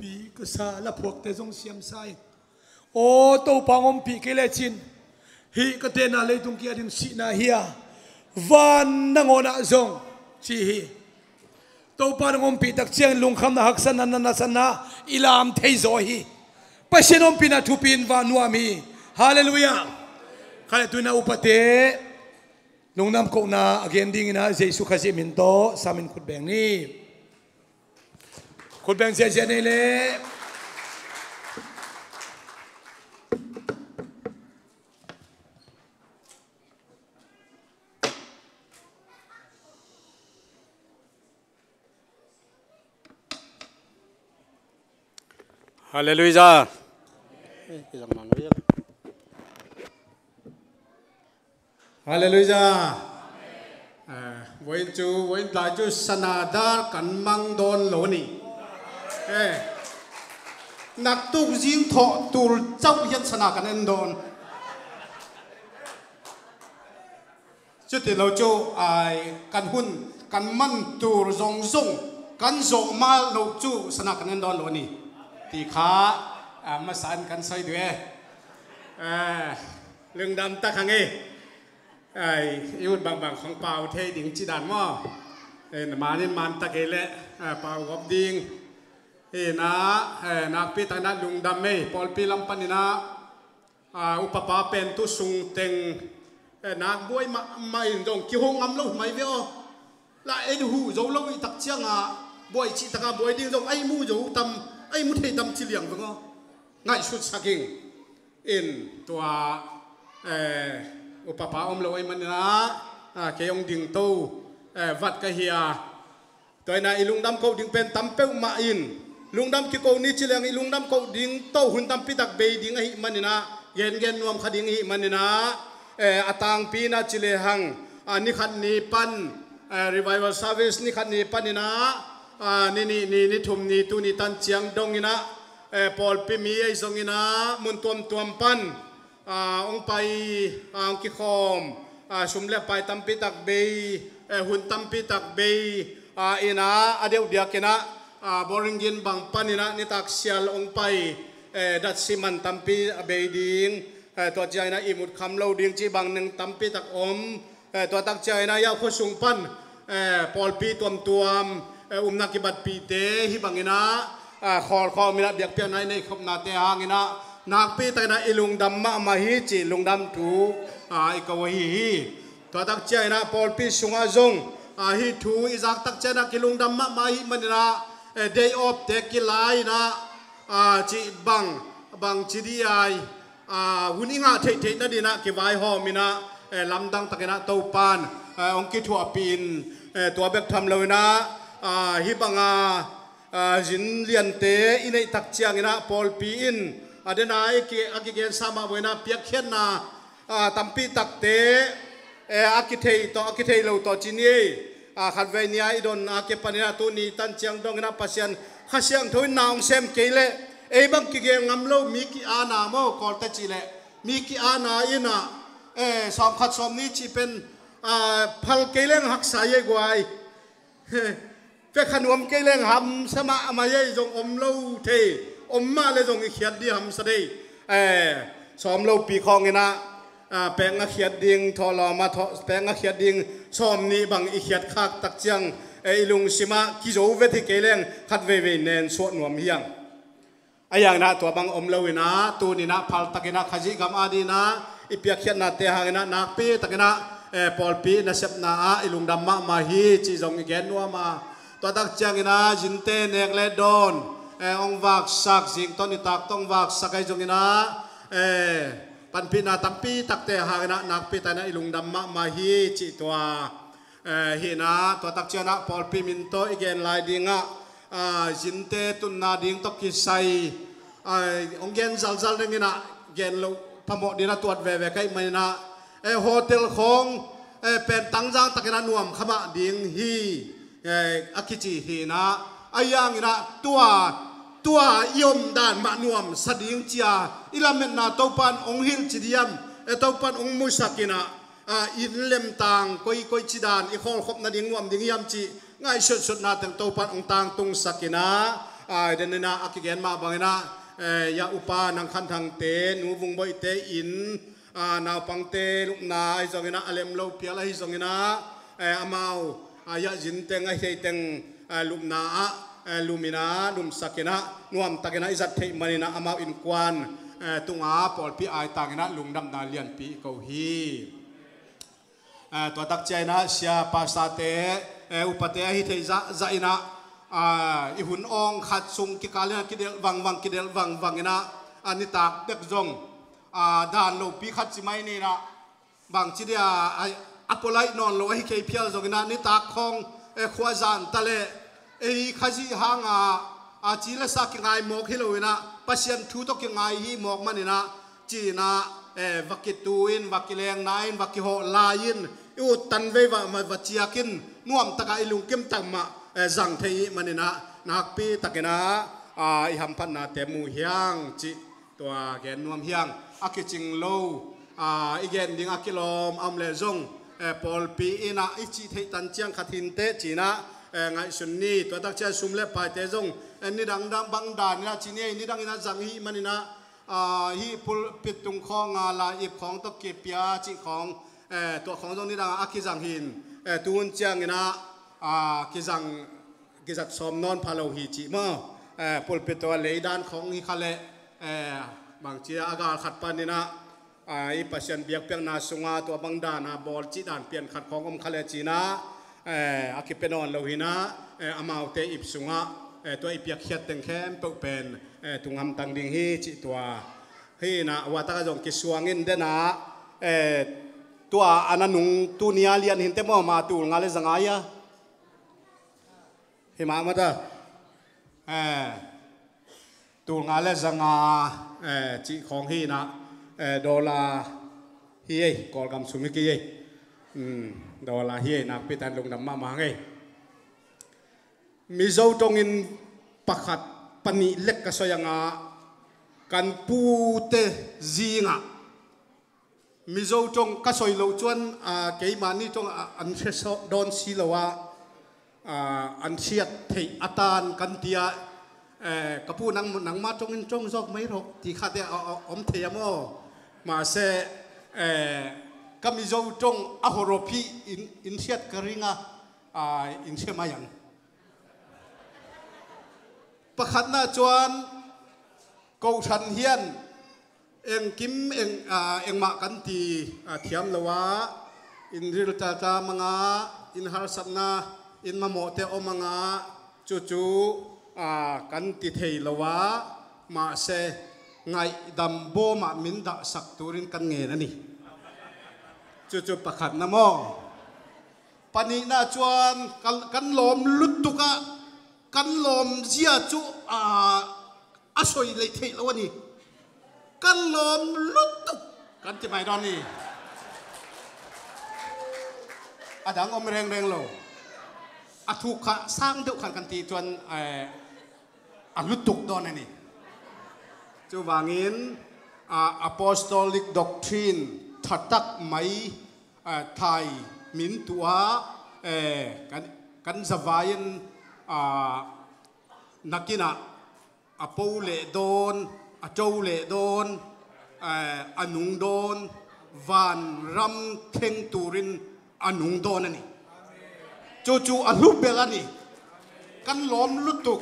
Pi ka sa laphuakte zong siamsa in, aw Topa hong ompih kei lecin hih ka tenna leitung kia ding sihna hi a, van nangawnah zong ci hi. Topa hong ompih tak ciangin lungkhamna, haksatna, natna, satna i lam thei zaw hi. Pasian ompihna thupi in va nuam hi. Halleluiah. Kha le tuina upate lungdam kohna a gen dinginah Jesu Khazih min tawh samin khutbeng ni. Khutbeng ziahziah nei le. Halleluiah. Halleluiah. Eh, voi in cu, voi in tlai cu sana dar kan mang dawn lo ni. Eh, naktuk zing thawh tul cauh hian sana kan en dawn. Cuti lo cu ai kan hun kan man tur zongzong kan zawh mal lo cu sana kan en dawn lo ni. Ti kha, ah, masa in kan sai duh e. Eh, lungdam tak hang e. Ai, i ut bangbang khong pau thei ding ci dan maw? Eh, na man in man tak e le, ah, pau gawp ding. Hi na, eh, nakpi tak na lungdam e, pawlpi lam panin ah, ah, upapa pen tu sung teng, eh, nak buai mahmah in zong kihong ngam lo mai ve aw. La ei huh zo lo i tak ciangah buai cih takah buai ding zong ei mu zo tam, ei mu thei tam ci liang veng aw. Ngaihsut sak ing. In tua, eh, upapa om lo ei maninah, ah, kei hong dingto, eh, vat ka hi a. Tua inah i lungdam koh ding pen tam peuhmah in, lungdam kiko ni ci leng i lungdam koh ding tawh hun tampi tak bei ding ahih maninah, gengen nuam kha ding ahih maninah, eh, a tangpi inah ci lehang, ah, ni khat ni pan, eh, revival service ni khat ni paninah, ah, ni nih ni, ni thum ni, tuni tan ciang donginah, eh, pawlpi mi ei zonginah mun tuamtuam pan, ah, hong pai, ah, hong kikhawm, ah, sum le pai tampi tak bei, eh, hun tampi tak bei, ah, inah a deuh diakinah, ah, Bowling Green bang paninah nitak sial hong pai, eh, datsi man tampi a bei ding, eh, tua cianginah ihmut kham lo ding cih bang neng tampi tak om. Eh, tua tak cianginah yau khuasung pan, eh, pawlpi tuamtuam, eh, umna kibatpihte hih banginah, ah, khawlkhawm inah biakpiakna i neih khopnate hanginah nakpi takinah i lungdam mahmah hi cih lungdam thu, ah, i ko ahi hi. Tua tak cianginah pawlpi sungah zong, ah, hih thu i zak tak cianginah kilungdam mahmah ahih maninah, eh, day off te kilai inah, ah, cih bang, bang ci dih ai. Ah, hun i ngah theihtheih nadinah kivaihawm inah, eh, lamdang takinah Topan, eh, hong kithuahpih in, eh, tua bek tham loinah, ah, hih banga, ah, zin liante i neih tak cianginah pawlpi in a dena i ki, a kigensa mah buainah piakkhiatna, ah, tampi takte, eh, a kithei tawh, a kithei lo tawh ci ni ei. Ah, khatvei nia i don a kipaninah tuni tan ciang donginah Pasian Kha Siangtho in na hong sem kei leh ei bang kigen ngam lo mi ki-ana maw, Kawlte cih leh mi ki-ana inah, eh, sawmkhat sawmni cih pen, ah, phal kei leng haksa ei guai. Pek kha nuam kei leng hamsa mahmah ei, zong om lo thei, om mah le zong i khiat dih hamsa dei. Eh, sawm lopi khawnginah, ah, pek nga khiat ding, thawhlawm ah thaw, pek nga khiat ding sawm nih bang i khiat khak tak ciang, eh, i lungsimah kizo vet hi kei leng khat veivei nen suah nuam hiang. A yanginah tua bang om loinah tuninah phal takinah Khazih gam adinah i piakkhiatnate hanginah nakpi takinah, eh, pawlpi nasepna ah i lungdam mahmah hi cih zong i gen nuam a. Tua tak cianginah zinte nek le dawn, eh, hong vaksak, zingtawn i taktawn hong vaksak ahi zonginah, eh, panpihna tampi takte hanginah nakpi takinah i lungdam mahmah hi cih tua. Eh, hinah tua tak cianah pawlpi min tawh i gen lai dingah, ah, zinte tunna ding tawh kisai, ah, hong gen zalzal dinginah gen loh phamawh dinah tuat veve ka hih maninah, eh, hotel khawng, eh, pen tangzang takinah nuam kha mah ding hi, eh, a kici hinah, a yanginah tua, tua i omdan mah nuamsa ding cia i lametna Topan hong hilh ci diam, eh, Topan hong musakinah, ah, inn lemtang koi, koi cidan i khawlkhop nading nuam ding hiam cih ngaihsutsutna teng Topan hong tangtungsakinah, Ai, den inah a kigen mah banginah, eh, ya upa Nang Khan Thangte, Nu Vung Boihte in, ah, naupangte lupna ahi zonginah, a lem lo pial ahi zonginah, eh, amau, ah, ya zinteng a theiteng, eh, lupna ah, eh, luminah, lumsakinah, nuamtakinah i zat theih maninah amau innkuan, eh, tunga pawlpi aitanginah lungdamna lianpi i ko hi. Eh, tua takciah inah sia pastorte, eh, upate ahi theih zahzah inah, ah, i hun awng khat sung kikal inah kidelh vangvang, kidelh vangvang inah, ah, nitak bek zong, ah, dan lopi khat ci mai ninah, bangci dia, ah, a pua laih nawn lo ahi kei phial zonginah nitak khawng, eh, khua zan ta leh, ei Khazih hanga, a, ci le sa kingai mawk hi loinah, Pasian thu tawh kingai hi mawk maninah, cinah, eh, va kitu in, va kilengna in, va kihawh lai-in, i uttan vei va, va, va ciakin, nuamtakah i lungkim tak mah, eh, zang thei i hih maninah, nakpi takinah, a, i hamphatnate mu hiang cih tua gen nuam hiang. A kicing lo, a, i gen ding a kilawm a om leh zong, eh, pawlpi inah i cih theih tan ciang khat hinteh cinah, eh, ngaihsun ni. Tua takciah sum le paite zong, eh, nidang dang bang dan inah ci ni ei, nidang inah zang i hih maninah, a, hih pulpit tung khawng a, lai ip khawng tawh kipia cih khawng, eh, tua khawng zong nidang a kizang hin, eh, tuhun cianginah, a, kizang kizat sawm nawn pha lo hi cih maw? Eh, pulpit tua leidan khawng hi kha leh, eh, bangci a gal khat paninah, ah, i Pasian biakpiakna sungah tua bang dana bawl cih dan pian khat khawng om kha leh cinah, eh, a kipia nawn lo hinah, eh, amaute ip sungah, eh, tua i piakkhiat teng khempeuh pen, eh, tung hamtang ding hi cih tua. Hinah, uatakah zong kisuangin denah, eh, tua a na nung tuni a lian hinteh maw, ma tul nga le za nga ia. Hi mah mah ta. Eh, tul nga le za nga, eh, cih khawng hinah, eh, dollar hi ei, Kawlgam sum hi kei ei. Hmm, dollar hi ei, nakpi tan lungdam mahmah hang ei. Mizo tongin pakhat, panih lek ka soi a nga, kan pute zingah Mizo tong ka soi loh cuan, ah, keimah nih tong, ah, an hre sawh dawn si lo ah, ah, an hriat theih a tan kan ti ah, eh, ka pu nang, nangmah tongin tong zawk mai rawh ti khat eh, a, a, om thei a maw? Mahse, eh, ka Mizo tong a hawrawp hi in, in hriat ka ring a, ah, in hre mai ang. Pakhatna cuan, kohhran hian engkim eng, ah, engmah kan ti, ah, thiam lo ah, in riltata manga, in harsatna, in mamawhte om anga, cucu, ah, kan ti thei lo ah, mahse, ngaihdam bawmah min dahsak turin kan ngen a ni. Cucu pakhatna maw? Panihna cuan kan, kan lawm lutuk ah, kan lawm zia cu, ah, a soi lei theih lo a ni. Kan lawm lutuk kan ti mai dawn ni. A dang om rengreng lo. A thuk kha sang deuh khan kan ti cuan, eh, a lutuk dawn a ni. Cuvangin, ah, apostolic doctrine thatak mai, ah, thai min tuah, eh, kan, kan zavai in, ah, nakinah a po leh dawn, a co leh dawn, eh, a nung dawn, vanram thleng turin a nung dawn a ni. Cucu a hlu bel a ni. Kan lawm lutuk.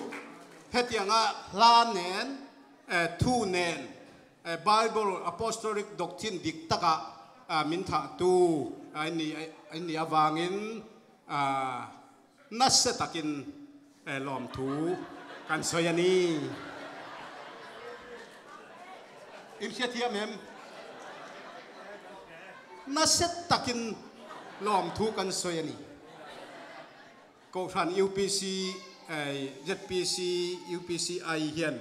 Hetiangah hla nen, eh, thu nen, eh, Bible apostolic doctrine diktakah, ah, min thahtu, ah, in ni, in ni avangin, ah, nasia takin, eh, lawmthu kan soi a ni. In khiat hiam em? Nasia takin lawmthu kan soi a ni. Kohhran U P C, eh, Z P C, U P C I hian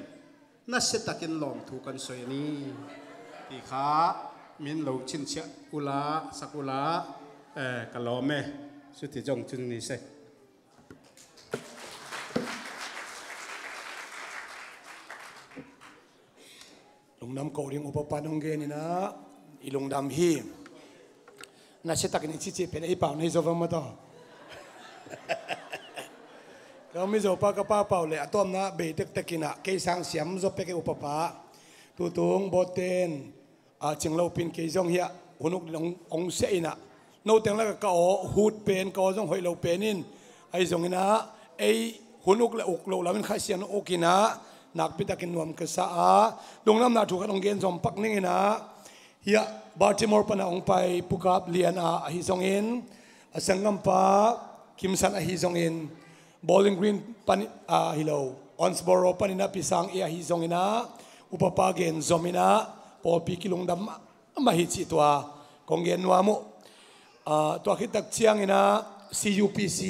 nasia takin lawmthu kan soi a ni. Ti kha min lo chinchiah ula, sak ula, eh, ka lawm e. Suti zong cun ni se. Lungdam ko ding upa pa nong gen inah, i lungdam hi. Nasia takin i cici pen ei pau nei zo va maw taw. Zomi Zopa ka pa Pau le a tawmna bei tektek in ah kei sang siam zaw pek e upapa. Tutung bawten a cinglo pin kei zong hiah hunuk din hong, hong sia in ah no teng lak a ka aw hut pen ka aw zong hoih lo pen in ahi zongin ah ei hunuk le uk loh lam in Kha Siangtho uk in ah nakpi takin nuam ka sa a lungdamna thu khat hong gen zawm pak ning in ah hiah Baltimore pan a hong pai Pu Kap Lian a ahi zongin a sanggampa Kimsan ahi zongin Bowling Green pan a hi lo Owensboro panin a Pi Sang i ahi zongin ah upapa gen zom in ah pawlpi kilungdam mah hi cih tua kong gen nuam uh. Ah, tua khit tak ciangin ah C U P C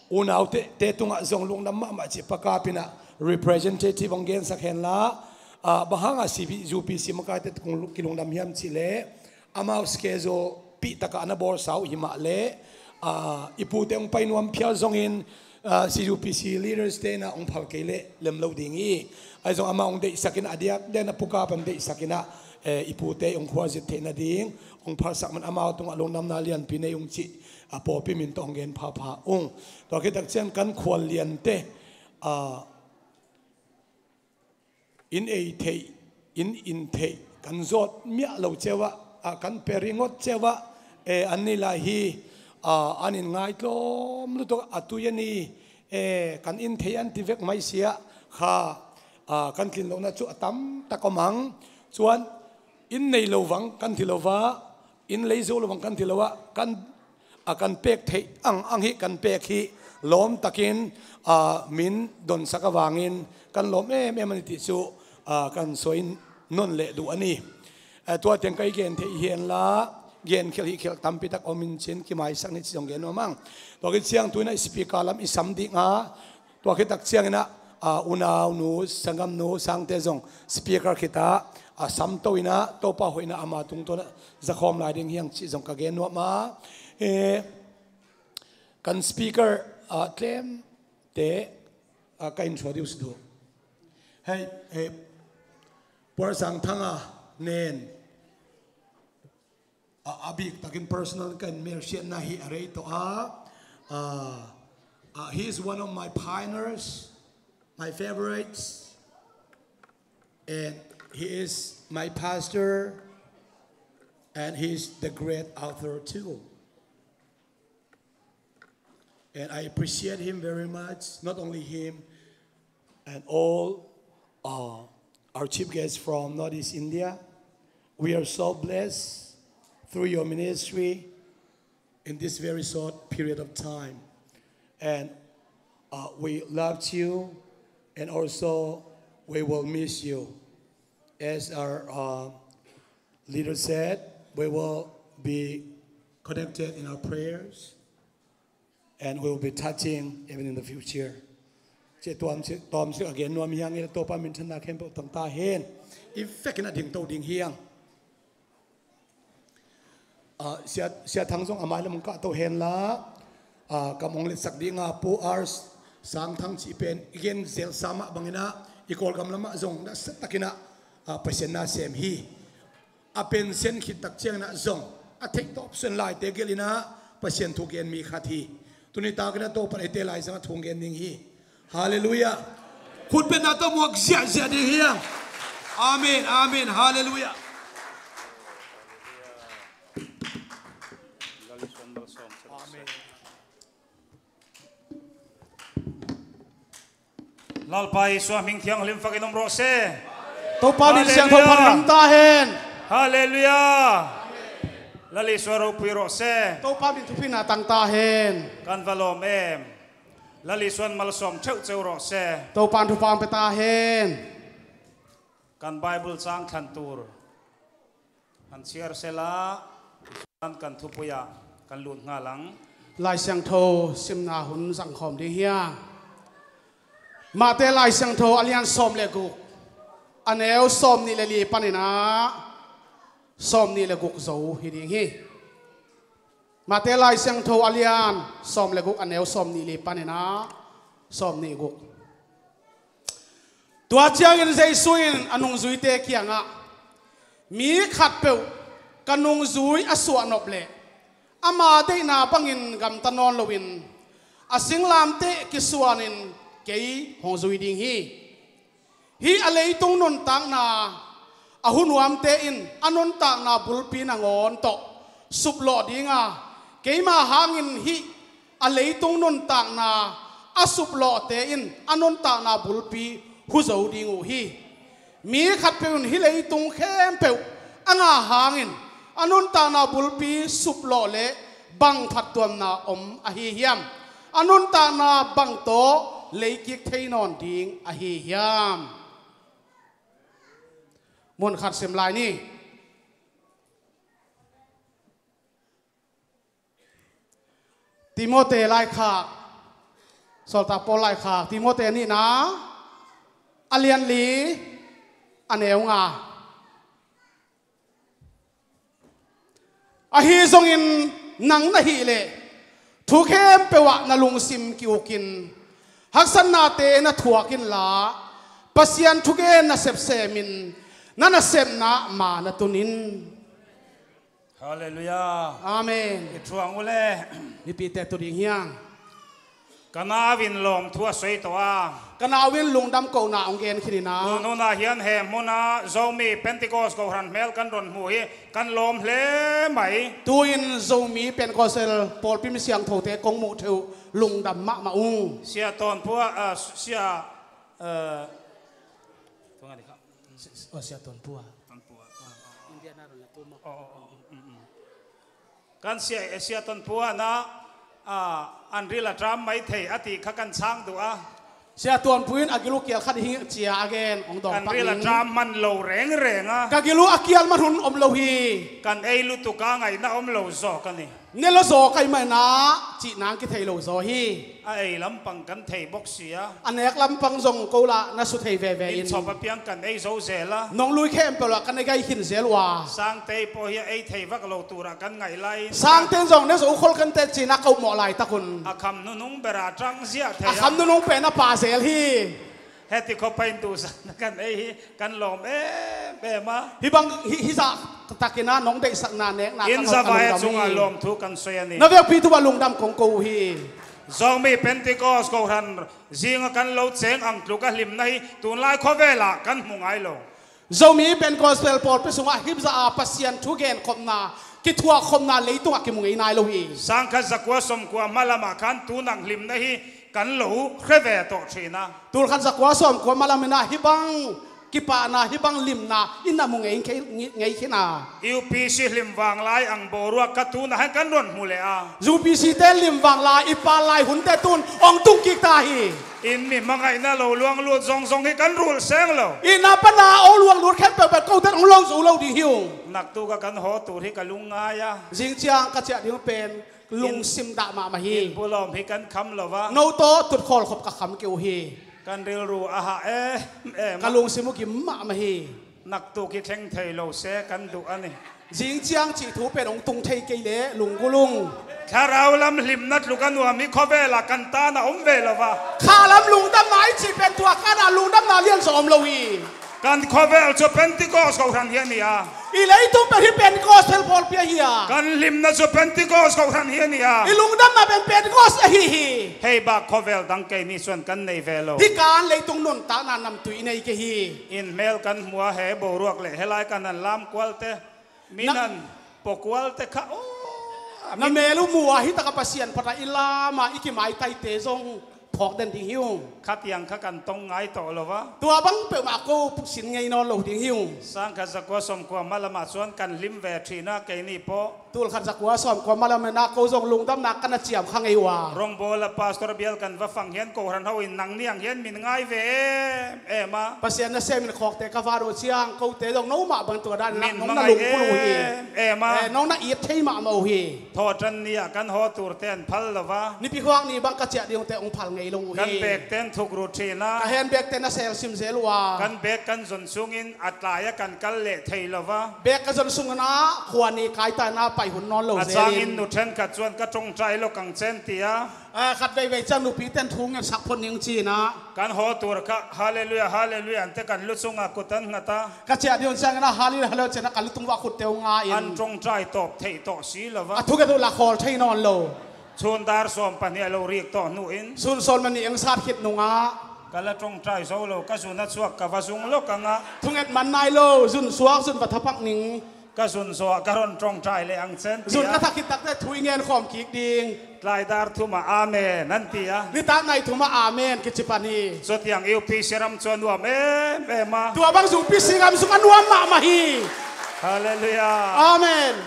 unaute te tungah zong lungdam mahmah cih Pa Kap in ah representative hong gensak henla ah, bang hangah C U P C makaite kong kilungdam hiam cih leh amau schedule pih takah na bawlsa uh hi mah leh ah, i pute hong pai nuam phial zongin ah, C U P C leaders te in ah hong phal kei leh lem lo ding hi. Ahi zong amau hong deihsak in a diak den a Pu Kap pan deihsak in ah eh, i pute hong khualzin theih nading hong phalsak man amau tungah lungdamna lianpi nei ung cih a pawlpi min tawh hong gen phapha ung. Tua khit tak ciang kan khual liante ah, in ei theih, in in theih kan zawt miah lo ceuah ah, kan pe ringot ceuah eh, an nei lai hi. Ah, an in ngai tlawm lutuk a tui a ni eh, kan in theih an ti vek mai siah kha ah, kan tlin lohna cu a tamtak om ang. Cuan in nei lo vang kan ti lo va in lei zo lo vang kan ti lo ah kan a kan pek theih ang ang hi kan pek hi lawm takin ah, min donsak avangin kan lawm em em an i tih cu ah, kan suai non leh duh a ni. Eh, tua tiang ka i gen theih hi henla gen khial hi khial tampi tak om in cin kimaisak ni ci zong gen nuam ang. Tua khit ciang tu in ah speaker lam i sam ding a tua khit tak ciangin ah ah, unaunu sanggamnu Sangte zong speaker khit ah ah, samto in ah Topa hoihna ama tungtawn ah zakhawm lai ding hiang cih zong ka gen nuam a. Eh, kan speaker ah, tlemte ah, ka introduce duh. Hei, hei, Puar Sang Thang a nen a, a bik takin personal kan mersiatna hi a rei tawh a. Uh, uh, he is one of my pioneers, my favorites, and he is my pastor, and he is the great author too. And I appreciate him very much, not only him, and all uh, our chief guests from Northeast India. We are so blessed through your ministry in this very short period of time. And uh, we loved you, and also we will miss you. As our uh, leader said, we will be connected in our prayers. And we will be touching even in the future. Ci tuam si, tuam si again nuam hiang ila Topa minthanna khempeuh tang ta hen. I vekin a ding to ding hiang. Ah, sia, sia Thang zong a mai lam hong kah to hen la. Ah, kam hong letsak ding a Pu R Sang Thang cih pen i gen zel sa mah bangin ah i Kawlgam lamah zong na set takin ah, ah, Pasian na sem hi. A pension khit tak ciangin ah zong a theih tawp suan laite gelh in ah Pasian thu gen mi khat hi. Tuni takin ah Topa eite lai zong a thu gen ding hi. Halleluiah. Khut betna tawh muak ziahziah ding hi ang. Amen, amen. Halleluiah. Amen. Lalpa Jesuh a hming thiang lim fakin um rawh se. Topa min siangtho phat lam ta hen. Halleluiah. Lal Jesuh ropui rawh se. Topa min thupina tang ta hen. Kan va lawm em. Lal Jesuh an malsawm cheuhcheu rawh se. Topa an thupha pe ta hen. Kan Bible cang thlan tur. An siar sela, an kan thupui ah kan lut hnga lang. Lai Siangtho simna hun zangkhawm ding hiang. Mate Lai Siangtho a lian sawm le guk, a neu sawm nih le li panin ah sawm nih le guk zo hi ding hi. Mate Lai Siangtho a lian sawm le guk, a neu sawm nih li panin ah sawm nih guk. Tua ciangin Jesuh in a nungzuite kiangah, mi khatpeuh ka nungzui a suahnop leh ama deihna bangin gamta nawn loin a singlamteh kisuanin kei hong zui ding hi. Hih a leitung nuntakna a hunuamte in a nuntakna bulpi nangawn tawh suplawh dinga, keima hangin hih a leitung nuntakna a suplawhte in a nuntakna bulpi huzo ding uh hi. Mi khatpeuh in hih leitung khempeuh a ngah hangin a nuntakna bulpi suplawh leh bang phattuamna om ahi hiam? A nuntakna bang tawh leikik thei nawn ding ahi hiam? Mun khat sim lai ni. Timote laikhak, Sawltak Paul laikhak, Timote nihna, a lian li, a neu nga. Ahi zongin nang na hih leh thu khempeuh ah na lungsim ki-ukin, haksatnate na thuak inla, Pasian thugen na sepsemin, na nasepna ma na tunin. Halleluiah. Amen. I thuang uh le. Mipite tu ding hiang. Ka nau in lawmthu a soi tawh a. Ka nau in lungdam kohna hong gen khin ina. Tununa hian he hmuna Zomi Pentecost kohran hmel kan rawn hmu hi, kan lawm hle mai. Tu-in Zomi Pentecostal pawlpi mi siangthote kong muh theuh lungdam mahmah ung. Sia Tawnpua, ah, Sia, eh, tunga ni kha. Sia Tawnpua. Tawnpua. Indiana ron la tu maw. Oh, oh, oh, mm, mm. Kan sia, eh, Sia Tawnpua na, ah, an ril a ṭam mai thei a tih kha kan chang duh a. Sia Tawnpua in a gil uh kial khat hi cia a gen hong dawng pah ning. An ril a ṭam man lo reng reng a. Ka gil uh a kial man hun om lo hi. Kan ei lutuk a, ngaihna om lo zaw ka ni. Ne lo zaw ka hih manin a cih nang kithei lo zaw hi. A ei lampang kan thei bawk si a. A nek lampang zong ko lah na su thei veve in. Inn chawp apiang kan ei zo zel a. Nong lui khempeuh lah kan ei gai khin zel uh a. Sangte pawh hi a ei thei vak lo turah kan ngaih lai in. Sangte in zong ne zo khol kan teh ci-in a ka upmawh laitak un. A kham nunung berah a ṭang ziah thei a. A kham nunung pen a pha zel hi. Heti khawpa in duhsakna kan ei hi, kan lawm em em a. Hih bang, hih, hih zah takin a nong deihsakna nekna inn zavai a chungah lawmthu kan sawi a ni. Na vekpi thu ah lungdam kong ko uh hi. Zomi Pentecost kohran zinga kan lo cheng ang tluk a hlimna hi tunlai khawvelah kan hmu ngai lo. Zomi Pentecostal pawlpi sungah hih zah a Pasian thu genkhopna, kithuahkhopna leitungah kimu ngei nai lo hi. Sangkhat zakua sawmkua hmalamah khan tun ang hlimna hi kan lo hre ve tawh ṭhin a. Tulkhat zakua sawmkua hmalamin ah hih bang kipahna, hih bang limna in a mu ngei, ngei, ngei khin a. U P C hlim vanglai ang boruak kha tunah hian kan rawn hmu leh a. U P C te lim vanglai, i pal lai hunte tun hong tung kik ta hi. In mi hmangaihna lo luang lut zawng zawng hi kan rul seng lo. Itna pana hong luang lut khempeuh pen kote hong lo zo lo ding hi ung. Naktuk a kan haw tur hi ka lungngai a. Zing ciang ka chiah ding pen lungsim dah mahmah hi. In pulawm hi kan kham lo va. No tawh tutkhawl khop ka kham kei uh hi. Kan rilru a hah em em a. Ka lungsim uh gim mahmah hi. Naktuk hi thleng thei lo se kan duh a ni. Zing ciang cih thu pen hong tung thei kei leh lunggulh ung. Thlarau lam hlimna tluk a nuam hi khawvelah kan tan a om ve lo va. Kha lam lungdamna i cih pen tua kan a lungdamna lian zaw om lo hi. Kan khawvel chu Pentecost kohran hi a ni a. I leitung pen hi Pentecost phelpawlpi ahi a. Kan hlimna chu Pentecost kohran hi a ni a. I lungdamna pen Pentecost ahi hi. Hei bak khawvel dang kei ni chuan kan nei ve lo. Hi kan leitung nuntakna namtui i nei kei hi. In hmel kan hmu a, he boruak leh helai kan han lam kual te. Min han paw kual te kha aw. Na mel uh mu a, hi taka Pasian phawt a i lam a, i kimaitai te zong phawk den ding hi ung. Khatiang kha kan tong ngai tawh lo va. Tua bang peuhmah ko sin ngei nawn lo ding hi ung. Sangkhat zakua sawmkua hmalamah chuan kan hlim ve ṭhin a, keini pawh. Tulkhat zakua sawmkua hmalamin ah ko zong lungdamna ka na ciam kha ngei uh a. Rawngbawla pastor bial kan va fang hian kohran ho in nangni ang hian min ngai ve em em a. Pasian nasem in khawkte ka va duh ciang kote zong no mah bang tua dan in nong na lungkul uh hi. Em em a. Eh, nong na it thei mahmah uh hi. Thawhṭan ni ah kan haw tur te an phal lo va. Nipi khuak ni bang ka chiah ding te hong phal ngei lo uh hi. Kan bag te an thuk rut ṭhin a. Ka handbag te na sel sim zel uh a. Kan bag kan zawn chungin a tlai a kan kal leh thei lo va. Bag ka zawn sungin ah khua ni kai ta in ah pai hun nawn lo zel in. A changin nu ṭhenkhat chuan ka ṭawngṭai lawk ang che an ti a. Ah, khat veivei chiang nupi ten thu ngen sak phawt ning ci-in ah. Kan haw tur kha, Hallelujah, Hallelujah, an te kan lu chungah kut an nghat a. Ka chiah ding un chiangin ah, Hallelujah, Hallelujah, chiangin ah kan lutung vah khutte hong nga in. An ṭawngṭai tawp theih tawh si lo va. A thunget uh la khawl thei nawn lo. Sun dar sawm pahnih a lo rik tawh hnu in. Sun sawm pahnih ang sat khit nungah. Ka la ṭawngṭai zo lo, ka zun a chuak ka va zung lawk ang a. Thunget man nai lo, zun suak, zun va thaphak ning. Ka zun zawh, ka rawn ṭawngṭai leh ang chen ti a. Zun ka thak khit takte thu i ngen khawm kik ding. Tlai dar thumah amen an ti a. Nitak nai thumah amen kici pan hi. Chutiang U P C ram chu a nuam em em a. Tua bang zung P C ram zung a nuam mahmah hi. Halleluiah. Amen.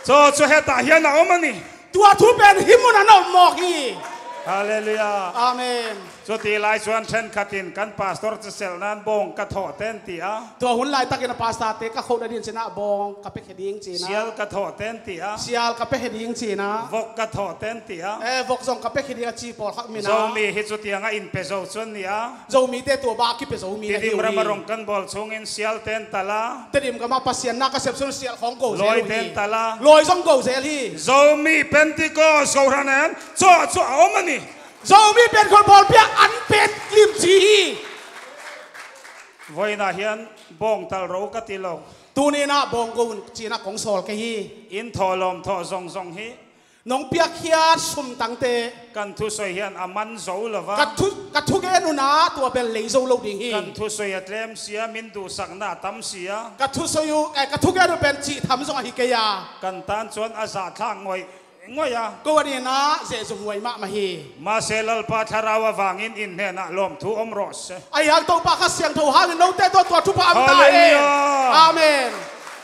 Chu chu hetah hian a awm a ni. Tua thu pen hi mun an awm mawk hi. Halleluiah. Amen. Chuti lai chuan ṭhenkhatin kan pastor chu selh nan bawng ka thawh ten ti a. Tua hun laitakin a pastor te ka khohna din chinah bawng ka pe khe ding chinah. Sial ka thawh ten ti a. Sial ka pe khe ding chinah. Vok ka thawh ten ti a. Eh, vok zawng ka pe khe ding a chi pawl kha min a. Zomi hi chutianga inpe zo chuan ni a. Zomite tua bak kipe Zomi a hi uh hi. Tedim rama rawng kan bawl chhungin sial ten ta la. Tedim gama Pasian na ka sep chuan sial khawng go zel uh hi. Lawi ten ta la. Lawi zawng go zel hi. Zomi Pentecost kohran en chaw chaw a awm a ni. Zomi pen khawlbawl piah an pen lim chi hi. Vawiinah hian bawng tal ro ka ti lo. Tuninah bawng go un chinah kawng sawl kei hi. In thawhlawm thawh zawng zawng hi. Nong piak hiat sum tangte. Kan thusawi hian a man zo lo va. Ka thu, ka thugen unah tua bel lei zo lo ding hi. Kan thusawi a tlem sia, min duhsakna a tam sia. Ka thusawi u, eh, ka thugen u pen chih tham zawng a hi kei a. Kan tan chuan a zahthlak ngawih ngawih a. Ko a nina zehzung huai mahmah hi. Mahse, Lalpa Thlarau avangin in hnenah lawmthu awm rawh se. Ahi hang Topa Kha Siangtho hangin note tawh tua thupha awm ta hen. Halleluiah. Amen.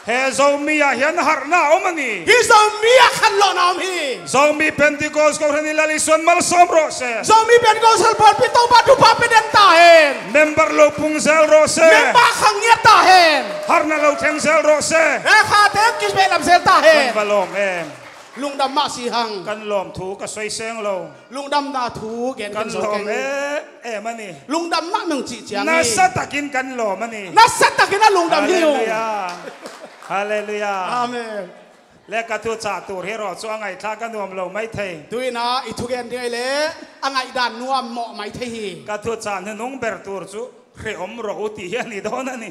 He Zomi-ah hian harhna a awm a ni. Hi Zomi-ah khanlawhna awm hi. Zomi Pentecost kohranin Lal Isuan malsawm rawh se. Zomi Pentecost pawlpi Topa thupha pe den ta hen. Member lo pung zel rawh se. Member khang ngiat ta hen. Harhna lo thleng zel rawh se. He khate kisbehlam zel ta hen. Kan va lawm em. Lungdam mah si hang. Kan lawmthu ka sawi seng lo. Lungdamna thu gen kan zo keng. Kan lawm em em a ni. Lungdam mah meng cih ciang hi. Nasa takin kan lawm a ni. Nasa takin a lungdam hi ung. Halleluiah. Halleluiah. Amen. Le ka thuchah tur hi rawh chu a ngaihthla ka nuam lo mai thei. Tuinah i thugen ding ai le a ngaihdan nuam mawh mai thei hi. Ka thuchah nunung ber tur chu hrehawm rawh u tih hi a ni dawn a ni.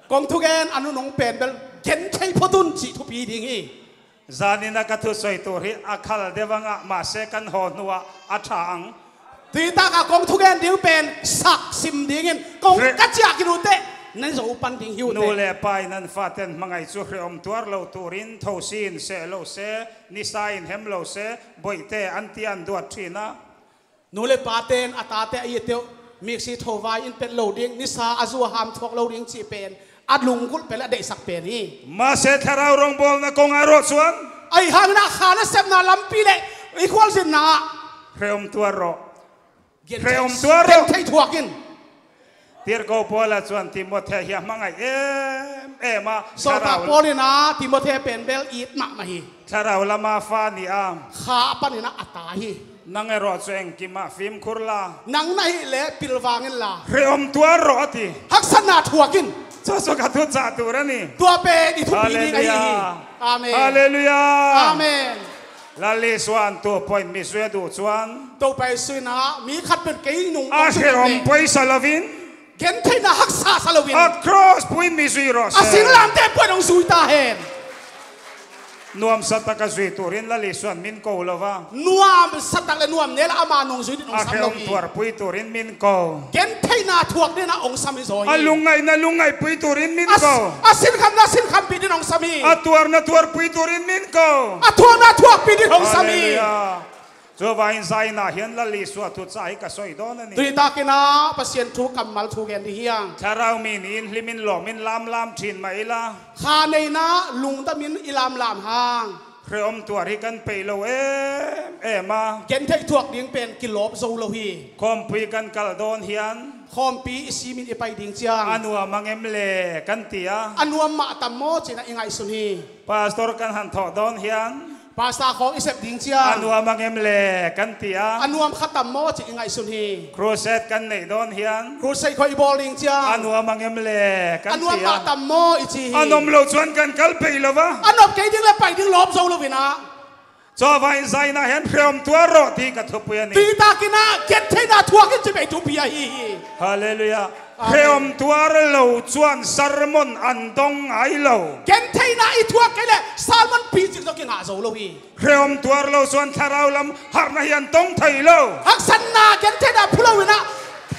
Kawng thugen a nunung pen bel gen thei phawt un cih thupi ding hi. Zanina ka thusawi tur hi a khal deuh angah, mahse, kan haw hnuah a ṭha ang. Tuitakah kawng thugen ding pen sak sim dingin kawng ka chiah khin u teh nan zo pan ding hi u teh. Nu leh pa in an faten hmangaih chu hrehawm tuar lo turin thosi in seh lo se, nisa in hem lo se, bawihte an ti an duat ṭhin a. Nu le pate'n a tate a itteuh miksi thovai in pet lo ding, nisa a zu a ham thuak lo ding cih pen a lunggulh pen le a deihsak pen hi. Mahse, Thlarau rawngbawlna kawngah erawh chuan. Ahi hangin a kha nasepna lampi leh i khualzinna ah hrehawm tuar rawh. Hrehawm tuar rawh. Gen thei thuak in. Tirko Paula chuan Timothea hi a hmangaih em em a. Sawltak Paulin a Timothea pen bel it mahmah hi. Thlarau lama fa ni a. Kha a panin a ta hi. Nang erawh chu engkimah fimkhur la. Nang na hih leh pilvang in la. Hrehawm tuar rawh a ti. Haksatna thuak in. Chu chu ka thuchah tur a ni. Tua pen i thupi ding ahi hi. Halleluiah. Amen. Halleluiah. Amen. Lal Isuan tu pawhin mi zui a duh chuan. Topa Isu inah mi khat pen kei nung a hrehawm pawisa lovin. Gentheihna haksa sa loin. A cross puin mi zui rawh se. A singlamteh puan hong zui ta hen. Nuamsa taka zui turin Lal Isuan min ko lo va. Nuamsa tak le nuam nela ama nung zui din hong sam lo hi. A hrehawm tuarpui turin min ko. Gentheihna thuak dina hong sam hi zaw hi. A lungngaihna lungngaihpui turin min ko. A sinkhamna sinkhampih din hong sam hi. A tuarna tuarpui turin min ko. A thuakna thuakpih din hong sam hi. Halleluiah. Chuvangin zaninah hian Lal Isua thuchah hi ka sawi dawn a ni. Tui takinah Pasian thu kammal thu gen ding hi ang. Thlarau mi niin hlimin lawmin lamlam ṭhin mah ila. Kha neina lungdamin i lamlam hang. Hrehawm tuar hi kan peih lo em em a. Gentheih thuak ding pen kilawp zo lo hi. Khawmpui kan kal dawn hian. Khawmpi i simin i pai ding ciang. A nuam ang em le kan ti a. A nuam mah tam maw cinah i ngaihsun hi. Pastor kan han thawh dawn hian. Pastor khawng i sep ding ciang. A nuam ang em le kan ti a. A nuam kha tam maw ci i ngaihsun hi. Crusade kan neih dawn hian. Crusade khawng i bawl ding ciang. A nuam ang em le kan ti a. A nuam mah tam maw i ci hi. A nuam lo chuan kan kal peih lo va. A nuam kei ding le pai ding lawp zo lo vinah. Cua vai zaina hian hreawm tuar rawh ti ka thupui a ni. Tui takin ah gentheihna thuak in ci pei thupi ahi hi. Halleluiah. Amen. Hreawm tuar lo chuan sermon an dawng ngai lo. Gentheihna i thuak kei leh sermon picing zawk i ngah zo lo hi. Hreawm tuar lo chuan thlarau lam harhna hi an tawng thei lo. Haksatna gentheihna phu lo in ah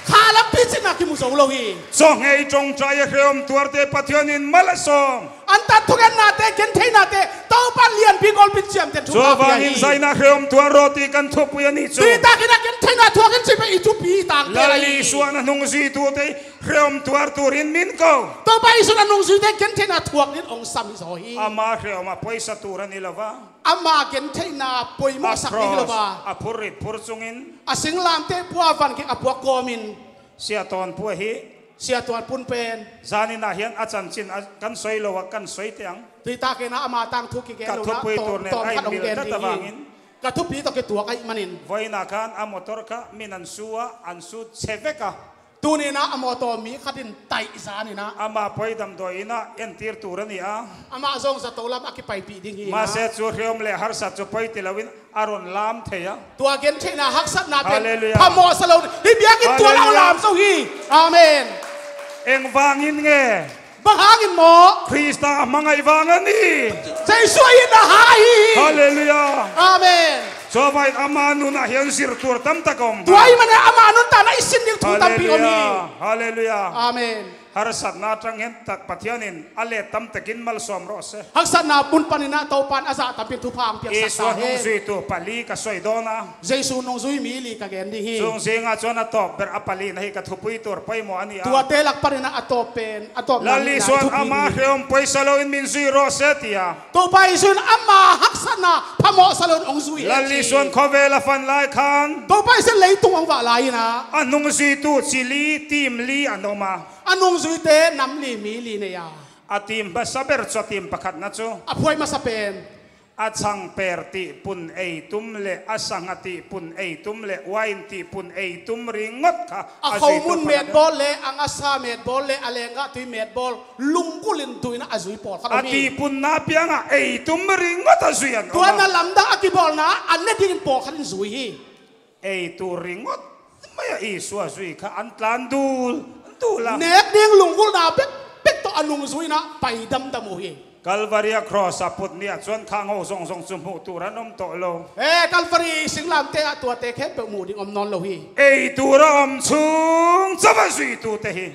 kha lam picingna kimu zo lo hi. Chaw nghei ṭawngṭai a hreawm tuarte Pathianin mal a sawm. An tan thungetnate, gentheihnate, Topa lianpi kawlpin chiamten thu. Chua vangin zaina hreawm tuar rawh ti kan thupui a ni chu. Tui takin a gentheihna thuak in ci pei i thupi tangte lai. Lal Isuan a nungzuitute hreawm tuar turin min ko. Topa Isuan a nungzuite gentheihna thuak din hong sam hi zaw hi. Ama hreawm a poisa tur a ni lo va. Ama gentheihna poimawh sak ding hi lo va. A cross a phurrit phur chungin. A singlamteh pua van kik a puak kawmin. Sia Tawn pua hi. Sia Tawn pun pen. Zanin ah hian a chanchin a kan sawi lo a kan sawi teh ang. Tui takin ah ama tangthu kigen lo na, ka thupui tur nen a inmil ta ta vangin. Ka thupi tawh kituak ahih manin. Vawiinah khan a motor kha min an su a, an su chhe vek a. Tunin ah a mawtaw mi khatin taih zanin ah. Ama poi damdawiin ah entir tur a ni a. Amah zawng zato lam a kipaipih ding hi. Mahse chu hreawm leh harsat chu poi ti loin a rawn lam thei a. Tua gentheihna haksatna pen. Halleluiah. Phamawh sa lo. Hi biakin tua lo lam zo hi. Amen. Eng vangin nge? Bang hangin maw? Krista a hmangaih vang a ni. Jesu a itna hai hi. Halleluiah. Amen. Chua vai ama nunah hian zir tur tam tak a awm. Tua ahih manin ama nun tana i sin ding thu tampi awm hi. Halleluiah. Amen. Harsatna aṭang hian tak Pathianin a let tam takin malsawm rawh se. Haksatna pun panin ah Topan a zah tampin thupha ang piaksak ta hen. Isua nungzuitu pali ka sawi dawn a. Jesu nungzui mi li ka gen ding hi. Chung zingah chuan a tawp ber a palina hi ka thupui tur pawimawh a ni a. Tuate lak panin ah a tawp pen, a tawp Lal Isuan ama hreawm poisa loin min zui rawh se tia. Topa Isuan ama haksatna phamawh sa loin hong zui e. Lal Isuan khawvel a fan lai khan. Topa Isuan leitung hong vah lai in ah. A nungzuitu chi li, team li an awm a. A nungzuite nam li mi li nei a. A team hmasa ber chu a team pakhatna chu. A phuai hmasa pen. A chhangper tihpun ei tum leh, a sangha tihpun ei tum leh, wine tihpun ei tum ringawt kha a zui tum. A khomun metbawl leh, a ngasa metbawl leh, a lenggah tui metbawl, lunggulhin duina a zui pawlkhat a awm hi. A tihpunna apiangah ei tum ringawt a zui an awm a. Tuan a lamdang a kibawlna, an ne dingin pawlkhat in zui hi. Ei tur ringawt mai a Isua zui kha an tlan dul dul a. Nek ding lunggulhna bek bek tawh a nungzuina pai damdam uh hi. Calvary a cross a put ni ah chuan khang ho zawng zawng chu hmuh tur an awm tawh lo. E, Calvary singlamteh ah tuate khempeuh hmuh ding awm nawn lo hi. Ei tur a awm chhung chauh a zuitute hi.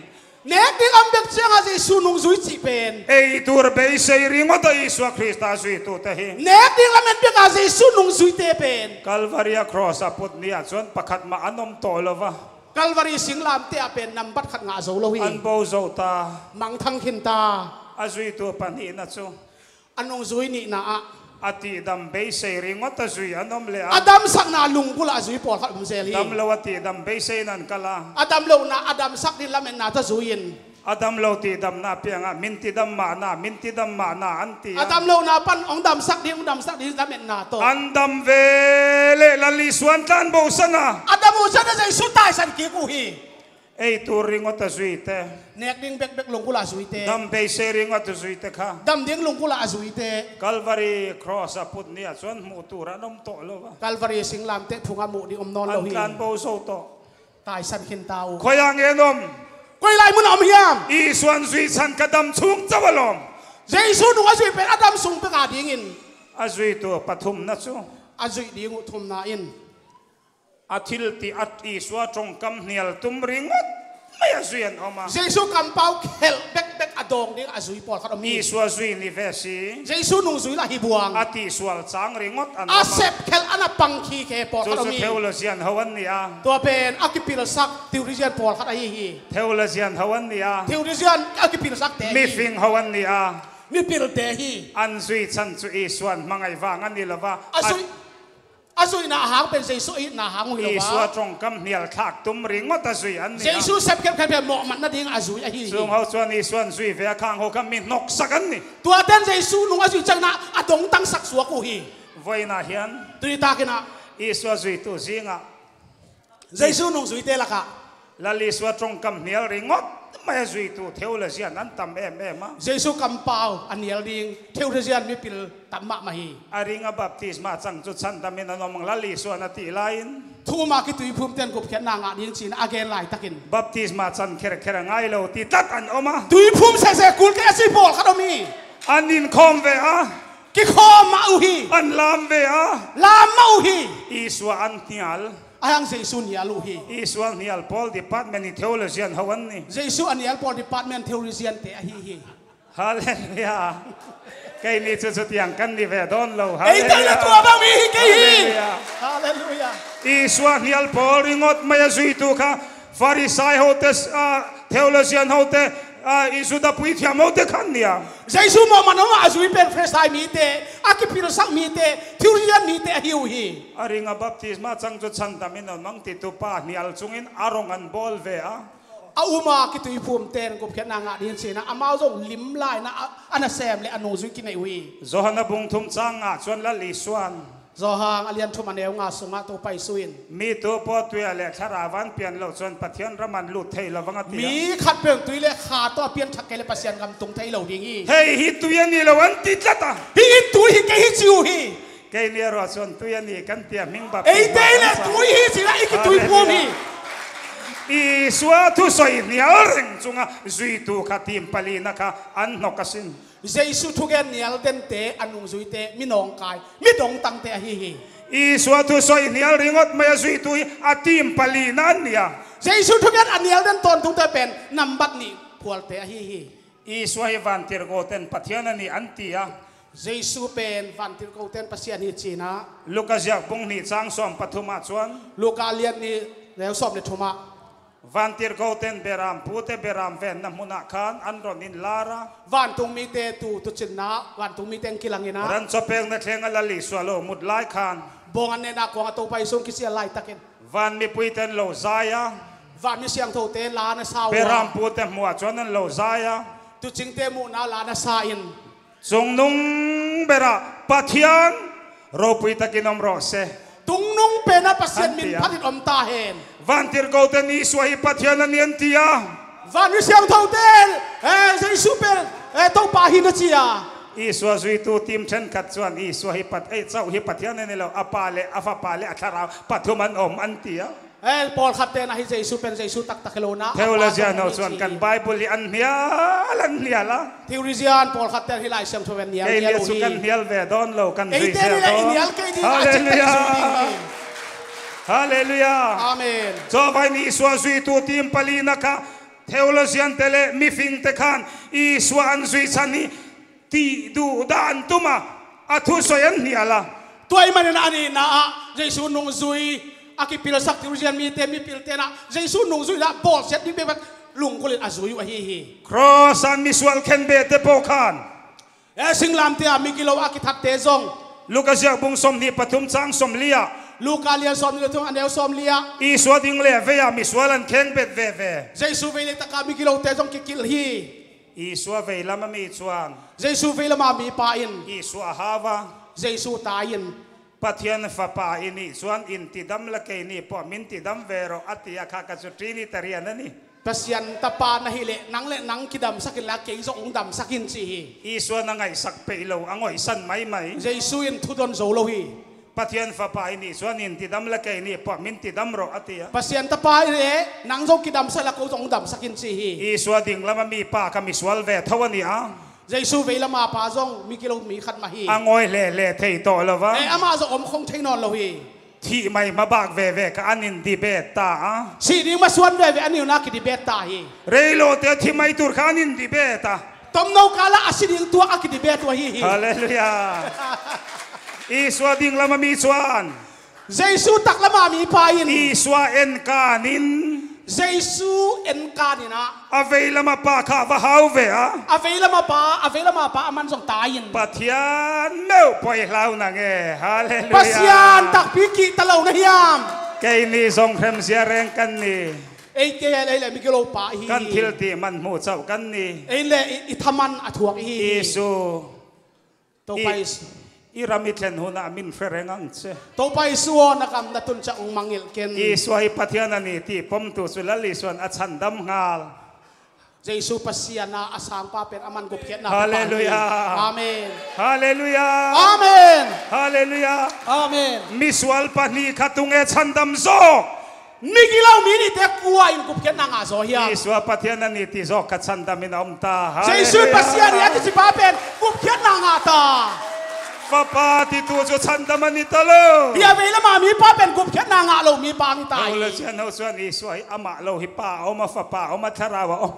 Nek ding awm bek chiangah Jesu nungzui chih pen. Ei tur beisei ringawt a Isua Krista zuitute hi. Nek ding lamen bekah Jesu nungzuite pen. Calvary a cross a put ni ah chuan pakhat mah an awm tawh lo va. Calvary singlamteh ah pen nambat khat ngah zo lo hi. An bo zo ta. Mangthang khin ta. A zuitu pahnihna chu. A nungzui nihna ah. A tihdam beisei ringawt a zui an awm leh a. A damsakna lunggulh a zui pawlkhat awm zel hi. Damlo a tihdam beisei in an kal a. A damlohna a damsak ding lametna tawh zui in. A damlo tihdamna apiangah min tidam mahna, min tidam mahna an ti a. A damlohna pan hong damsak ding, hong damsak ding lametna tawh. An dam ve leh Lal Isua an tlan bosan a. A dam uh chuan a Jesu taisan kik uh hi. Ei tur ringawt a zuite. Nek ding bekbek lunggulh a zuite. Dam beisei ringawt a zuite kha. Dam ding lunggulh a zuite. Calvary cross a put ni ah chuan hmuh tur an awm tawh lo va. Calvary singlamteh phungah hmuh ding awm nawn lo hi. An tlan bo zo tawh. Taisan khin ta uh. Khawiah nge an awm? Koi lai hmunah awm hiam? Isuan zui chhan kha dam chhung chauh a lawm. Jesu nung a zui pen a dam sung pek a dingin. A zuitu pathumna chu. A zuih ding uh thumna in. A thil tih a Isua ṭawngkam hnial tum ringawt mai a zui an awm a. Jesu kampau khelh bekbek a dawng ding a zui pawlkhat awm hi. Isua zui ni ve si. Jesu nungzui lah hi buang. A tihsual chang ringawt an awm a. A sep khelh a na pang khi khe pawlkhat awm hi. Chu chu theologian ho an ni a. Tua pen a kipilsak theologian pawlkhat ahi hi. Theologian ho an ni a. Theologian a kipilsak te hi. Mifing ho an ni a. Mipilte hi. An zui chhan chu Isuan hmangaih vang a ni lo va. A zui A zuihna a hang pen Jesu a itna hang uh hi lo va. Isua ṭawngkam hnial thlak tum ringawt a zui an ni a. Jesu sep khelh khelh pen mawhmatna ding a zui ahi hi. Chung ho chuan Isuan zui ve a, khang ho kha mi hnawksak an ni. Tuaten Jesu nung a zui changna a dawngtangsak suak uh hi. Vawiinah hian. Tui takin ah. Isua zuitu zingah. Jesu nungzuite lakah. Lal Isua ṭawngkam hnial ringawt mai a zuitu theologian an tam em em a. Jesu kampau a nial ding theologian mipil tam mahmah hi. A ring a baptisma cang cu chan damin an om ang, Lal Isuan a tih lai-in. Thu um a kituiphum ten gupkhiatna ngah ding ci-in a gen laitakin. Baptisma can kherkher a ngai lo ti tlat an om a. Tuiphum sese kul kei a ci pawl khat om hi. An in khawm ve a. Kikhawm mah uh hi. An lam ve a. Lam mah uh hi. Isua an hnial. Ahi hang Jesu hnial uh hi. Isua hnial pawl department hi theologian ho an ni. Jesu a hnial pawl department theologian te ahi hi. Halleluiah. Kei ni cu cu tiang kan ni ve dawn lo. Ei te le Halleluiah. Tua bang mi hi kei hi. Halleluiah. Halleluiah. Isua hnial pawl ringawt mai a zuitu kha Farisai hote, ah, theologian hote, ah, i Judah puithiam hote khan nia. Jesu mawhman om a zui pen Farisai mite, a kipilsak mite, theologian mite ahi uh hi. A ring a baptisma cang cu chan damin an mang titu pa hnial cungin a rong an bawl ve a. A um a kituiphum ten gupkhiatna ngah ding ci-in ah amau zong lim lai-in ah a, a nasem le a nungzui kinei uh hi. Johan a bung thum cang nga cuan Lal Isuan. Johan a lian thum a neu nga sungah Topa Isu in. Mi tu pawl tui ah le thlarau ah an pian loh cuan Pathian ram an lut thei lo vang a ti a. Mi khat pen tui le kha tawh a pianthak kei le Pasian gam tung thei lo ding hi. Hei hi tui a ni lo an ti tlat a. Hi hi tui hi kei hi ci uh hi. Kei ni a ruah cuan tui a ni kan ti a hming bap. Ei te le tui hi ci-in ah i kituiphum hi. Halleluiah. Isua thusawi hnial reng cungah zuitu kha team palina kha an hnawk a sin. Jesu thugen hnial dente a nungzuite mi nawngkai, mi dongtangte ahi hi. Isua thusawi hnial ringawt mai a zuitu hi a team palina an ni a. Jesu thugen a hnial den tawntungte pen nambat nih phualte ahi hi. Isua hi vantirhkoh ten Pathian a ni an ti a. Jesu pen vantirhkoh ten Pasian hi ci-in ah. Luka ziak bung hnih cang sawm pathum ah cuan. Luka lian nih neu sawm le thum ah. Vantirhkoh ten berampute beram venna hmun ah khan an ron in lar a. Vantung mite tu tuucinna, vantung mite an kilang in ah. Ran cawpekna thleng a Lal Isua lo mut lai khan. Bawng an nehna kuang a Topa Isu kisial laitakin. Van mipuite an lo zai a. Van mi siangthote la na sa uh a. Berampute hmuh ah cuan an lo zai a. Tuucingte muhna la na sa in. Tungnung berah Pathian ropui takin om rawh se. Tungnung penah Pasian min phatin om ta hen. Vantirhkoh ten Isua hi Pathian a ni an ti a. Van mi siangthote, eh, Jesu pen, eh, Topa hi na ci a. Isua zuitu team ṭhenkhat cuan Isua hi Pat-, eh, cauh hi Pathian a ni lo, a Pa le a Fapa le a Thlarau pathum an om an ti a. Eh, pawlkhat ten ahi Jesu pen Jesu taktak hi lo na. Theologian ho cuan kan Bible hi an hnial, an hnial a. Theologian pawlkhat ten hi Lai Siangtho pen hnial, kei hnial uh hi. Kan hnial ve dawn lo, kan zui zel dawn. Ei te ni le i hnial kei ding a cik pek zui ding hi. Halleluiah. Amen. Cawvai ni Isua zuitu team palina kha theologian te le mifingte khan Isua an zui chan hi. Tih duhdah an tum a, a thusawi an hnial a. Tua ahih manin a nihna ah Jesu nungzui a kipilsak theologian mite mipilte in ah Jesu nungzui in ah bawlsiat ding bekbek lunggulh in a zui uh ahi hi. Cross ah misual khenbehte pawl khan. Eh, singlamteh ah migilo a kithatte zong. Luka ziak bung sawmhnih pathum cang sawmli ah. Luka lian sawmhnih pathum a neu sawmli ah. Isua ding le vei ah misual an khengbet veve. Jesu vei le tak ah migilote zong kikilh hi. Isua veilam a mi cuan. Jesu veilam a mipa in. Isua a hau a. Jesu tai in. Pathian Fapa i nih cuan in tidam la kei ni pawh min tidam ve rawh a ti a, kha kha cu Trinitarian a ni. Pasian Tapa na hih leh nang le nang kidamsak inla kei zong hong damsak in ci hi. Isua na ngaihsak peih lo a ngawisan maimai. Jesu in thudon zo lo hi. Pathian Fapa i nih cuan in tidam la kei ni pawh min tidam rawh a ti a. Pasian Tapa i leh nang zong kidamsak la ko zong damsak in ci hi. Isua ding lam a mipa kha misual ve tho a ni a. Jesu veilam a pa zong migilo mi khat mah hi. A ngawi hlele thei tawh lo va. Eh, amah zong om khong thei nawn lo hi. Thih mai mabak veve kha an in debate ta a. Sih ding masuan veve an in a kidebate ta hi. Reilawte thi mai tur kha an in debate a. Tomno kala a si ding tuak a kidebate uh ahi hi. Halleluiah. Isua ding lam a mi cuan. Jesu taklam a mipa in. Isua enkan in. Jesu enkan in ah. A veilam a pa kha va hau ve a. A veilam a pa, a veilam a pa a man zong tai in. Pathian meuh poi hlau nang e. Halleluiah. Pasian takpi kihta lo na hiam? Kei ni zong hremzia reng kan ni. Ei kei le ei le migilo pa i hi. Kan thil tih man hmuh cauh kan ni. Ei le i, i thaman a thuak i hi. Isu. Topa Isu. I ram i thlen hunah min hre reng ang che. Topa Isu aw, na gam na tun ciang hong mangngilh ken. Isua hi Pathian a ni ti pom tu cu Lal Isuan a chan dam nghal. Jesu Pasian a a sangpa pen aman gupkhiatna Halleluiah. Amen. Halleluiah. Amen. Halleluiah. Amen. Misual pahnih khat tung e, chandam zaw. Migilo mi nihte kua in gupkhiatna ngah zaw hiam? Isua Pathian a ni ti zaw khat chandam in a om ta. Jesu Halleluiah. Pasian hi a kici pa pen gupkhiatna ngah ta. Fapa ti tu cu chandam a ni ta lo. Bia vei lama mi pa pen gupkhiatna ngah lo mi pa ni ta hi. Theologian ho suan Isua hi amah lo hi pa a om a, fapa a om a, thlarau a om.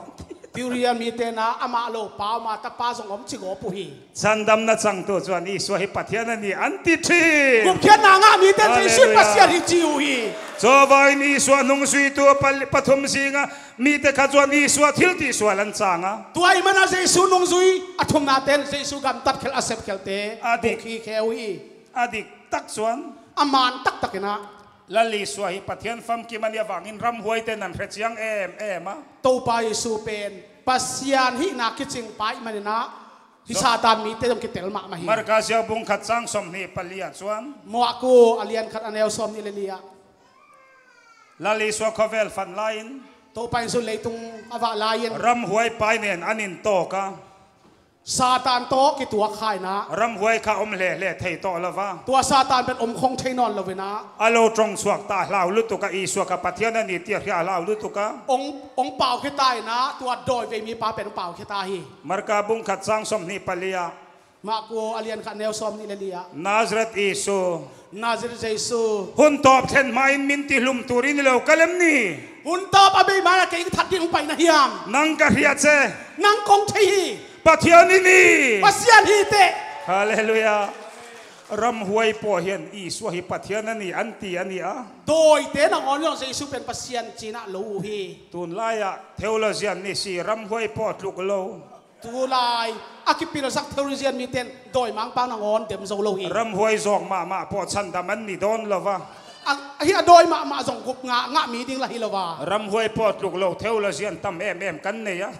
Theologian mite na amah lo pa a om a, tapa zong om ci gawp uh hi. Chandamna cangtu cuan Isua hi Pathian a ni an ti ṭhin. Gupkhiatna ngah mite Jesu in Pasian hi ci uh hi. Cawva in Isua nungzuitu a pal-, pathum zinga mite kha cuan Isua thil tihsual an canga. Tua ih mana Jesu nungzui a thumna ten Jesu gamtat khel a sep khelte a dik hi khe uh hi. A dik tak cuan a man taktak inah Lal Isua hi Pathian famkim a nih avangin ramhuaite nan hre ciang em em a. Topa Jesu pen Pasian hihna kicing pa ih maninah hi Satan mite zong kitel mahmah hi. Marka ziau bung khat cang sawm hnih pali ah cuan. Marka a lian khat a neu sawm hnih le li ah. Lal Isua khuavel fan lai-in Topa Jesu leitung a vah lai-in ramhuai pai nen an in tawk a. Satan tawh kituak kha inah ramhuai kha om hlele thei tawh lo va. Tua Satan pen om khong thei nawn lo inah a lo ṭong suak ta hlau lutuk a, Isua kha Pathian a ni ti a hria hlau lutuk a. Ong, ong pau khia ta inah tua dawi vei mi pa pen ong pau khia ta hi. Marka bung khat cang sawm hnih pali ah. Marka a lian khat neu sawm hnih le li ah. Nazareth Isu. Nazareth Jesu. Hun tawp thlen hma in min ti hlum turin i lo ka lem ni. Hun tawp a bei mana kei ka that ding ong pai na hiam? Nang ka hria ce. Nang kong thei hi. Pathian i ni. Pasian hi teh. Halleluiah. Ramhuai paw hian Isua hi Pathian a ni an ti a ni a. Dawite nangawn zong Jesu pen Pasian cinah lo uh hi. Tunlai ah theologian ni si ramhuai paw tluk lo. Tulai a kipilsak theologian mite in dawimangpa nangawn dem zo lo hi. Ramhuai zawk mahmah paw chandam an ni dawn lo va. A, hi a dawi mahmah zong gup ngah, ngah mi ding la hi lo va. Ramhuai paw tluk lo theologian tam em em kan nei a.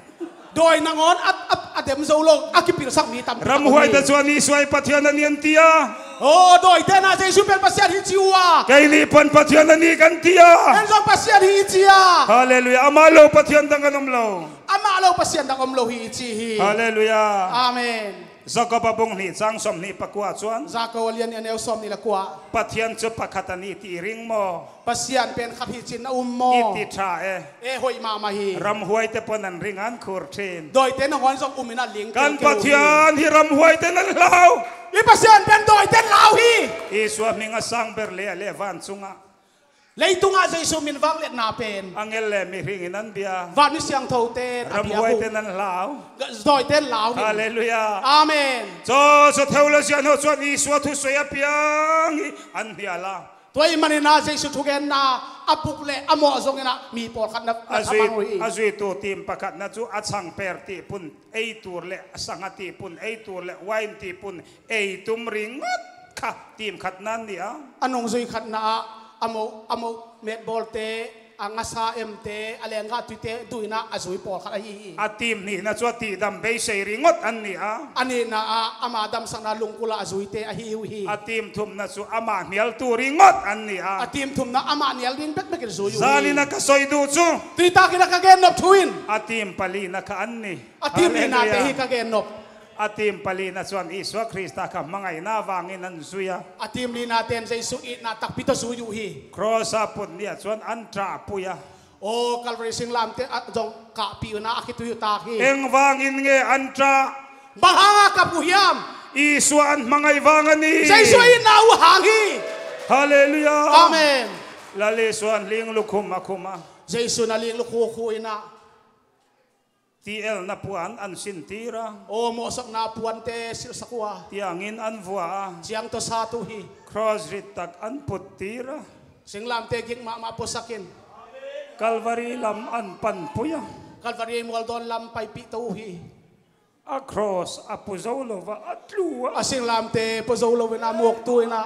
Dawi nangawn a, a, a dem zo lo a kipilsak mi tam. Ramhuaite cuan Isua hi Pathian a ni an ti a. Aw, dawite na Jesu pen Pasian hi ci uh a. Kei ni pan Pathian a ni kan ti a. En zong Pasian hi ci a. Halleluiah. Amah lo Pathian dang kan om lo. Amah lo Pasian dang om lo hi i ci hi. Halleluiah. Amen. Jakob a bung hnih cang sawm hnih pakua cuan. Jakob a lian nih a neu sawm hnih le kua. Pathian cu pakhat a ni ti i ring maw? Pasian pen khat hi cin a um maw? I ti ṭha e. E hoih mahmah hi. Ramhuaite pawh nan ring an khur ṭhin. Dawite nangawn zong um in a ling kan kelkel uh hi. Pathian hi ramhuaite nan hlau. I Pasian pen dawite lau hi. Isua hming a sang ber le a le van cungah. Leitungah Jesu min vangliatna pen angel le mihring in an bia. Van mi siangthote in a bia. Ramhuaite nan hlau. Dawite lau hi. Halleluiah. Amen. Cu, cu theologian ho cuan Isua thusuai a piang hi an hnial a. Tua ih maninah Jesu thugenna a puk le a mawh zonginah mi pawlkhat na, na a zui, thamang uh hi. A zuitu tim pakhatna cu a changper tihpun ei tur le a sangha tihpun ei tur le wine tihpun ei tum ringawt kha tim khatna an ni a. A nungzui khatna ah a moh, a moh metbawlte, a ngasa emte, a lenggah tuite duh inah a zui pawlkhat ahi hi. A tim hnihna cu a tihdam beisei ringawt an ni a. A nihna ah ama damsakna lungkul ah a zuite ahi uh hi. A tim thumna cu ama hnialtu ringawt an ni a. A tim thumna amah hnial ding bekbek in zui uh hi. Zanin a ka soi duh cu. Tuitakin a ka gennop thu in. A tim palina kha an ni. A tim lihnate hi ka gennop. A tim palina cuan Isua Krista kha hmangaihna vangin an zui a. A tim lina ten Jesu itna takpi tawh zui uh hi. Cross a put ni ah cuan an ṭah pui a. Aw, Calvary singlamteh ah zong kahpih uh na a khitui uh tak hi. Eng vangin nge an ṭah? Bang hanga kap uh hiam? Isua an hmangaih vang a ni. Jesu itna uh hang hi. Halleluiah. Amen. Lal Isua an ling lukhum a khum a. Jesu na ling lukhu khu inah. Tielna puan an sintir a. Aw, mawhsakna puante silhsak uh a. Tiangin an vua a. Ciang tawh sat uh hi. Cross rittak an puttir a. Singlamte gik mahmah puasakin. Calvary lam an panpui a. Calvary mualdawn lam paipih to uh hi. A cross a pu zo lo va a tlu a. A singlamte pu zo lo in a muaktu in a.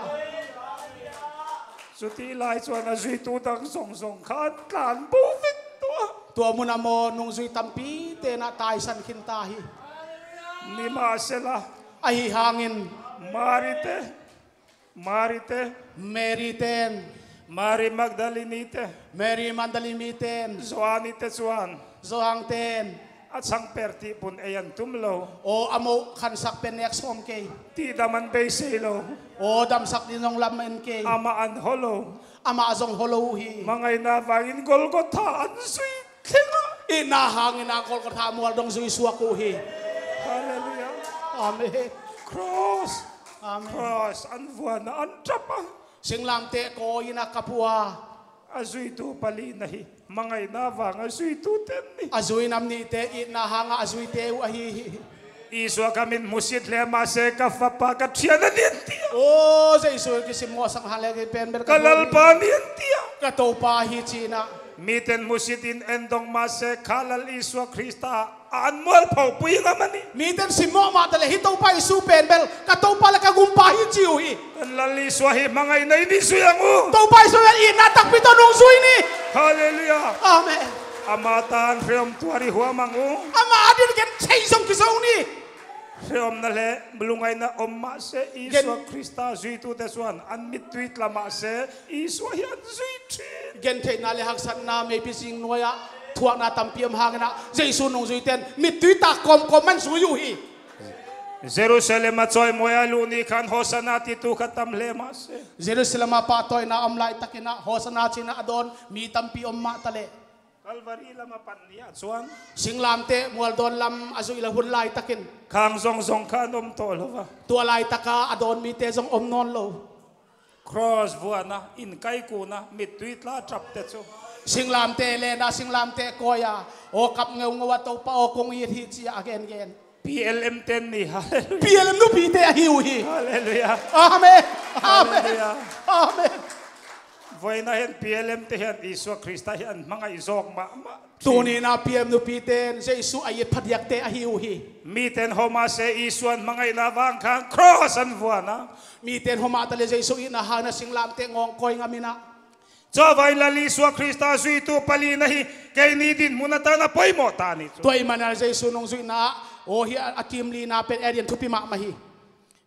Cuti lai cuan a zuitu dang zongzong kha an tlan bu vek tua. Tua mun a maw nungzui tampi tenah taisan khin ta hi. Nimahsela. Ahi hangin. Mari te. Mari te. Mary ten. Mari Magdalini te. Mary Magdalini ten. Joani te cuan. Johan ten. A sang per tih bun ei an tum lo. Aw, a moh khansak pen nek sawm kei. Tihdam an beisei lo. Aw, damsak ding zong lam en kei. Amah an hua lo. Amah zong hua lo uh hi. Mangaihna vangin Golgotha an zui thleng a. Itna hangin a Golgotha mual dong zui suak uh hi. Halleluiah. Amen. Cross. Amen. Cross an vuan a, an tap a. Singlamteh kawi in a kap uh a. A zuitu pali na hi. Mangaihna vang a zuitu ten ni. A zui nam nihte itna hanga a zuite uh ahi hi. Isua ka min musit le mah se ka Fapa ka Thian a ni an ti a. Aw, Jesu kisim mawhsak hang le kei pen bel ka Lalpa ni an ti a. Ka Topa hi ci-in a. Miten musit in en dong mah se kha Lal Isua Krista a an mualpho pui ngam a ni. Miten simmawh mah ta le hih Topa Jesu pen bel ka Topa le ka Gumpa hi ci uh hi. Kan Lal Isua hi hmangaihna in i zui ang uh. Topa Jesu bel itna takpi tawh nungzui ni. Halleluiah. Amen. Ama tan hreawm tuar i huam ang uh. Ama adin gen thei zong kizo ni. Hreawmna le lungngaihna om mah se Isua Krista zuitute suan an mittui tla mah se Isua hi an zui thin. Gentheihna le haksatna meipi zing nuai-ah thuakna tampi om hangin ah Jesu nungzuite in mittui tak kawmkawm man zui uh hi. Jerusalem a cawimawi a luh ni khan Hosanna titu kha tam hle mah se. Jerusalem a pahtawina om laitakin ah Hosanna ci-in ah a dawn mi tampi om mah ta leh. Calvary lam a pan ni ah chuan. Singlamteh mualdawn lam a zuih loh hun laitakin. Khang zawngzawng kha an om tawh lo va. Tua laitaka a dawn mite zong om nawn lo. Cross vuana, inkaikuna, mittui tla ṭapte chu. Singlamteh lena, singlamteh kawia, aw kap ngeungeu a Topa aw kong it hi ci-a a gengen. P L M ten ni, halleluiah. P L M nupite ahi uh hi. Halleluiah. Amen. Amen. Halleluiah. Amen. Vawiina hian P L M te hian Isua Krista hi an hmangaih zawk mahmah. Tunina P L M nupite in Jesu a it phadiakte ahi uh hi. Miten homa se Isua an hmangaihna vang khan cross an vuana. Miten homa ta le Jesu itna hangna singlamteh ngawng kawi ngaminah. Chuvangin Lal Isua Krista zuitu palina hi keini dinhmun atana pawimawh ta ni chu. Tua ahih manin Jesu nungzuihna aw hi a, a team lina pen ei adin thupi mahmah hi.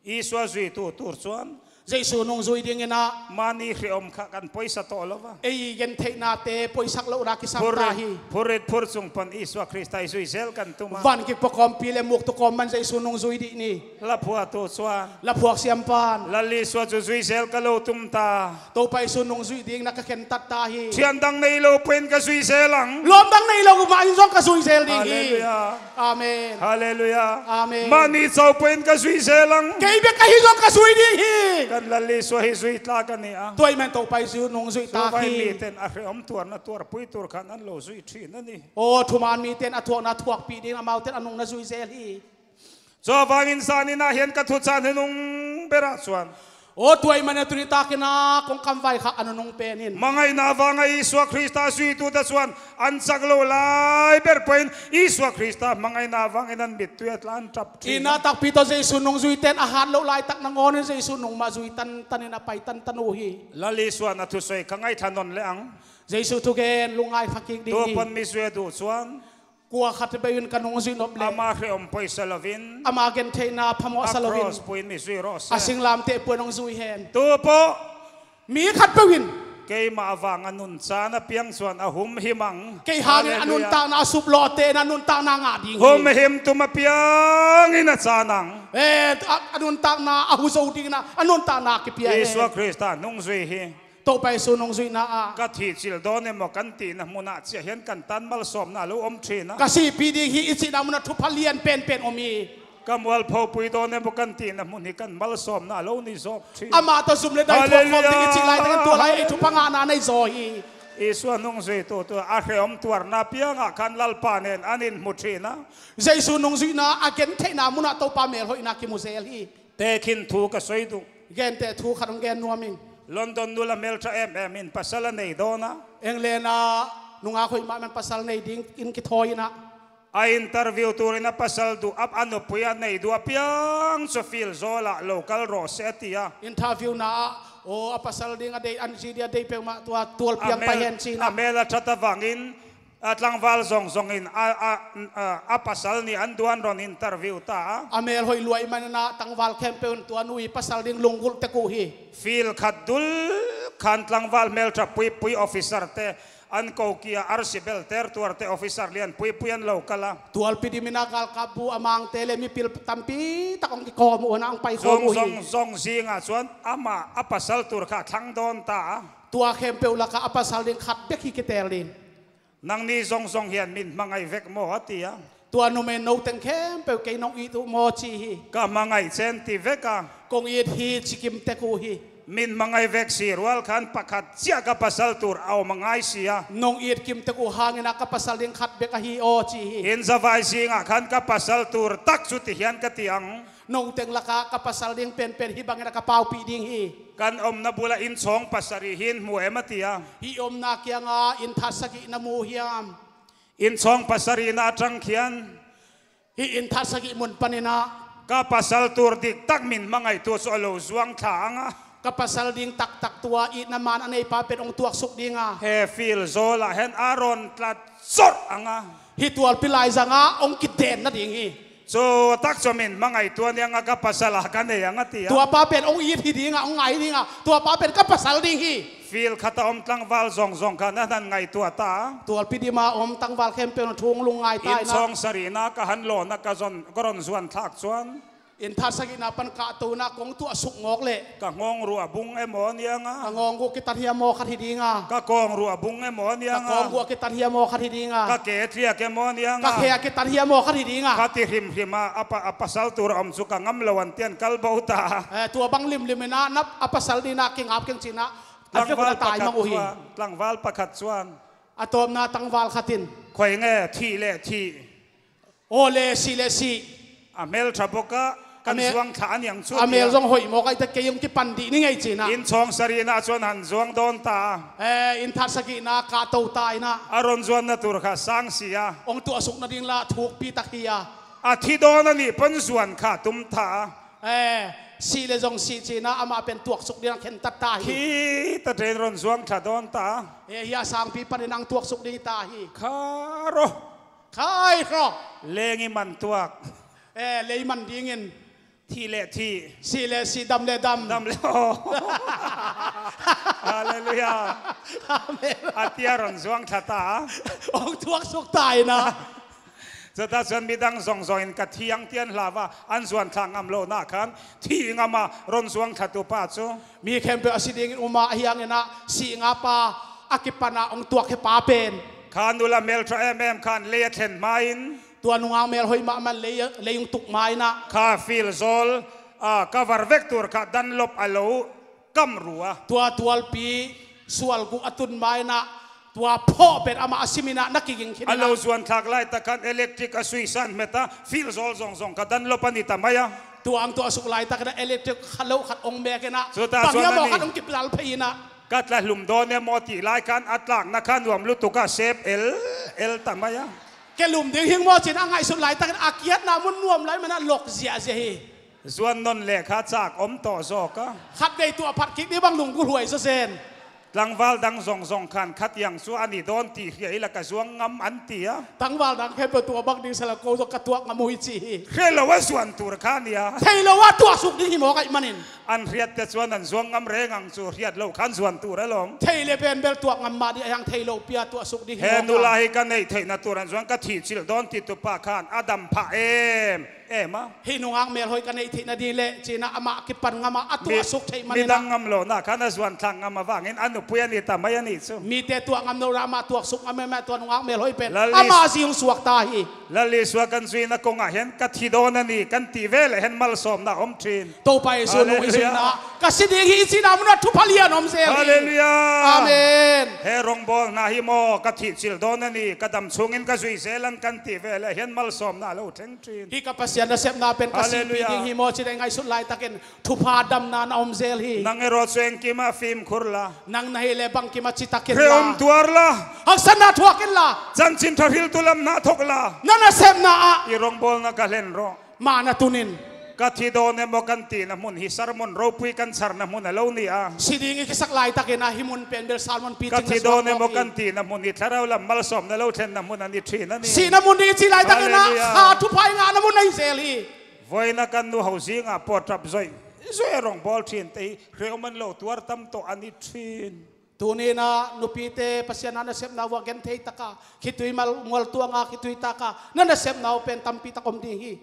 Isua zuitu tur chuan. Jesu nungzui dinginah. Mahni hreawm kha kan pawisa tawh lo va. Ei gentheihnate pawisak lohna kisam ta hi. Phurrit phur chung pawn Isua Krista i zui zel kan tum a. Van kik pawh kawmpi le muktu kawm man Jesu nungzui dih ni. La phuahtu chuan. La phuak siampa'n. Lal Isua chu zui zel ka lo tum ta. Topa Isu nungzuih dingin a ka khentat ta hi. Thian dang nei lo pawhin ka zui zel ang. Lawm dang nei lo mah in zong ka zui zel ding hi. Halleluiah. Amen. Halleluiah. Amen. Mahni chau pawhin ka zui zel ang. Kei bek ka hi zong ka zui ding hi. Kan Lal Isua hi zui tlak a ni a. Tua ahih manin Topa Isu nungzuih tak hi. Chuvangin miten a hreawm tuarna tuarpui tur khan an lo zui ṭhin a ni. Aw, thuman miten a thuakna thuakpih dingin amauten a nungna zui zel hi. Chuvangin zaninah hian ka thuchah nunung berah chuan. Aw, tua ahih manin tuni takinah kong kam vai kha a nunung penin. Hmangaihna vanga Isua Krista zuitute chuan an chak lo lai ber pawhin Isua Krista hmangaihna vangin an mittui a tla an ṭap ṭhin. Itna takpi tawh Jesu nungzuiten a hat loh laitak nangawnin Jesu nung mah zui tantanin a pai tantan uh hi. Lal Isuan a thusawi ka ngaithla nawn leh ang. Jesu thugen lungngai thla kik ding hi. Tua pawn mi zui a duh chuan. Kua khat peuhin ka nungzuih nop leh. Ama hreawm pawisa lovin. Ama gentheihna phamawhsa lovin. A cross puin mi zui rawh se. A singlamteh puin hong zui hen. Tu pawh. Mi khat peuhin. Keimah avanga nun chan a piang chuan a humhim ang. Kei hangin a nuntakna a suplawh tein a nuntakna a ngah ding hi. Humhim tum a piangin a chan ang. Eh, a, a nuntakna a hu zo dingin a, a nuntakna a kipia hi. Isua Krista nungzui hi. Topa Isu nungzuihna ah. Ka thih chil dawn emaw kan tihna hmunah chiah hian kan tan malsawmna a lo awm ṭhin a. Ka sihpih ding hi i chihna hmunah thupha lian penpen awm hi. Ka mualphopui dawn emaw kan tihna hmun hi kan malsawmna a lo ni zawk ṭhin. Amah tawh zum le dai thuak khawm ding i chih laitakin tua lai ei thupha ngahna nei zaw hi. Isua nungzuitu tu a hreawm tuarna piangah khan Lalpa nen an inhmu ṭhin a. Jesu nungzuihna a gentheihna hmunah Topa melhoihna kimu zel hi. Tekhin thu ka sawi duh. Gente thu khat hong gen nuam ing. London nula hmelṭha em em in pasal a nei dawn a. England-a nungak hoih mahmah pasal nei dingin kithawi in a. A interview turin a pasal duh a, a nupui a nei duh a piang chu field zawlah lo kal rawh se a ti a. Interview-na ah aw a pasal ding a dei an G D a dei peuhmah tua tual piang pai hen ci-in a. A mel a ṭhat avangin a tlangval zawng zawngin a, a, a, a pasal nih an duh an rawn interview ta a. A mel hoih luai manin a tlangval khempeuhin tua nu hi pasal ding lunggulh tek uh hi. Field khat dul khan tlangval hmelṭha pui, pui officer-te An ko kei a, R C Belter tuarte officer lian puipui an lo kal a. Tualpi dim in a galkap bu a mangte le mipil tampi tak hong kikawm uh a, hong pai khawm uh hi. Zong zong zing ah cun amah a pasal tur kha thlang dawn ta a. Tua khempeuh lakah a pasal ding khat bek hi kiteel ding. Nangni zong zong hian min hmangai vek maw, a ti a. Tua numei no teng khempeuh kei nong it uh maw ci hi. Ka hmangai chen ti vek a. Kong it hi, ci kim tek uh hi. Min hmangai vek si rual khan pakhat ciah ka pasal tur a om a ngai si a. Nong it kim tek uh hangin a ka pasal ding khat bek ahi aw ci hi. In zavai zing ah khan ka pasal tur tak cu ti hian ka ti ang. No teng lakah ka pasal ding penpen hi bangin a ka paupih ding hi. Kan omna bulah inn chawng pasarih hi in hmu em, a ti a. Hih omna kiangah inn that sagih na mu hiam? Inn chawng pasarihna aṭang khian. Hih inn that sagih mun panin ah. Ka pasal tur diktak min hmangai tu cu a lo zuang thla ang a. Ka pasal ding taktak tua itna man a neipa pen hong tuaksuk ding a. He fil zawl ah hen a rawn tlat zawrh ang a. Hih tualpi laizang ah hong kiden nading hi. Cu tak cu min hmangai tua niang a ka pasal a ka nei ang, a ti a. Tuapa pen hong it hi ding a, hong ngai ding a, tuapa pen ka pasal ding hi. Fil khat a om tlangval zong zong kha na nan ngaihtuah ta. Tualpi dim a om tlangval khempeuh na thu hong lungngai ta. Inn chawng sarihna ka han lawhna ka zon, ka rawn zuan thlak chuan. Inn that sagihna pan kahtona kong tuah suk ngawk leh. Ka ngawng ruah bung emaw niang a. Ka ngawng ruah kitan hiam maw khat hi ding a. Ka kawng ruah bung emaw niang a. Ka kawng ruah kitan hiam maw khat hi ding a. Ka ke tliak emaw niang a. Ka khe a kitan hiam maw khat hi ding a. Kha ti hrim hrim a, a pa, a pasal tur a om chu ka ngam lo an tian kal bo ta. Eh, tua bang limlim in ah na a pasal ding ah kingap keng cin ah. A vek un a tai mang uh hi. Tlangval pakhat chuan. A tawpna tlangval khat in. Khawi nge, thih leh thih. Aw le, sih le sih. A hmel ṭha bawk a, kan zuang thla a niang chu a mel zong hoih mawk a, ita kei hong kipan dih ni ngei cin ah. Inn chawng sarihna chuan han zuang dawn ta. Eh, inn that sagihna kah to ta in ah. A rawn zuanna tur kha sang si a. Hong tuahsuk nading la thukpi tak hi a. A thi dawn a nih pawn zuan kha tum ta a. Eh, sih le zong sih cin ah amah pen tuaksuk ding a khen tat ta hi. Khi ta ṭen rawn zuang thla dawn ta. Eh, hi a sangpi panin ang tuaksuk ding ta hi. Kha rawh. Khai hrawh. Leng i man tuak. Eh, lei man dingin. Thih le thih. Sih le sih, dam le dam. Dam le, aw. Halleluiah. Amen. A tia rawn zuang thla ta. Hong tuaksuk ta in ah. Chuta chuan midang zawng zawngin ka thi ang tian hlau a, an zuan thla ngam lohna khan thi ngam a rawn zuang thlatu pa chu. Mi khempeuh a si dingin um a, ahi hangin ah sih ngap a, a kipan a hong tuak hi pa pen. Kha nula hmel ṭha em em khan lei a thlen hmain. Tua nungak hmel hoih mahmah lei, lei hong tuk hmain ah. Kha fil zawl, a, cover vek tur kha Dunlop a lo kam ru a. Tua tualpi sual guk a tun hmain ah. Tua phawh pen amah a simin ah na kiging khin a. A lo zuan thlak lai tak khan electric a sui san hmet a, fil zawl zawng zawng kha Dunlop a ni ta mai a. Tua ang tuahsuk lai takin ah electric kha lo khat hong mek in ah. Chuta bang hiam maw khat hong kipal phei in ah. Ka tla hlum dawn em maw tih lai khan a tlakna kha nuam lutuk a, sep el el ta mai a. Ke lum ding hing maw cin a ngaihsut lai takin a kiatna mun nuam lai man a lok ziahziah hi. Zuan nawn leh kha chak om tawh zawk a. Khat nei tuah phat kik dih bang lunggulh huai zaw zen. Tlangval dang zawng zawng khan kha tiang chu a ni dawn tih hria ila ka zuang ngam an ti a. Tlangval dang khempeuh tua bang ding sela ko zawk ka tuak ngam uh hi ci hi. Hre lo a zuan tur kha nia. Thei lo a tuahsuk ding hi mawk ahih manin. An hriat te chuan an zuang ngam reng ang chu, hriat lo khan zuan tur alawm. Thei le pen bel tuak ngam mah dih a hiang, thei lo pia tuahsuk ding hi mawk a. He nula hi ka neih theihna tur an zuang ka thih chilh dawn tih tu pa khan a dam phah em. Em a. Hih nungak melhoi ka neih theihna ding leh cin a amah kipan ngam a, a tuahsuk theih manin a. Midang ngam lohna khan a zuan thlang ngam avangin a nupui a ni ta mai a nih chu. Mite tuah ngam lo rah amah tuaksuk ngam em a, tua nungak melhoi pen amah zi hong suak ta hi. Lal Isua kan zuina kongah hian ka thi dawn a ni kan tih veleh hian malsawmna a awm ṭhin. Topa Isu nung i zuina ah ka si ding hi i cihna munah thupha lian awm zel hi. Halleluiah. Amen. He rawngbawlna hi maw ka thih chilh dawn a ni, ka dam chhungin ka zui zel ang kan tih veleh hian malsawmna a lo thleng ṭhin. Hi ka Pasian nasepna pen ka sihpih ding hi maw ci dai ngaihsut laitakin thupha damna na awm zel hi. Nang erawh chu engkimah fimkhur la. Nang na hih leh bangkimah citakin la. Hre awm tuar la. Haksatna thuak in la. Chanchin ṭha hriltu lam hna thawk la. Na nasepna ah. I rawngbawlna ka hlen rawh. Mahna tunin. Ka thi dawn emaw kan tihna hmun hi, sermon ropui kan chharna hmun a lo ni a. Si ding i kisak laitakin a hi mun pen bel sermon pi ting na suak bawk hi. Ka thi dawn emaw kan tihna hmun hi, thlarau lam malsawmna lo thlenna hmun a ni ṭhin a ni. Sihna hmun ding i cih laitakin a, Halleluiah, kha thupha i ngahna hmun ahi zel hi. Vawiina kan nu ho zingah pawh ṭap zawih zawih a rawngbawl ṭhin te hi hre awm an lo tuar tam tawh a ni ṭhin. Tuni-in ah nupite Pasian a nasepna uh a genthei taka khitui mal mualtuanga khitui taka na nasepna uh pen tampi tak om ding hi.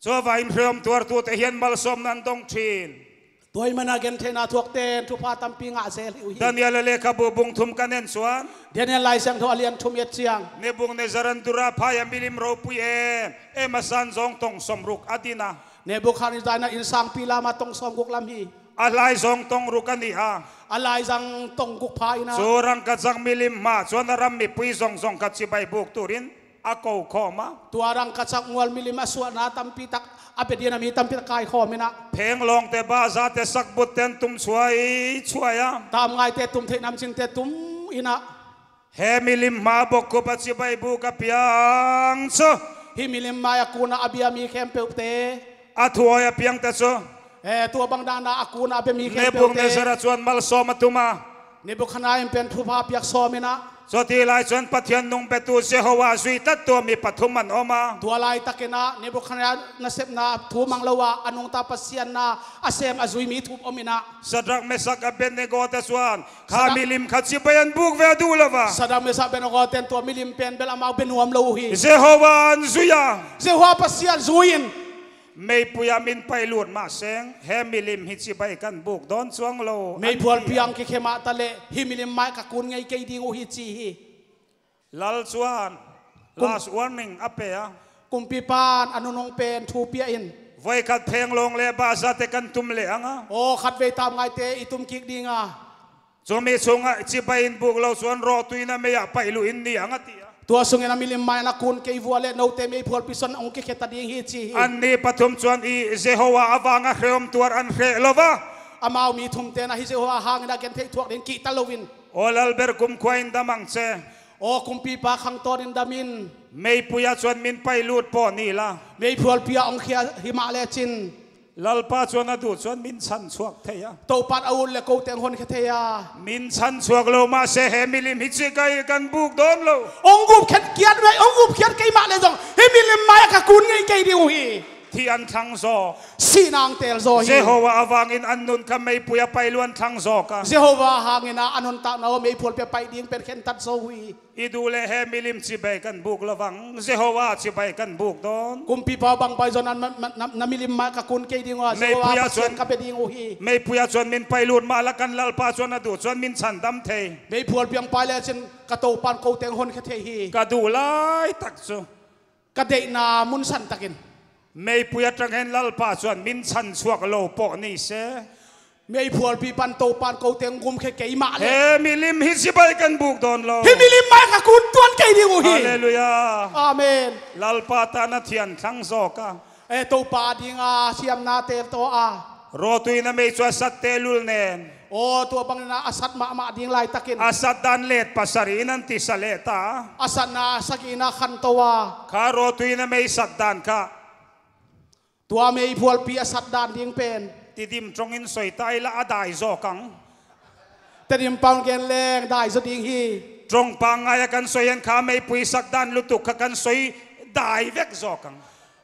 Cua vai in hreawm tuartute hian malsawmna an dong ṭhin. Tua ahih manin a gentheihna thuakte in thupha tampi ngah zel hi uh hi. Daniel a lekhabu bung thum kan en chuan, Daniel Lai Siangtho a lian thum i et ciang, Nebuchadnezzar an dura phai a milim ropui em em a san zawng tawng sawmruk a din a. Nebuchadnezzar in a insangpi lam a tawng sawmguk lam hi. A lai zawng tawng ruk a ni a. A lai zawng tawng guk pha in a. Chu rangkachak milim hma chuan a ram mipui zawng zawng kha chibai buk turin a ko khawm a. Tua rangkachak mual milim a suahna tampi tak a bia dingin a mi tampi tak kai khawm in a. Phenglawngte, bahzate, sakbutte an tum chhuai chhuai a. Tamngaite, tum theih namcingte tum in a. He milim hma bawkkhup a chibai buk apiang chu. Hih milim hma a kun a bia mi khempeuhte. A thuawi apiangte chu. Eh, tua bang dan a a kun a bia mi khempeuhte. Nebuchadnezzar a chuan malsawm a tum a. Nebuchadnezzar in pen thupha piak sawm in a. Chuti lai chuan Pathian nung petu Jehovah zui tlat tua mi pathum an awm a. Tua laitakin a Nebuchadnezzar nasepna thu mang lo a, a nungta Pasian na a sem a zui mi thum awm in a. Sadrak, Mesak, Abednego te chuan kha Sadrak milim kha chibai an buk ve a duh lo va. Sadrak, Mesak, Abednego ten tua milim pen bel amau bia nuam lo uh hi. Jehovah an zui a. Jehovah Pasian zui in. Meipuia min pai lut mah seng, he milim hi chibai kan buk dawn chuang lo. Meiphualpi ang kikhe mah ta leh, hih milim mai ka kun ngei kei ding uh hi chi hi. Lal chuan last warning a pe a. Kumpipan a nunung pen thu pia in. Vawikhat phenglawng leh bahzate kan tum leh ang a. Aw, khatvei tamngaite i tum kik ding a. Chumi chungah chibai in buk lo chuan rawtuina meiah paih luh in ni ang a ti a. Tua sungin a milim mai in a kun kei vua leh note meiphualpi chuan hong kikhe ta ding hi chi hi. Anni pathum chuan i Jehovah avanga hreawm tuar an hreh lo va. Amau mi thumte in a hi Jehovah hangin a gentheih thuak ding kih ta loin. Aw Lal, ber kumkhua in dam ang che. Aw kumpipa, khangtawnin dam in. Meipuia chuan min pai lut pawh ni la. Meiphualpia hong khia hi mah lechin. Lalpa chuan a duh chuan min chhan chhuak thei a. Topan a ut leh kote hong honkhia thei a. Min chhan chhuak lo mah se he milim hi chibai kan buk dawn lo. Hong gupkhiat kiat mai, hong gupkhiat kei mah leh zawng hih milim mai-ah ka kun ngei kei ding uh hi. Thih an thlang zawk. Sihna hong tel zaw hi. Jehovah avangin an nun kha meipui a pai luh an thlang zawk a. Jehovah hangin a, a nuntakna uh meiphualpi a paih ding pen khentat zo uh hi. I duh leh he milim chibai kan buk lo vang, Jehovah chibai kan buk dawn. Kumpipa, bang pai zaw na, na, na, na milim mai-ah ka kun kei ding uh a, Jehovah Pasian ka bia ding uh hi. Meipuia chuan min pai lut mah la, kan Lalpa chuan a duh chuan min chhan dam thei. Meiphualpi hong pai lechin ka Topan kote hong honkhia thei hi. Ka duh lai tak chu. Ka deihna mun san takin. Meipui aṭang hian Lalpa chuan min chhan chhuak lo pawh ni se. Meiphualpi pan Topan kote hong gumkhia kei mah leh. He milim hi chibai kan buk dawn lo. Hih milim mai-ah ka kun tuan kei ding uh hi. Halleluiah. Amen. Lalpa tan a thian thlang zawk a. Eh, Topa dinga siamna tel tawh a. Rawtuina mei chu a satte lul nen. Aw, tua bangin a sat mahmah ding laitakin. A sat dan let pasarih in an tisa leh ta. A satna sagihna khanto a. Kha rawtuina mei sat dan kha. Tua meiphualpi a sat dan ding pen. Tedim ṭawngin sawi ta ila a dai zawk ang. Tedim pau gen leng dai zaw ding hi. Ṭawng pangngai a kan sawi hian kha meipui sak dan lutuk kha kan sawi dai vek zawk ang.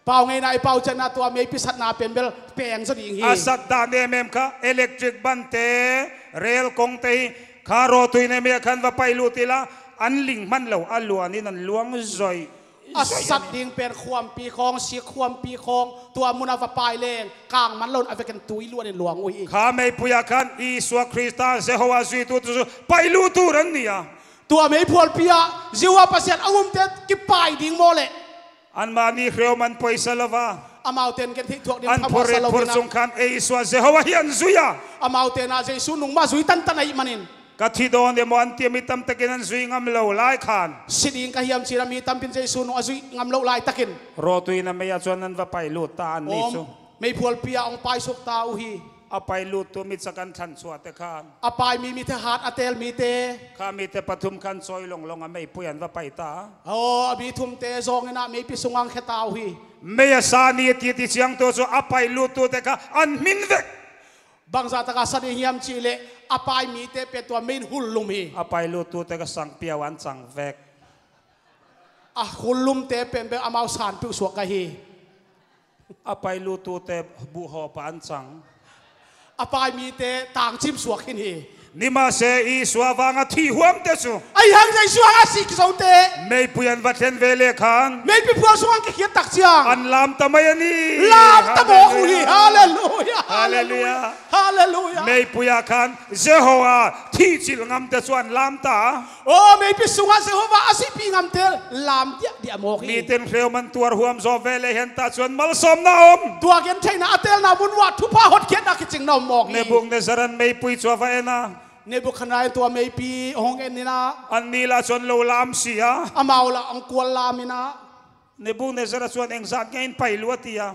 Pau ngeina i pau chiatna tua meipi satna pen bel peng zaw ding hi. A sat dan em em kha electric ban te, rel kawng te hi kha rawtuina mei-ah khan va pai lut ila an ling hman lo, a luanin an luang zawih. A sat ding pen khuampi khawng, sik khuampi khawng, tua muna va pai leng kang man loin a vekin tui luanin luang uh hi. Kha meipuiah khan Isua Krista Jehovah zuitu tu chu pai lut tur an ni a. Tua meiphualpi-ah Jehovah Pasian a umte kipai ding maw leh. Anmahni hrehawm an pawisa lo va. Amaute in gentheih thuak ding an phawrhmasa lo phur in a. Chungkhan ei Isua Jehovah hi an zui a. Amaute in a Jesu nung mah zui tantan ahih manin. Ka thi dawn emaw an tia mi tam takin an zui ngam lo lai khan. Si ding ka hiam cih a mi tampi in Jesu nung a zui ngam loh laitakin. Rawtuina mei-ah chuan an va pai lut ta an ni chu. Meiphualpi-ah hong paisuk ta uh hi. A pai luttu mi chak an thlan chhuahte khan. A pai mi mite, hat a tel mite. Kha mite pathum khan chawi lawnglawng a meipui an va pai ta. Aw, a mi thumte zawngin a meipi sungah an khia ta uh hi. Mei a sa ni a titi chiang tu chu a pai luttute kha an hmin vek. Bangzah taka sa ding hiam cih leh a pai mite pen tua mei in hullum hi. A pai luttute kha sangpiau an chang vek. A hullumte pen bel amau sanpiuh suak ka hi. A pai luttute buhhawpa an chang. A pai mite tangchim suak khin hi. Nimahse Isua vanga thih huamte cu, ahi hang Jesu hanga sih kizote, meipui an va thlen ve le khan, meipi phual sungah kikhiat tak ciang, an lamta mai a ni. Lamta mawk uh hi. Halleluiah. Halleluiah. Halleluiah. Halleluiah. Meipui ah khan Jehovah thihcilh ngamte cu an lamta. Aw, meipi sungah Jehovah a sihpih ngamte lam diahdiah mawk hi. Mite in hrehawm an tuar huam zaw ve le hian tah chuan malsawmna a awm. Tua gentheihna a telna mun uah thupha hotkhiatna kicingna awm mawk hi. Nebuchadnezzar an meipui cu a va en a. Nebuchadnezzar in tua meipi hong en in a. An nih lah chuan lo lam si a. Amau lah hong kual lam in a. Nebuchadnezzar ah chuan engzat nge in pai luat ti a.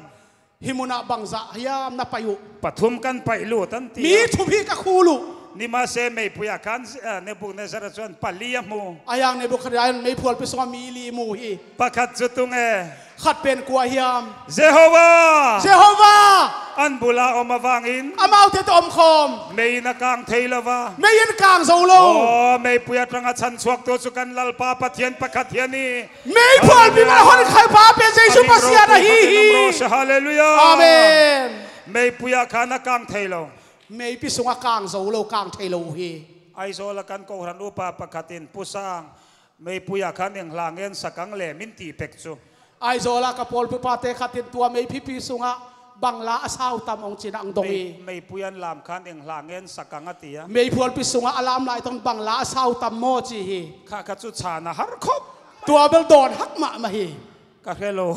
Hi munah bangzah hiam na pai uh? Pathum kan pai lut an ti a. Mi thum hi ka khul uh. Nimahse meipui ah khan, eh, Nebuchadnezzar ah chuan pali a hmu. Ahi hang Nebuchadnezzar in meiphualpi sungah mi li mu hi. Pakhat chu tung e. Khat pen kua hiam? Jehovah! Jehovah! An bula awm avangin. Amaute tawh awm khawm. Mei in a kang thei lo va. Mei in kang zo lo. Aw, meipui atanga chhanchhuaktu chu kan Lalpa Pathian pakhat hi a ni. Meiphualpi mah hon khalpa pen Jesu Pasian ahi hi. Halleluiah. Amen. Meipui ah khan a kang thei lo. Meipi sungah kang zo lo, kang thei lo uh hi. Aizawl a kan kohhran upa pakhatin, Pu Sang, meipui ah khan eng hla ngen sak ang le min tih pek chu. Aizawl a ka pawlpi upate khatin tua meipipi sungah bang la a sau tam hong cin a hong dong hi. Mei, meipui an lam khan eng hla ngen sak ang a ti a. Meiphualpi sungah a lam lai tawn bang la a sau tam maw ci hi. Kha kha chu chan a har khawp. Tua bel dawn hak mahmah hi. Ka hre lo.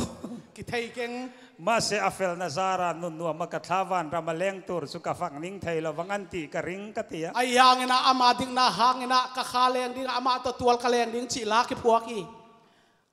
Kithei keng. Mahse a felna zara nunnuam a ka thla vanram a leng tur chu ka fak ning thei lo vang an tih ka ring ka ti a. Ahi hangin ah ama dikna hangin ah ka kha leng ding, amah tawh tual ka leng ding cih la kiphuak hi.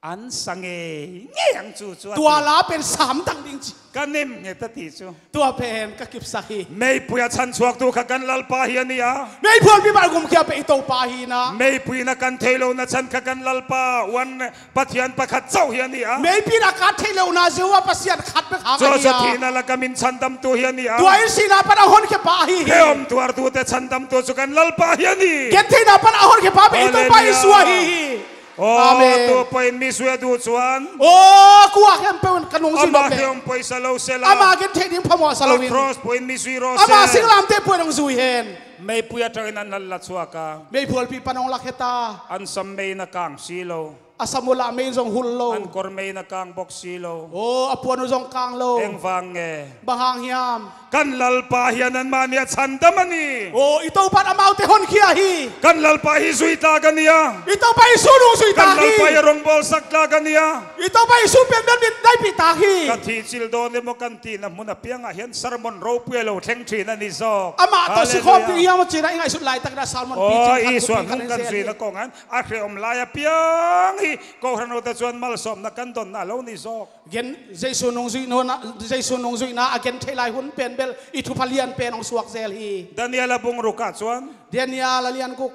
An sa ngei ngei ang chu chu a ti. Tua la pen sam dang ding ci. Ka nem nge ta ti chu. Tua pen ka kipsak hi. Meipui a chhanchhuaktu kha kan Lalpa hi a ni a. Meiphualpi mah gumkhia peh i Topa hi na. Meipui in a kan thei lo na chhan kha kan Lalpa uan Pathian pakhat chauh hi a ni a. Meipi in a kan thei lo na Jehovah Pasian khat bek hang a ni a. Chu chu thihna laka min chhandamtu hi a ni a. Tua in sihna pan a honkhia pa ahi hi. He awm tuartute chhandamtu chu kan Lalpa hi a ni. Gentheihna pan a honkhia pa peh i Topa Isua hi hi. Halleluiah. Aw, amen. Tu pawhin mizui a duh chuan. Aw, kua khempeuh in ka nung zui nop le. Ama hreawm pawisa lo sela. Ama gentheih ding phamawh sa loin. A cross pawhin mizui raw se. Ama singlamteh pawhin hong zui hen. Meipui aṭangin an la chhuak a. Meiphualpi pan hong lakkhia ta. An sam mei in a kang si lo. A sam uh lah mei in zong hul lo. An kawr mei in a kang bawk si lo. Aw, a puan uh zong kang lo. Engvang nge? Bang hang hiam? Kan Lalpa hian anmahni a chhandam a ni. Aw, i Topa in amaute honkhia hi. Kan Lalpa hi zui tlak a ni a. I Topa hi su nung zui tlak hi. Kan Lalpa hi a rawngbawl sak tlak a ni a. I Topa hi su pian bel min daihpih tlak hi. Ka thihcilh dawn emaw kan tihna hmun apiangah hian sermon ropui a lo thleng ṭhin a ni zawk. Amah tawh sikhawm ding hiam a cina i ngaihsut laitakin a sermon pi cin khat thupi kan en zel hi. Aw, Isua hnung kan zuina kawngah hian a hreawm lai apiang hi. Kohhran hote chuan malsawmna kan dawnna a lo ni zawk. Gen, Jesu nungzuihna, Jesu nungzuihna a gentheih lai hun pen bel i thupha lian pen hong suak zel hi. Daniel a bung rukah chuan. Daniel a lian guk.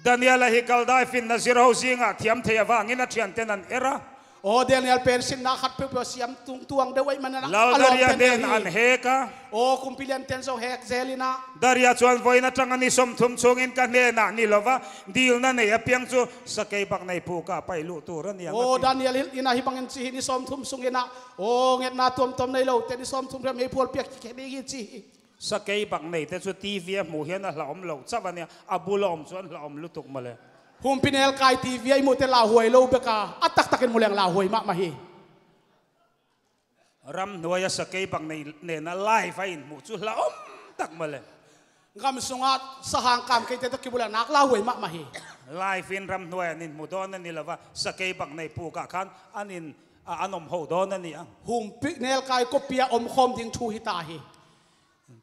Daniel a hi Kaldai finna zirho zingah thiam thei avangin a ṭhianten an er a. Aw, Daniel pen sinna khat peuhpeuh a siam tung tuang deuh ahih manin a lawm pen deuh hi. Lal Daria hnen an hek a. Aw, kumpi lianten zong hek zel in a. Daria chuan vawiin aṭanga ni sawmthum chhungin ka hnenah ni lova dilna nei apiang chu sakei bak nei pukah pai luh tur a ni ang a ti. Aw, Daniel in a hi bangin ci hi, ni sawmthum sungin a, aw, ngetna tuamtuam nei lote ni sawmthum hriam meiphualpi ah kikhia ding hi ci hi. Sakei bak neite chu TV a hmuh hian a hlauhawm lo chauh a nia, a bula awm chuan hlauhawm lutuk mawle. Humpinelkai TV a i hmuhte lauhuai lo beka a taktakin hmu leng lauhuai mahmah hi. Ramhnuaia sakei bak nei nena live a inhmuh chu hlauhawm tak mawle. Gam sunga sahang kam keite tawh kibulah nak lauhuai mahmah hi. Live in ramhnuai an inhmu dawn a ni lova, sakei bak nei pukah khan an in, a, an awm ho dawn a ni a. Humpinelkai kawpia awmkhawm ding thu hi ta hi.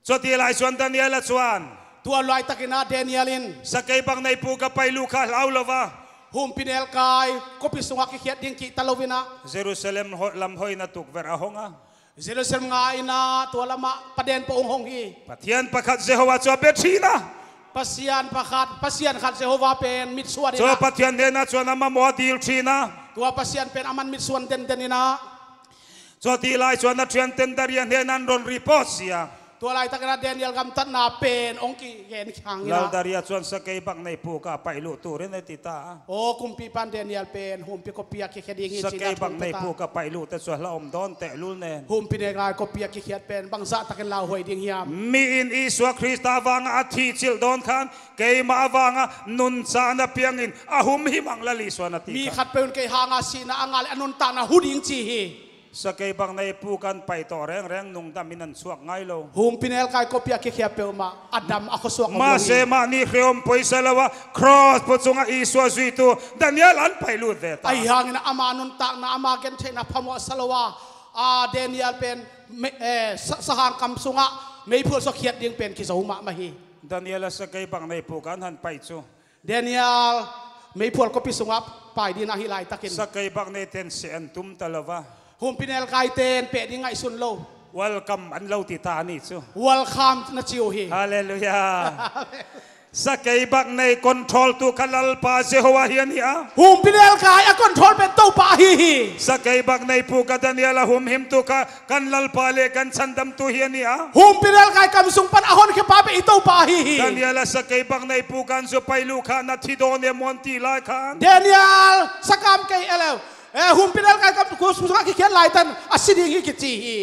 Chuti lai chuan Daniela chuan. Tua laitakin a Daniel in. Sakei bak nei pukah pai luh kha hlau lova. Humpinelkai kawpi sungah kikhiat ding kih ta loin a. Jerusalem ho-, lam hawina tukverh a hawng a. Jerusalem nga in a tua lamah paden pawh hong hawng hi. Pathian pakhat Jehovah chu a be ṭhin a. Pasian pakhat, Pasian khat Jehovah pen mitsuan in a. Chu Pathian hnenah chuan a mamawh a dil ṭhin a. Tua Pasian pen aman mitsuan denden in a. Chuti lai chuan a ṭhianten Daria hnenah an rawn report si a. Tua laitakin ah Daniel gamtatna pen hong kigen khang in ah. Lal Daria cuan sakei bang nei puk ah paihluh turin a ti ta. Aw, kumpipan Daniel pen humpi khuapi ah kikhia ding hi. Sakei bang nei puk ah paihluhte cu a hla om dawn tehlul nen. Humpi nelkai khuapi ah kikhiat pen bangzah takin lauhuai ding hiam? Mi in Isua Krista vangah a thicilh dawn khan keimah vangah nunca na piangin a humhim ang Lal Isua na ti. Mi khat peuh in kei hanga sihna a ngah le a nuntakna hu ding ci hi. Sakei bang nei puk an pai tawh rengreng nungdamin an suak ngai lo. Humpi nelkai khuapi ah kikhia peuhmah a dam a khuasuak om lo hi. Mahse mahni hre om poisa lo a cross paw cungah Isua zuitu Daniel an pai lut ve ta. Ahi hangin ama nuntakna ama gentheihna phamawh sa lo a, a Daniel pen me- eh, sa- sahang kam sungah meiphual sua khiat ding pen kizo mahmah hi. Daniel a sakei bang nei puk an han pai cu. Daniel meiphual khuapi sungah pai ding ahi laitakin. Sakei bang nei ten seh an tum ta lo va. Humpi nelkai ten peh ding ngaihsun lo. Welcome an lo ti ta ni cu. Welcome na ci uh hi. Halleluiah. Sakei bang nei control tu ka Lalpa Jehovah hi a ni a. Humpi nelkai a control pen Topa ahi hi. Sakei bang nei puk ah Daniel a humhim tu ka kan Lalpa le kan chandamtu hi a ni a. Humpi nelkai kam sung pan a honkhia pa pen i Topa ahi hi. Daniel a sakei bang nei puk an cu pai luh kha na thi dawn e maw an ti lai khan. Daniel sakam kei e leu. Eh, humpi nelkai kam sung sungah kikhiat laitan a si ding hi kici hi.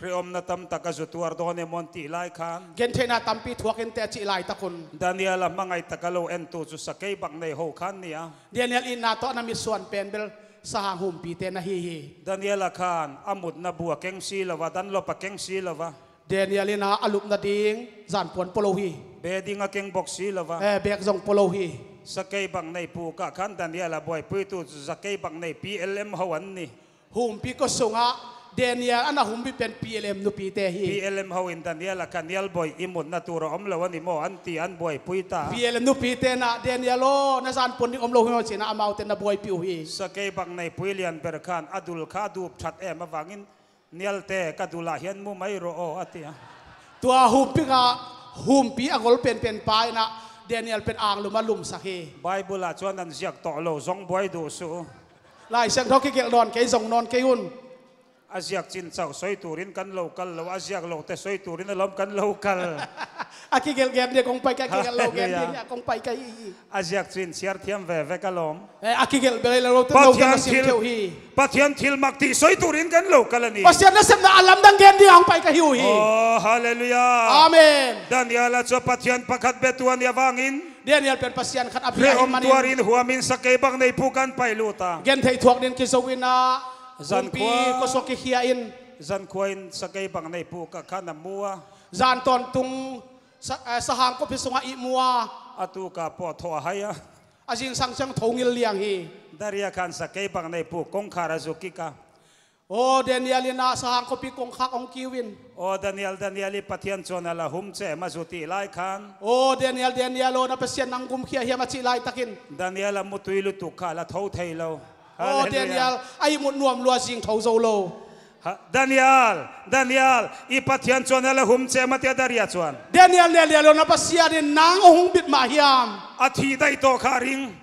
Hre omna tamtak a zu tuar dawn e maw an ti lai khan. Gentheihna tampi thuak in te a cih laitak un. Daniel a hmangaih tak a lo entu cu sakei bang nei ho khan ni a. Daniel itna tawh na mitsuan pen bel sahang humpite na hi hi. Daniel a khan a mutna bu a keng si lo va, danlop a keng si lo va. Daniel in ah a lup nading zanpuan pua lo hi. Bedding a keng bok si lo va. Eh, bek zong pua lo hi. Sakei bang nei puk ah khan Daniel a buaipuitu cu sakei bang nei P L M ho an ni. Humpi khuasungah Daniel a na humpi pen P L M nupite hi. P L M ho in Daniel a khan Daniel bawi i mutna tur a om lo a ni maw an ti an buaipui ta. P L M nupite in ah Daniel aw na zanpuan ding om lo hi maw ci-in ah amaute na buaipih uh hi. Sakei bang nei pui lian ber khan a dul kha a dup that em avangin Nialte ka dul ah hian mu mai rawh aw a ti a. Tua humpi kha humpi a gol penpen pa in ah Daniel pen anglum a lumsak hi. Bible ah chuan an ziak tawh lo zong buai duh suh. Lai Siangtho kigelh nawn kei zong nawn kei un. A ziak cin chauh sawi turin kan lo kal lo, a ziak lote sawi turin a lawm kan lo kal. A kigelh gen dia kong pai ka, a kigelh lo gen dia kong pai ka hi. A ziak cin siar thiam ve ve ka lawm. Eh, a kigelh bel lo te lo kan siam theuh hi. Pathian thil mak tih sawi turin kan lo kal a ni. Pasian nasepna a lamdang gen dia hong pai ka hi uh hi. Oh, halleluiah. Amen. Daniel a chu Pathian pakhat bia tu a nih avangin Daniel pen Pasian khat a bia hi manin. Hre om tuarin huamin sakei bang nei puk ah an pai lut a. Gentheih thuak dingin kizo in ah. Zankhua. Kumpi khuasuak kikhia in. Zankhua in sakei bang nei puk ah khan a mu a. Zan tawntung sa, eh, sahang khuapi sungah ihmu a. A tuk ah pawh tho a hai a. A zingsang ciang tho ngil liang hi. Daria khan sakei bang nei puk kongkhar a zu kik a. Aw Daniel in ah sahang khuapi kongkhak hong kiu in. Aw Daniel, Daniel i Pathian chuan a la hum cem a zu tih lai khan. Aw Daniel, Daniel aw na Pasian nang gumkhia hiam a cih laitakin. Daniel a mutui lutuk kha a la tho thei lo. Aw Daniel, a ihmut nuam lua, zing tho zo lo. Ha, Daniel, Daniel, i Pathian chuan a la hum cem a ti a Daria chuan. Daniel, Daniel aw na Pasian in nang a hung bit mah hiam? A thih daih tawh kha a ring.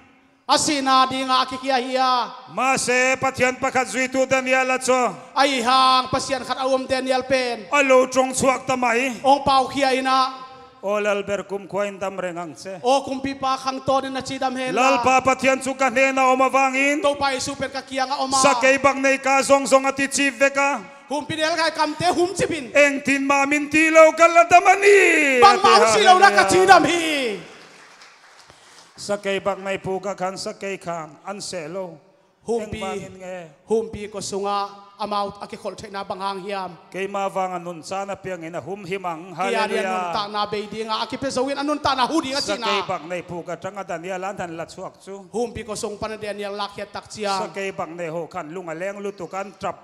A sihna dingah a kikhia hi a. Mahse Pathian pakhat zuitu Daniel a chu. Ahi hang Pasian khat a um Daniel pen. A lo ṭawng chhuak ta mai. Hong paukhia in ah. Aw Lal, ber kumkhua in dam reng ang che. Aw kumpipa khang tawnin a cidam hen la. Lalpa Pathian chu ka hnena awm avangin. Topa Isu pen ka kianga awm a. Sakei bang nei ka zawng zawng a ti cip vek a. Humpi nelkai kamte hum cip in. Engtin mah min ti lo ka la dam a ni. Bangmah hong si lo na ka cidam hi. Sakei bang nei puk ah khan sakei khan an seh lo. Humpi, engvangin nge? Humpi khuasungah amau a kikholh theihna bang hang hiam? Keima vang a nunca na piangin a humhim ang. Halleluiah. Nuntakna bei dingah a kipia zo in a nuntakna hu ding a cihna. Sakei bang nei puk aṭanga Daniel an han la chhuak chu. Humpi khuasung pana Daniel lakkhiat tak ciang. Sakei bang nei ho khan lung a leng lutuk an ṭap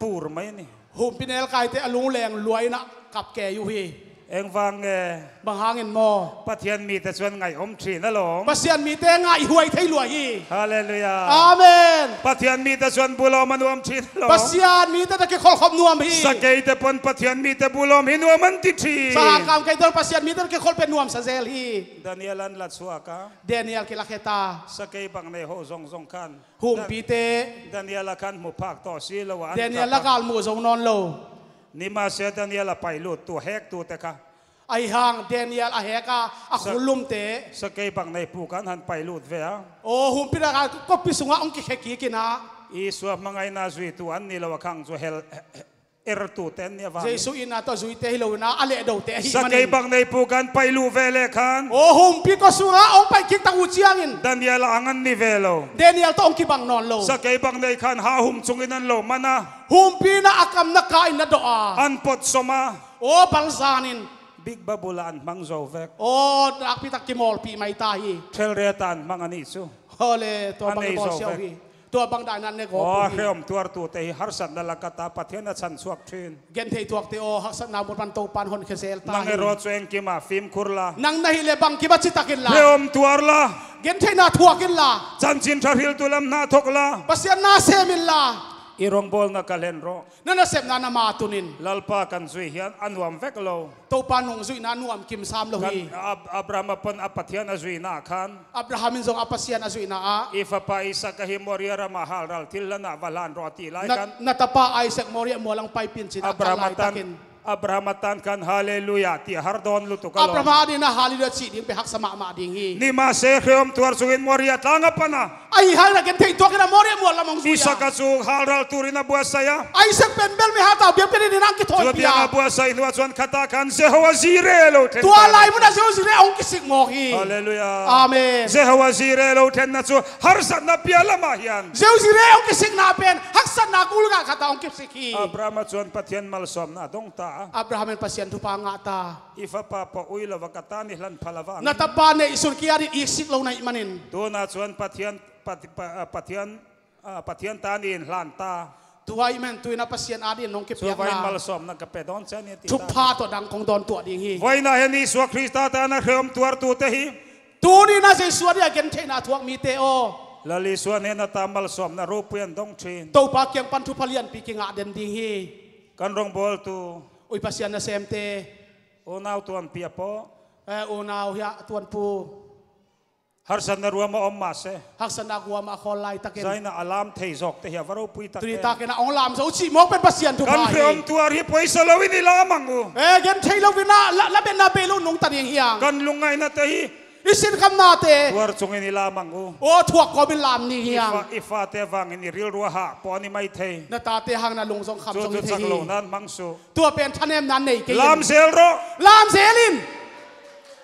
pur mai ni. Humpi nelkaite a lungleng luaina kap kei uh hi. Engvang nge? Bang hangin maw? Pathian mite chuan ngaihawm ṭhin alawm. Pasian mite ngaihhuai thei lua hi. Halleluiah. Amen. Pathian mite chuan bulawm a nuam ṭhin alawm. Pasian mite te kikholhkhop nuam hi. Sakeite pawn Pathian mite bulawm hi nuam an ti ṭhin. Sahang kam keite Pasian mite te kikholh pet nuam sa zel hi. Daniel an la chhuak a. Daniel kilakhia ta. Sakei bang nei ho zawng zawng khan. Humpite. Daniel a khan hmu phak tawh si lo a. Daniel la galmuh zo nawn lo. Nimasia Daniel a pailuttu, hektute kha. Ahi hang Daniel a hek a, a khulumte. Sakei bang nei pu kan han pailut ve a. Aw, humpina ka kopi sungah hong kikhekik in ah. Isua hmangaihna zuitu an ni lo a khang cu hel, ertute an ni a vang. Jesu itna tawh zuite hi lo in ah, a lehdote ahi manin. Sakei bang nei pu kan pailut ve le khan. Aw, humpi kua sungah hong paikik tak uh ciangin. Daniel a ang an ni ve lo. Daniel tawh hong kibang nawn lo. Sakei bang nei khan ha hum cungin an lo man a. Humpina a kam na ka in na dawh a. An pot som a. Aw, balzan in. Big Babul ah an hmang zo vek. Aw, nakpi tak kimawlpih mai ta hi. Thelret ah an hmang a nih cu. Hale, tua bang i bawl siau hi. Tua bang daina ne gawp hi. Aw, hreawm tuartute hi harsatna lakah ta Pathian a chanchuak thin. Gentheih tuakte aw, haksatna mun pan Topan honkhia zel ta hi. Nang erawh cu engkim a fimkhur la. Nang na hileh bangkim a citak in la. Hreawm tuar la. Gentheihna thuak in la. Chanchin ṭha hriltu lam hna thok la. Pasian na sem in la. I rongbawlna ka hlen rawh. Na nasepna na matun in. Lalpa kan zui hian a nuam vek lo. Topa nung zuihna nuam kim sam lo hi. Kan Ab-, Abraham a pon a Pathian a zuihna khan. Abraham in zong a Pasian a zuihna ah. I fapa Isak ahi Moria ramah halral thil hlanah va hlan rawh a tih lai khan. Na tapa Isak Moria mualang paipin cin a kal lai takin. Abraham a tan khan Hallelujah ti a har dawn lutuk a lo. Abraham a dingin a Hallelujah cih ding pen haksa mahmah ding hi. Nimahse hreawm tuar sungin Moria tlang a pan a. Ahi hangin a gentheih tuakin a Moria mual lam hong zui a. Isak a cu halral turin a buatsai a. Isak pen bel mi haltau biak pen in a kithawi pia. Cutiang a buatsai hnuah chuan khatah khan Jehovah Jireh lo ṭhen. Tua lai munah Jehovah Jireh hong kisik mawk hi. Hallelujah. Amen. Jehovah Jireh lo ṭhenna cu harsatna pial lamah hian. Jehovah Jireh hong kisikna pen haksatna kul ngah khatah hong kisik hi. Abraham a chuan Pathian malsawmna a dawng ta a. Abraham in Pasian thupha ngah ta. I fapa pawh ui lova ka tan i hlan phal a vang. Na tapa neihsun kia dih i sik lo na ih manin. Tunah chuan Pathian, Pat-, Pa-, Pathian Ah, Pathian tan in hlan ta. Tua ih men tuina Pasian adin nong kipiakna. Chu vain malsawmna ka pe dawn che ni ti ta. Thupha tawh dang kong dawn tuah ding hi. Vaina hian Isua Krista tan a hreawm tuartute hi. Tunina Jesu a dia gentheihna thuak mite aw. Lal Isua hnena ta malsawmna ropui an dawng ṭhin. Topa kiang pan thupha lianpi kingah den ding hi. Kan rawngbawltu. Ui Pasian nasemte. Unau tuanpi a pawh. Eh, unau hiah tuanpu. Harsatna ruama awm mah se. Haksatna ruama a khawl laitakin. Zaina a lam thei zawkte hi a va ropui tak. Tuni takin a hong lam zo cih mawk pen Pasian thupha hi. Kan hreawm tuar hi pawisa loin i lam ang u. Eh, gen thei loin a la, la betna bei lo nungta ding hi ang. Kan lungngainate hi. I sinkhamnate. Tuar chungin i lam ang u. Aw, thuak kawmin lam ni hi ang. I fa, i fate vangin i rilrua hah pawh a ni mai thei. Na tate hangin a lung zong kham zong hi thei hi. Chu chu chak lo nan hmang suh. Tua pen thanemna nei kei in. Lam zel rawh. Lam zel in.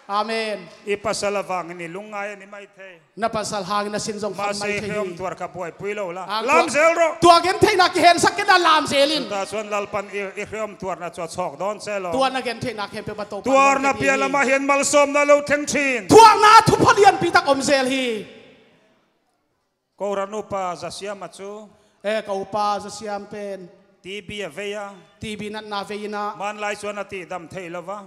Amen. I pasal avangin i lungngai a ni mai thei. Na pasal hangin na sin zong kham mai thei hi. Mahse i hreawm tuar kha buaipui lo la. Lam zel rawh. Tua gentheihna kihensak kei in a lam zel in. Tuta chuan Lalpan i, i hreawm tuarna chu a chhawk dawn che lo. Tua na gentheihna khempeuh a Topa. Tuarna piah lamah hian malsawmna lo thleng ṭhin. Thuakna thupha lianpi tak awm zel hi. Kohran upa Zasiam a chu. Eh, ka upa Zasiam pen. T B a vei a. T B natna vei in a. Hmanlai chuan a tihdam thei lo va.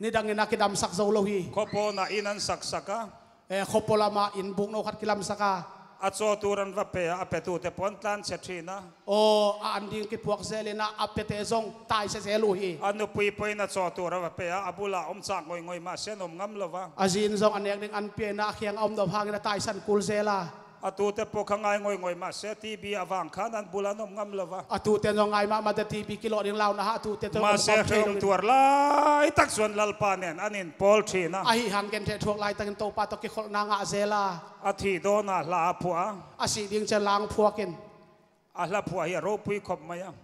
Nidangin a kidamsak zo lo hi. Khawpawnah in an saksak a. Eh, khawpaw lamah in buk no khat kilamsak a. A chaw tur an va pe a, a petute pawh an tlanchhe ṭhin a. Aw, a an ding kipuak zelin a, a pete zong taisan zel uh hi. A nupui pawhin a chaw tur a va pe a, a bulah awm chak ngawih ngawih mah se an awm ngam lo va. A zin zong a nek ding an piain a, a khiang a awm dawp hangin a taisan kul zel a. A tute pawh kha ngai ngawih ngawih mah se, T B avang khan an bul an awm ngam lo va. A tute zong ngai mahmah te, T B kilawh ding launa hah a tute zong awm ngam thei lo. Mahse hreawm tuar lai tak chuan Lalpa nen an inpawl ṭhin a. Ahi hang genthei thuak lai takin Topa tawh kikholhna ngah zel a. A thih dawnah hla a phuah a. A sih ding chiah lang phuakin. A hla phuah hi a ropui khawp mai a.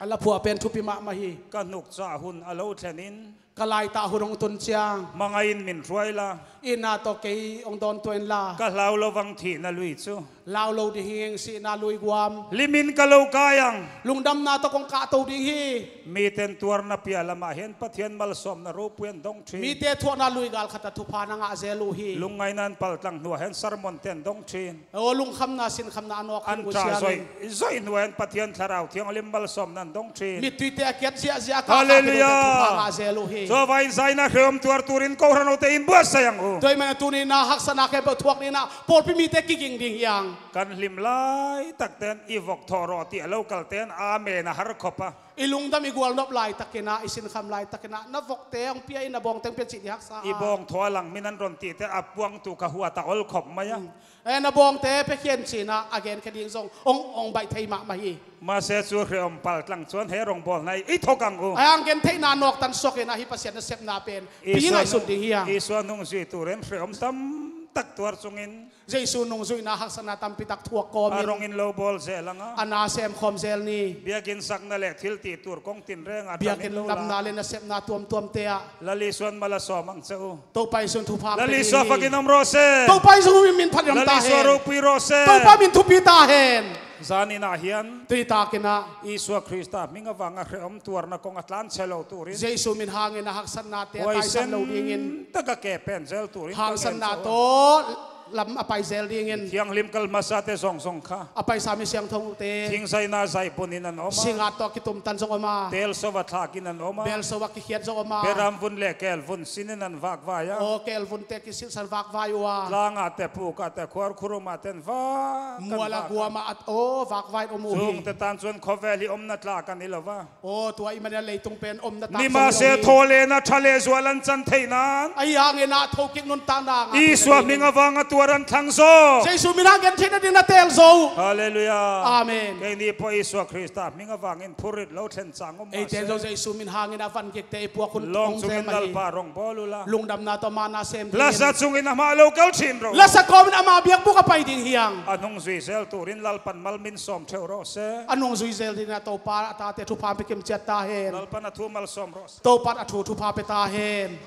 A hla phuah pen thupi mahmah hi. Ka hnuk chah hun a lo thlenin. Ka laitah hun hong tun chiang. Hmangaih in min hruai la. Itna tawh kei hong dawn tuah in la. Ka hlau lo vang thihna lui chu. Hlau lo ding hi ing, sihna lui guam. Hlimin ka lo kai ang. Lungdamna tawh kong kahto ding hi. Miten tuarna piah lamah hian Pathian malsawmna ropui an dawng ṭhin. Mite thuakna lui gal khatah thupha na ngah zel uh hi. Lungngaihna an paltlang hnuah hian sermon te an dawng ṭhin. Aw, lungkhamna, sinkhamna a nawk khin uh chiangin. An ṭha zawih zawih hnuah hian Pathian Thlarau Thianghlim malsawmna an dawng ṭhin. Mittuite a kiat ziahziah a kah kah pin uh te thupha ngah zel uh hi. Hallelujah. Chuvangin zaina hreawm tuar turin kohran hote in buatsai ang u. Tua ahih manin tuni-in a haksatna khempeuh thuak dingin a pawlpi mite kiging ding hi ang. Kan hlim lai takte in i vawk thawh rawh tih a lo kalte'n amen a har khawp a. I lungdam i gualnop laitakin ah, i sinkham laitakin ah, na vokte hong pia in, na bawngte hong pia cih ding haksa a. I bawngthaw a lang min an ron tihte a puangtu ka huat a olkhop mai a. Mm. Eh, na bawngte pia khin ci-in ah, a genkhia ding zong hong, hong baih thei mahmah hi. Mase cu hre om pal tlang cuan he rong bawl na i thok ang u. Ai ang gentheihna nawktan suak in ah, hih Pasian nasepna pen pi ngaihsut ding hi hang. Isua nungzui turin hre om tamtak tuar cungin Jesu nungzuihna haksatna tampi tak thuak kawmin a rong in lo bawl zel ang a, a na semkhawm zel ni. Biakinn sakna le thil ti tur kong tinreng a biakinn damna le nasepna tuamtuamte ah Lal Isua in mal a sawm ang ce u. Topa Jesu in thupha pe ding hi. Lal Isua fakin om rawh se. Topa Jesu min phat lam ta hen. Lal Isua ropui rawh se. Topa min thupi ta hen. Zanin ah hian tui takin ah Isua Krista hming avanga hre om tuarna kong a tlanchhe lo turin Jesu min hangin a haksatnate a taisan lo dingin, taka ke pen zel turin haksatna tawh lam a pai zel dingin, thianghlim kal hmasate zongzong kha a paisa mi siangthote thingzaina zai bunin an om a, singat tawh a kitumtan zong om a, telso a thlakin an om a, belso a kikhiat zong om a, beram vun le kel vun sinin an vakvai a, aw kel vunte kisilsan vakvai uh a, tlangahte pukahte khuar khurum ahte an vak mual a guam ah at aw vakvai om uh hi. Zungte tan chuan khawvel hi omna tla kan hi lo va. Aw tua i mania leitung pen omna tak ni mase thaw lena tha le zual an chan thei nan. Ahi hangin ah thokik nuntakna Isua hming avanga tuar an thlang zaw. Jesu min hang gentheihna ding na tel zo. Halleluia. Amen. Keini pawh Isua Krista hming avangin phurit lo thlen chang om mase, eite zo Jesu min hangin a van gikte i puak hun lawng chungin Lalpa rong bawl ula. Lungdamna tawh mana sem dingin lasa chungin amah lo kal thin ro. Lasa kawmin ama biakbuk a pai ding hi hang. A nungzui zel turin Lalpan mal min sawm theuh rawh se. A nungzui zel dingin a Topa a tate thupha pe kim ciat ta hen. Lalpan a thu mal sawm rawh se. Topan a thu thupha pe ta hen.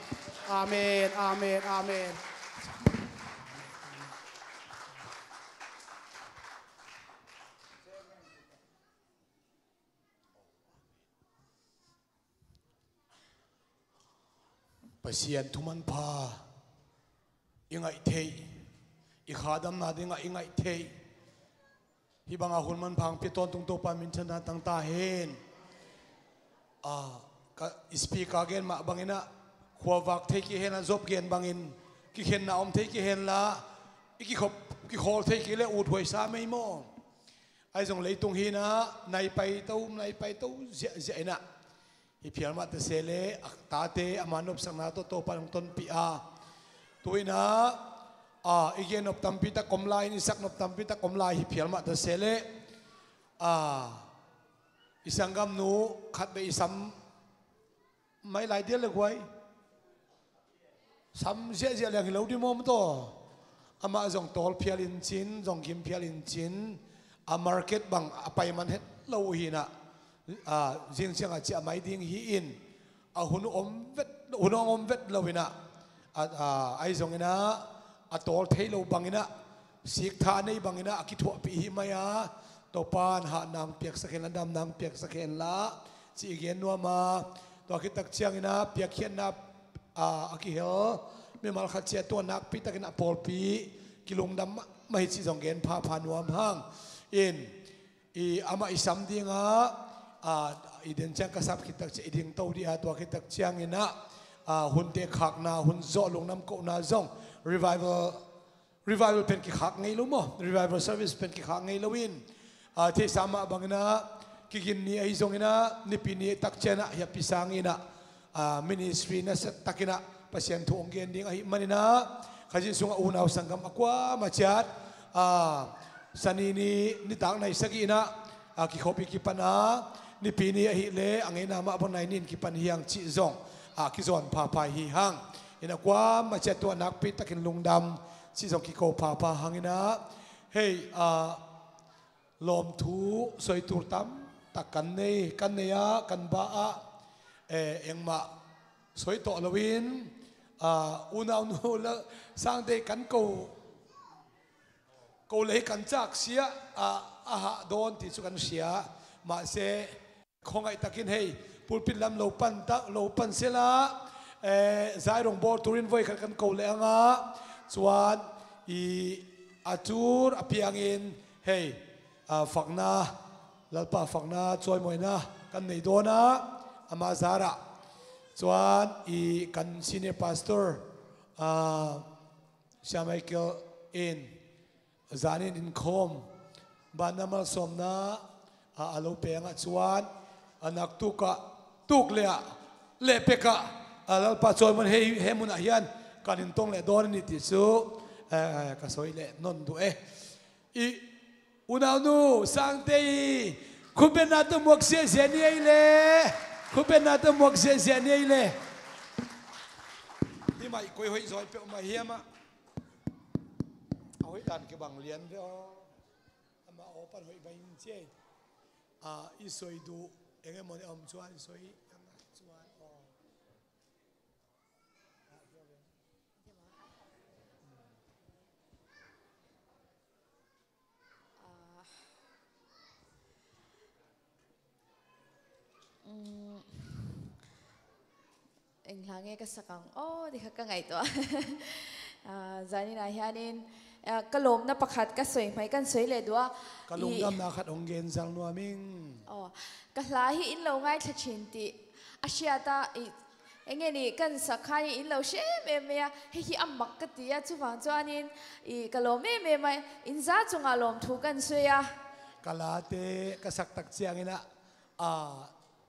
Amen, amen, amen. Pasian thumanpha i ngaih theih, i khadamna dingah i ngaih theih, hih banga hun manpha hong pia tawntung Topa minthanna tang ta hen. A, ka speaker gen mah banginah khuavak thei kei henla, zop gen bangin kikhenna om thei kei henla, i kikhop, kikhawl thei kei le uthuai sa mei maw? Ahi zong leitung hinah nai pai to, nai pai to ziahziah inah hih phial mah ta se le a tate ama nopsakna tawh Topa hong tonpih a, tuinah a, i gen nop tampi tak om lai, i sak nop tampi tak om lai, hih phial mah ta se le a, i sanggamnu khat beh i sam mai lai dial le guai. Sam ziahziah liang hi lo dimawm taw. Amah zong tawl phial in cin, zong gim phial in cin, a market bang a pai man het lo uh hinah, a, zing ciangah ciah mai ding hi in, a hun om vet, hun hong om vet lo inah, a, a, ahi zonginah a tawl thei lo banginah, sik tha a nei banginah a kithuahpih hi mai a, Topan hah nang piaksak henla, dam nang piaksak henla, cih i gen nuam a, tua khit tak cianginah piakkhiatna a, a kihel mimal khat ciah tua nakpi takin a pawlpi kilungdam mahmah hi cih zong gen phapha nuam hang. In, i amah i sam dingah, a, i den ciang ka sap khit tak ciah i ding to dih a, tua khit tak cianginah, a, hunte khakna, hun zawh lungdam kohna zong revival Revival pen kikhak ngei lo maw? Revival service pen kikhak ngei lo in, a, theihsa mah banginah kigin ni ahi zonginah nipi ni tak cianah hiapi sanginah, a, ministry nasia takinah Pasian thu hong gen ding ahi maninah Khazih sungah unau sanggam a kuamah ciat, a, Sani ni nitak nai sagihinah, a, kikhop i kipan a, nipi ni ahih leh a ngeina mah bang nai nin kipan hi hang cih zong, a, kizawn phapha hi hang. Inah kuamah ciat tua nakpi takin lungdam cih zong kiko phapha hanginah, hei, a, lawmthu sawitur tam tak kan nei, kan nei ah, kan bah ah, eh, engmah sawi tawh loin, a, unaunu la sangte kan ko, ko lei kan cak sia, a, a hah dawn ti cu kan sia. Mahse, khawngaih takin hei pulpit lam lo pan tak, lo pan sela, eh, zairong bawl turin voi khat kan ko leh anga, chuan i a tur a piangin hei, a, fakna, Lalpa fakna, chawimawina kan nei dawn a, ama zarah chuan i kan senior pastor, a, Sia Michael in zanin inkhawm banna malsawmna, a, a lo pengah chuan, a nak tuk ah, tuk le ah, le pek ah, a Lalpa cawiman hei he mun ah hian kan in tong le dawn a ni tih chu, eh, ka sawi le non duh e. I unaunu Sangtei, khupbenna tawh muak ziahziah ni ei le, khupbenna tawh muak ziahziah ni ei le. Hi mai koi hoih zawi peuh mai hiam ah. A hoih dan kibang lian ve aw. Amah aw pan hoih mai in ciai. A, i sawi duh eng emaw ni a om chuan i sawi ang chuan aw. Ah. Mm. Eng hla nge ka sak ang aw, ti kha ka ngaihtuah. Ah, zanin ah hianin, ah, ka lawmna pakhat ka sawi hmai kan sawi leh duh a. Ka lungdamna khat hong gen zal nuam ing. Aw, ka hla hi in lo ngaithla ṭhin tih a hriat a, i, eng nge ni kan sak khan in lo hre em em mai a, hei hi a mak ka ti a, chuvang chuanin i ka lawm em em a, in za chungah lawmthu kan sawi a. Ka late ka sak tak chiangin ah, a,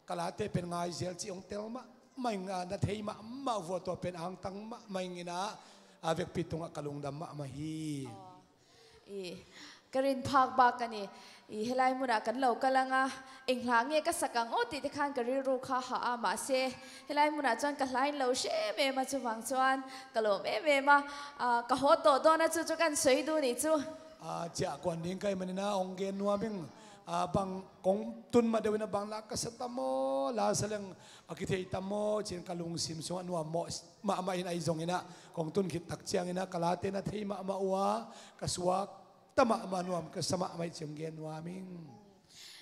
ka late pen ngai zel chi hong tel mah mah ing a, na thei mah mah vua tua pen angtang mah mah ing in ah, a, vekpi tungah ka lungdam mah mah hi. Aw. I, ka rin phak bak a ni. I, helai munah kan lo kal ang a, eng hla nge ka sak ang aw tih te khan ka rilru kha hah a, mahse helai munah chuan ka hla in lo hre em em a, chuvang chuan ka lawm em em a, a, ka haw tawh dawn a, chu chu kan sawi duh ni chu. A, chiah kuan ding ka hih manin ah hong gen nuam ing. A, bang kong tun mah deuhin ah bang la ka sa ta maw, la sa leng a kithei ta maw, chin ka lungsim sungah nuam mawh mah mah in ahi zongin ah kong tun khit tak chiangin ah ka late na thei mah mah ua, ka suak ta mah mah, nuam ka sa mah mah hi, chin hong gen nuam ing.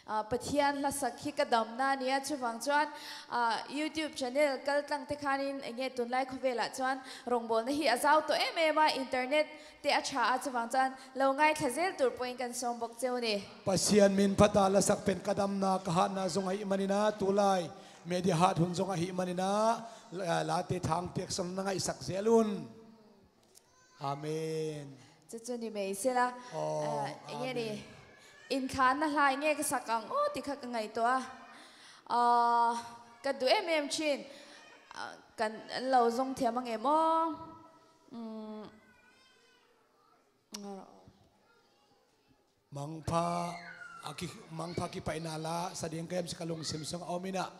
A, Pathian hla sak hi ka damna a ni a, chuvang chuan, a, YouTube channel kal tlang te khanin eng nge tunlai khawvelah chuan rawngbawlna hi a zau tawh em em a, internet te a ṭha a, chuvang chuan lo ngaithla zel tur pawhin kan sawm bawk che u ni. Pasian min phata, hla sak pen ka damna, ka hatna zawng ahih manin ah, tulai media hat hun zawng ahih manin ah, la-, late thang pek sawm na ngaihsak zel un. Amen. Chu chu ni mai sela. Aw, ah, eng nge ni? Amen. Inthlanna hla eng nge ka sak ang aw ti kha ka ngaihtuah a. Ah, ka duh em em ṭhin. Ah, kan lo zawng thiam ang em aw. Mm. Mangpha a ki, mangpha kipaihna la sa ding ka em si ka lungsim sungah a awm in ah,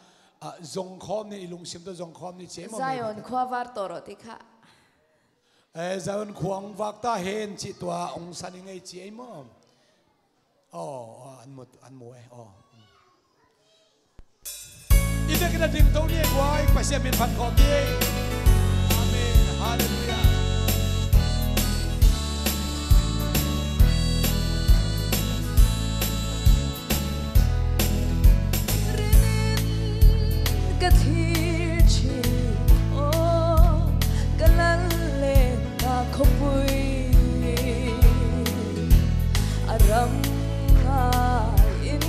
ah, zawng khawm ni, i lungsim tawh zawng khawm ni, chi ei maw? Zion khua var tawh rawh ti kha. Eh, Zion khua hong vak ta hen, chi tua hong sa ni ngei, chi ei maw? Aw, aw, an mu, an mu e, aw. I biakinn ah ding to ni e, guai, Pasian min phat khawm ni e. Amen. Hallelujah. Rinin ka thlir ṭhin aw, ka lal leh ka khawpui, a ram ngaiin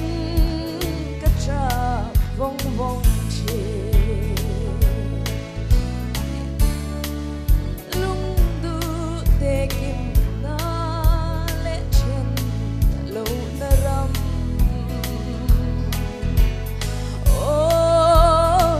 ka ṭap vawng vawng ṭhin. Lungduh tekimna leh ṭhen lohna ram, aw,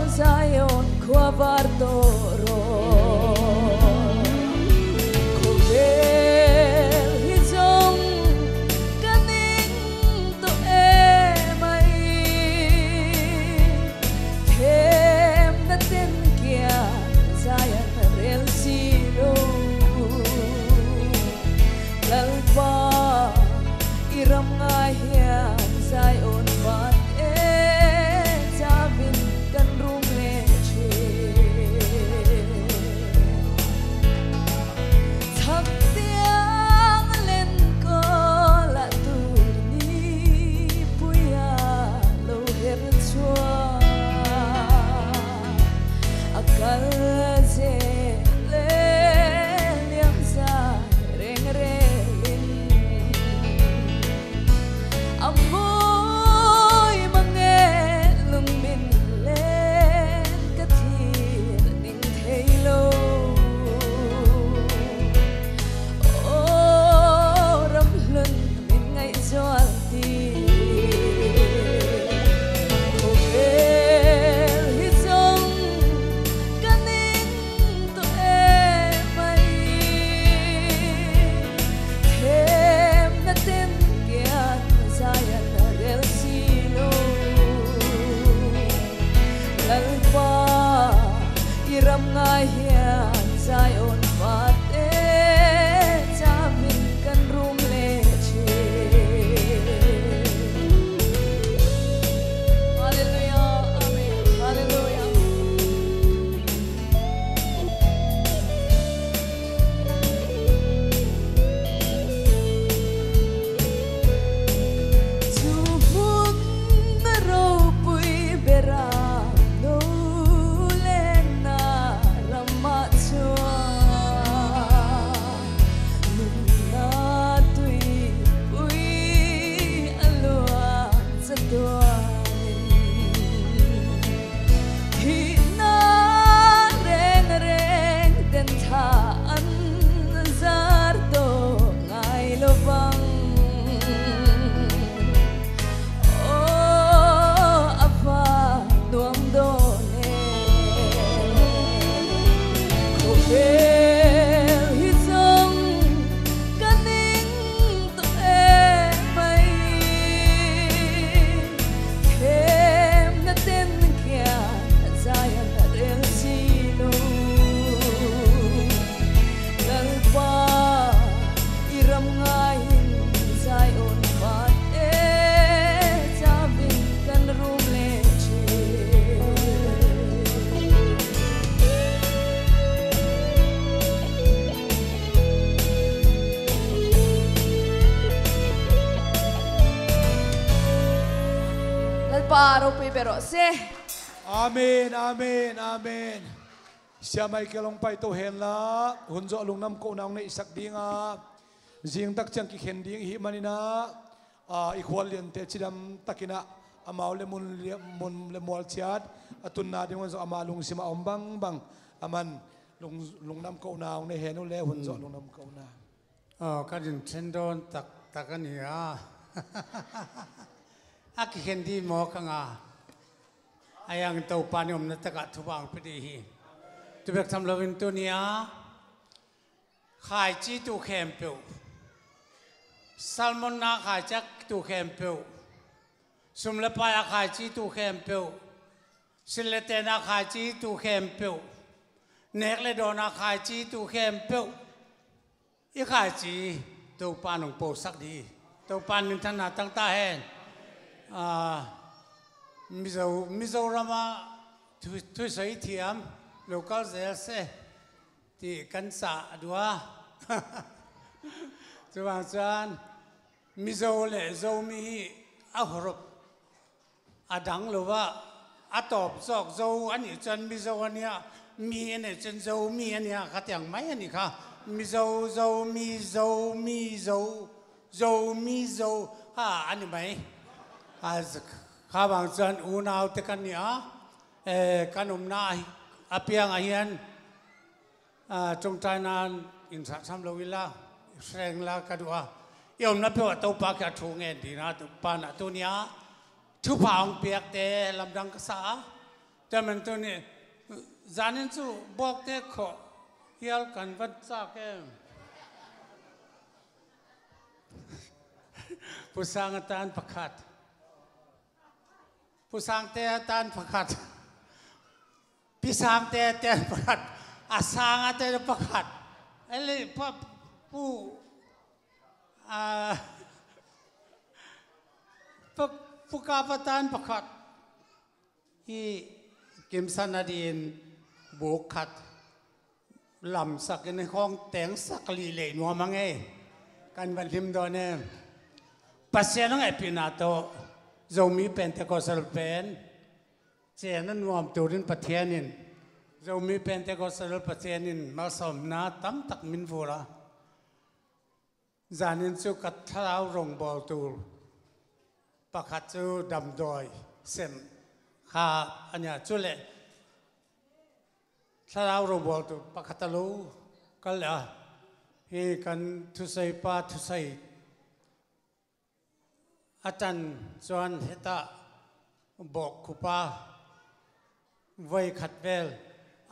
Lalpa ropui bia rawh se. Amen, amen, amen. Sia Michael hong paito henla, hun zawh lungnam kohna hong neihsak dinga, zingtak ciang kikhen ding ihih maninah, a, i khual liante cidam takinah amau le mun, mun le mual ciat a tunna ding hun zawh ama lungsimah a om bangbang aman lung, lungnam kohna hong nei hen uh le hun zawh lungnam kohna. Aw, ka din thendawn taktak a ni a. A kikhen dih maw ka nga. A yang Topa ni omna takah thupha hong pia dih hi. Tubek tham loin tuni a khaici tu khempeuh, salmonna khaici tu khempeuh, sum le pai a khaici tu khempeuh, sil le ten a khaici tu khempeuh, nek le dawn a khaici tu khempeuh, i khaici Topa nong posak dih. Topa minthanna tangta hen. Ah, Mizo, Mizoramah thu, thuisoi thiam local zel se ti kan sa dua. Cuvang chuan Mizo le Zomi hi a hawrop a dang lo a, a tawp zawk Zo a nih chuan Mizo a nia, mi a nih chuan Zomi a nia, kha tiang mai a nih kha. Mizo, Zomi, Zomi, Zo, Zomi, Zo, ha, a ni mai. A, kha vang chuan unaute kan ni a, eh, kan awmna a piangah hian, a, ṭawngṭaina in hrahtham lo ila, hreng la ka duh a. I awmna peuhah Topa khi a thu ngen dina, Topa nah tunia thupha hong piakte lamdang ka sa a. Tua man tuni zanin chu bawkte khawh hial kan van chak em. Pu Sanga tan pakhat. Pu Sangte a tan pakhat. Pi Sangte a tan pakhat. A Sangate pakhat. Eli pa, pu, a, pa, pu Kapa tan pakhat. Hi Kimsan a din buk khat lamsak in khawng tengsak lih leih nuam ang e. Kan van hlim dawn em. Pasian hong hehpihna tawh Zomi Pentecostal pen chenna nuam turin Pathian in, Zomi Pentecostal Pathian in malsawmna tamtak min vur a. Zanin chu ka thlarau rawngbawl tur pakhat chu damdawi sem kha a nia, chuleh thlarau rawngbawl tur pakhat a lo kal leh a, hi kan thuseipa thusei a tan chuan heta bawkkhupa voi khat vel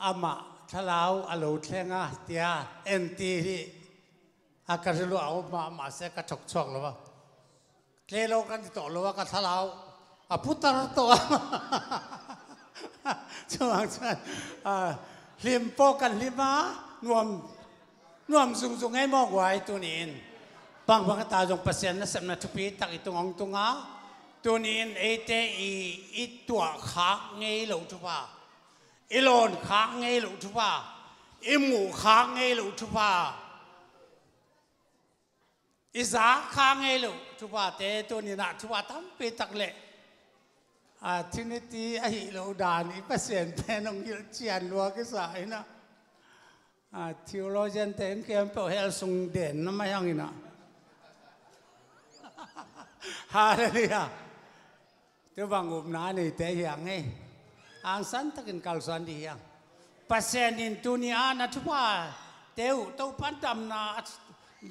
amah thlarau a lo thleng a tia en ti hi a ka rilruah a awm a, mahse ka thawk chhuak lo a. Tle lo kan ti tawh lo a, ka thlarau a putar tawh a. Chuvang chuan, a, hlim pawh kan hlim a, nuam, nuam zungzung ei maw guai tuniin. Bangbang ata zong Pasian nasepna thupi tak i tung hong tung a, tuniin eite i, i tuah khak ngei lo thupha, i lawn khak ngei lo thupha, i muh khak ngei lo thupha, i zak kha ngei lo thuphate tuninah thupha tampi tak leh, a, Trinity ahi lo dan i Pasian pen hong hilh chian lua kisa inah, a, theologian te in khempeuh hell sung den na mai hang inah. Hallelujah. Tua bang upna a neite hi ang e. Hangsan takin kalsuan dih hi ang. Pasian in tuni a na thupha te uh Topan damna a,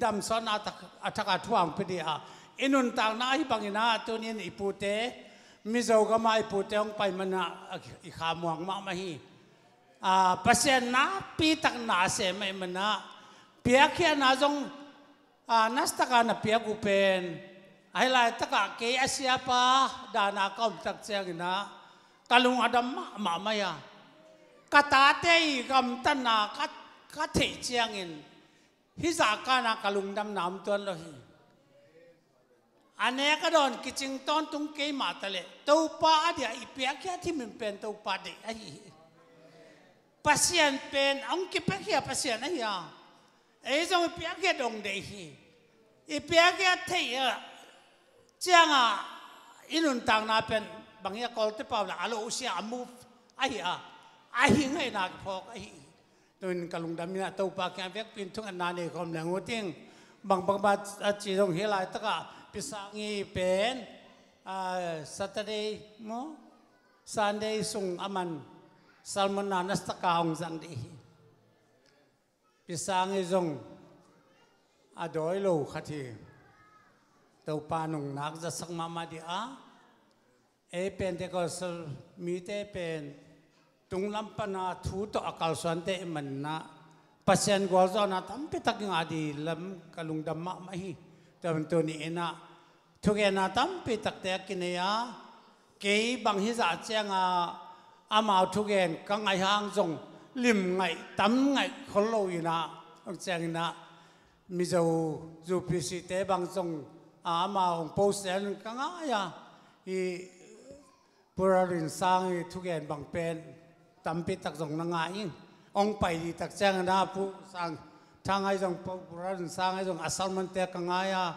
damsawnna a thak, a thaka thu ang pia dih a. I nuntakna ahi bangin a tunin i pute, Mizo gama i pute hong pai mana i khamuang mahmah hi. A, Pasian napi tak na a sem ahi mana piakkhiatna zong, a, nasa taka na piak uh pen, ahi laitakah kei a siapa dana ka om tak cianginah ka lung a dam mahmah mai a. Ka tate i gamtatna ka, ka theih ciangin hih zahkana ka lungdamna om tuan lo hi. A nek a dawn kicing tawntung keimah taleh Topa a dia i piakkhiat hi min pen Topa deih ahi hi. Pasian pen hong kipiakhia Pasian ahi a, ei zong i piakhia dong deih hi. I piakhia theih a cianga i nuntakna pen Bang hi a, Kawlte pau la a lo sia a move ahi a, ahi ngaihna kiphawk ahi. Tunin ka lungdam in a Topa kiang vekpi in thungetna nei khawm leng uh ting. Bang bang ba a ci zong hi laitakah Pi Sang i pen, ah, Saturday maw, Sunday sung a man sermon na nasataka hong zang dih hi. Pi Sang i zong a dawi lo khat hi. Topa nungnak zatsak mahmah dih a, ei Pentecostal mite pen tunglam pana thu tawh a kalsuante i manna Pasian gualzawhna tampi tak i ngah dih lam ka lungdam mahmah hi. Tua bantuk ni in a thugenna tampi takte a kinei a, kei bang hizah cianga amau thugen ka ngaih hang zong lim ngaih tam ngaih khol lo in a, hong ciangin a Mizo U P C te bang zong a amau hong post in ka ngai a, hi Pu Ra Lun Sang i thugen bang pen tampi tak zong na ngai in. Hong pai dih tak ciangin a Pu Sang Thang ai zong, Pu Ra Lun Sang ai zong a sermonte ka ngai a,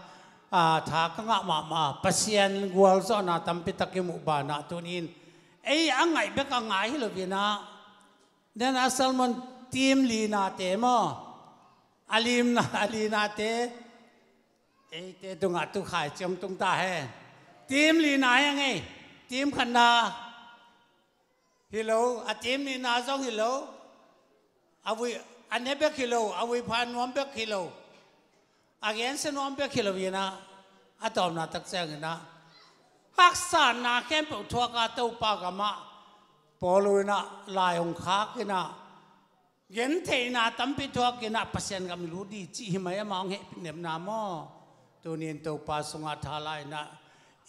a, tha ka ngah mahmah. Pasian gualzawhna tampi tak i muh banah tunin ei a ngaih bek a ngai hi lo in a, den a sermon team linate maw, a limna, a linate, eite tungah tu khaici hong tung ta hen. Team lina hi a ngei. Team khatna hi lo, a team nihna zong hi lo. A vui, a ne bek hi lo, a vuipha nuam bek hi lo, a gensia nuam bek hi lo in a, a tawpna tak ciangin a haksatna khempeuh thuak a Topa gamah Paul in a lai hong khak in a, gentheihna tampi thuak in a Pasian gam i lut dih cih hi mai, amah hong hehpih nepna maw. Tunin Topa sungah tha la in a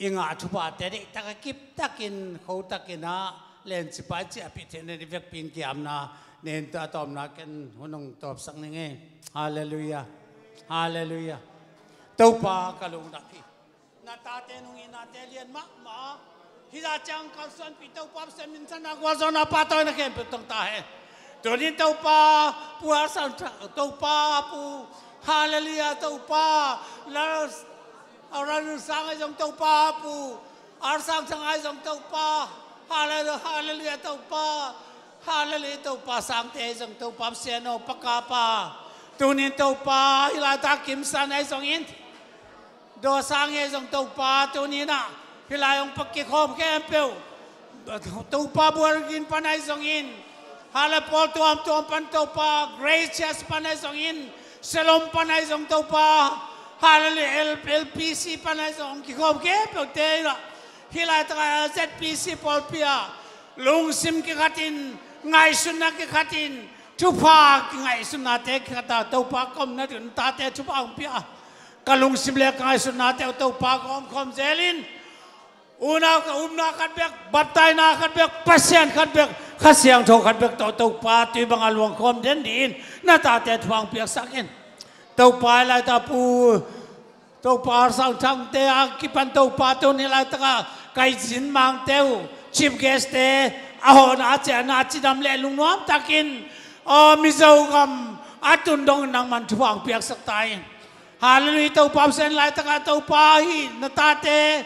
i ngah thuphate deihtak a kiptakin khotakin a lencipai ciahpih theihna ding vekpi in kiamna nen ta a tawpna ken hun hong tawpsak ning ei. Halleluiah. Halleluiah. Topa ka lungdam hi. Na tate nung i nate lian mahmah. Hizah ciang kalsuanpih Topa Pasian minthanna gualzawhna pahtawina khempeuh tong ta hen. Tunin Topa Pu Arsang Thang, Topa Pu, halleluiah, Topa Lars, Arsang Sang ai zong Topa Pu, Arsang Thang ai zong Topa, halleluiah, halleluiah Topa, halleluiah Topa, Sangte ai zong Topa Pasian aw, Pakapa. Tunin Topa hi laitak Kim San ai zong in, Daw Sang ai zong Topa, tunin a hi lai hong pak kikhawm khempeuh Topa Bual Gin pan ai zongin, hale pawl tuamtuam pan Topa, Gracious pan ai zongin, Shalom pan ai zong Topa, hale L L P C pan ai zong kikhawm khempeuhte hi lai taka Z P C pawlpi ah lungsim kikhatin, ngaihsutna kikhatin, thupha kingaihsutnate kikhata Topa ka omna ding tate thupha hong pia. Ka lungsim le ka ngaihsutnate uh Topa ka omkhawm zelin, unau ka upna khat bek, baptaina khat bek, Pasian khat bek, Kha Siangtho khat bek tawh Topa tui banga luangkhawm den dingin na tate thupha hong piaksak in. Topa i laitaka Pu, Topa Arsang Thangte a kipan Topa tuni laitaka kai zinmangte uh, chief guest te, a hawhna a ciahna a cidam le lungnuam takin, aw, Mizo gam a tun dongin nangman thupha hong piaksak ta in. Halleluiah. Topa Pasian, laitaka Topa hi na tate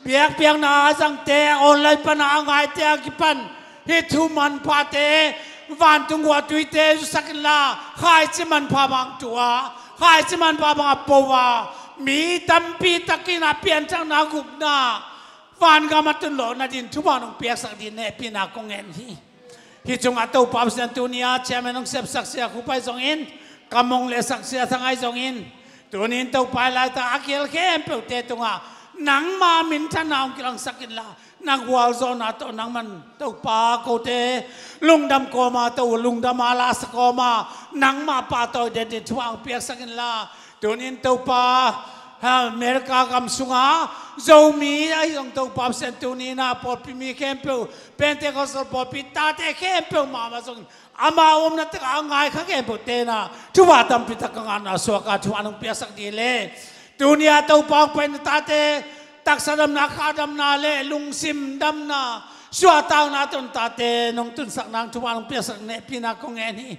biakpiakna a zangte, online pana a ngaite a kipan hih thu manphate, vantung guahtuite zusak inla, khaici manpha bang tua, khaici manpha bang a po a, mi tampi takin a pianthakna gupna, vangam a tun lawhna ding thupha nong piaksak ding hehpihna kong ngen hi. Hih cungah Topa Pasian tuni a chairman hong sepsak Sia Khup ai zongin, ka mong le sak Sia Thang ai zongin, tunin Topa i laitaka a kiel khempeuhte tungah nangma minthanna hong kilangsak inla, na gualzawhna tawh nangman Topa kote lungdam kawma, to lungdama lasa kawma, nangma pahtawi den ding thupha hong piaksak inla, tunin Topa, ha, America gam sunga Zomi ahi zong Topa Pasian tuni na pawlpi mi khempeuh, Pentecostal pawlpi tate khempeuh mahmah zong ama omna taka a ngai kha khempeuhte na thupha tampi tak ka ngahna suaka thupha nong piaksak ding le, tuni a Topa hong pai na tate taksa damna, kha damna le lungsim damna, suahtakna tawh na tate nong tunsak nang thupha nong piaksak hehpihna kong ngen hi.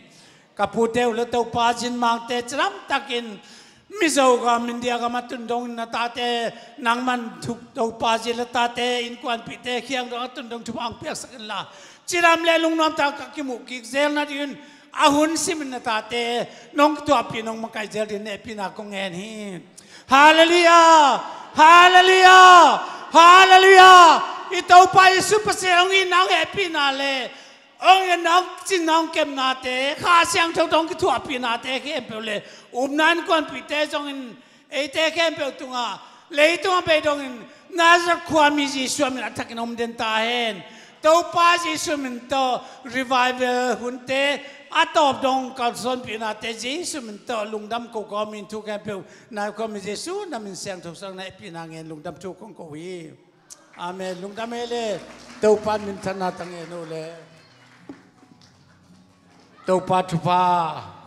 Ka pute uh le Topa zinmangte cidam takin Mizo gam, India gam a tun dongin na tate, nangman thu, Topa zil a tate, innkuanpihte kiang dong a tun dong thupha hong piaksak inla, cidam le lungnuam tak a kimuh kik zel nadingin a hun simin na tate nong kituahpih, nong makaih zel dingin hehpihna kong ngen hi. Halleluiah! Halleluiah! Halleluiah! I Topa Jesu Pasian hong itna, hong hehpihna le hong itna, hong cinna, hong kepnate, Kha Siangtho tawh hong kithuahpihnate khempeuh le upna, innkuanpihte zongin eite khempeuh tungah, leitung a bei dongin Nazareth khuami Jesu min a thakin om den ta hen. Topa Jesu min tawh revival hunte a tawp dong kalsuanpihnate Jesu min tawh lungdam ko kawmin thu khempeuh nai khuami Jesu na min siangtho sangin hehpihna ngen lungdam thu kong ko hi. Amen. Lungdam hi le. Topa minthanna tang en uh le. Topa thupha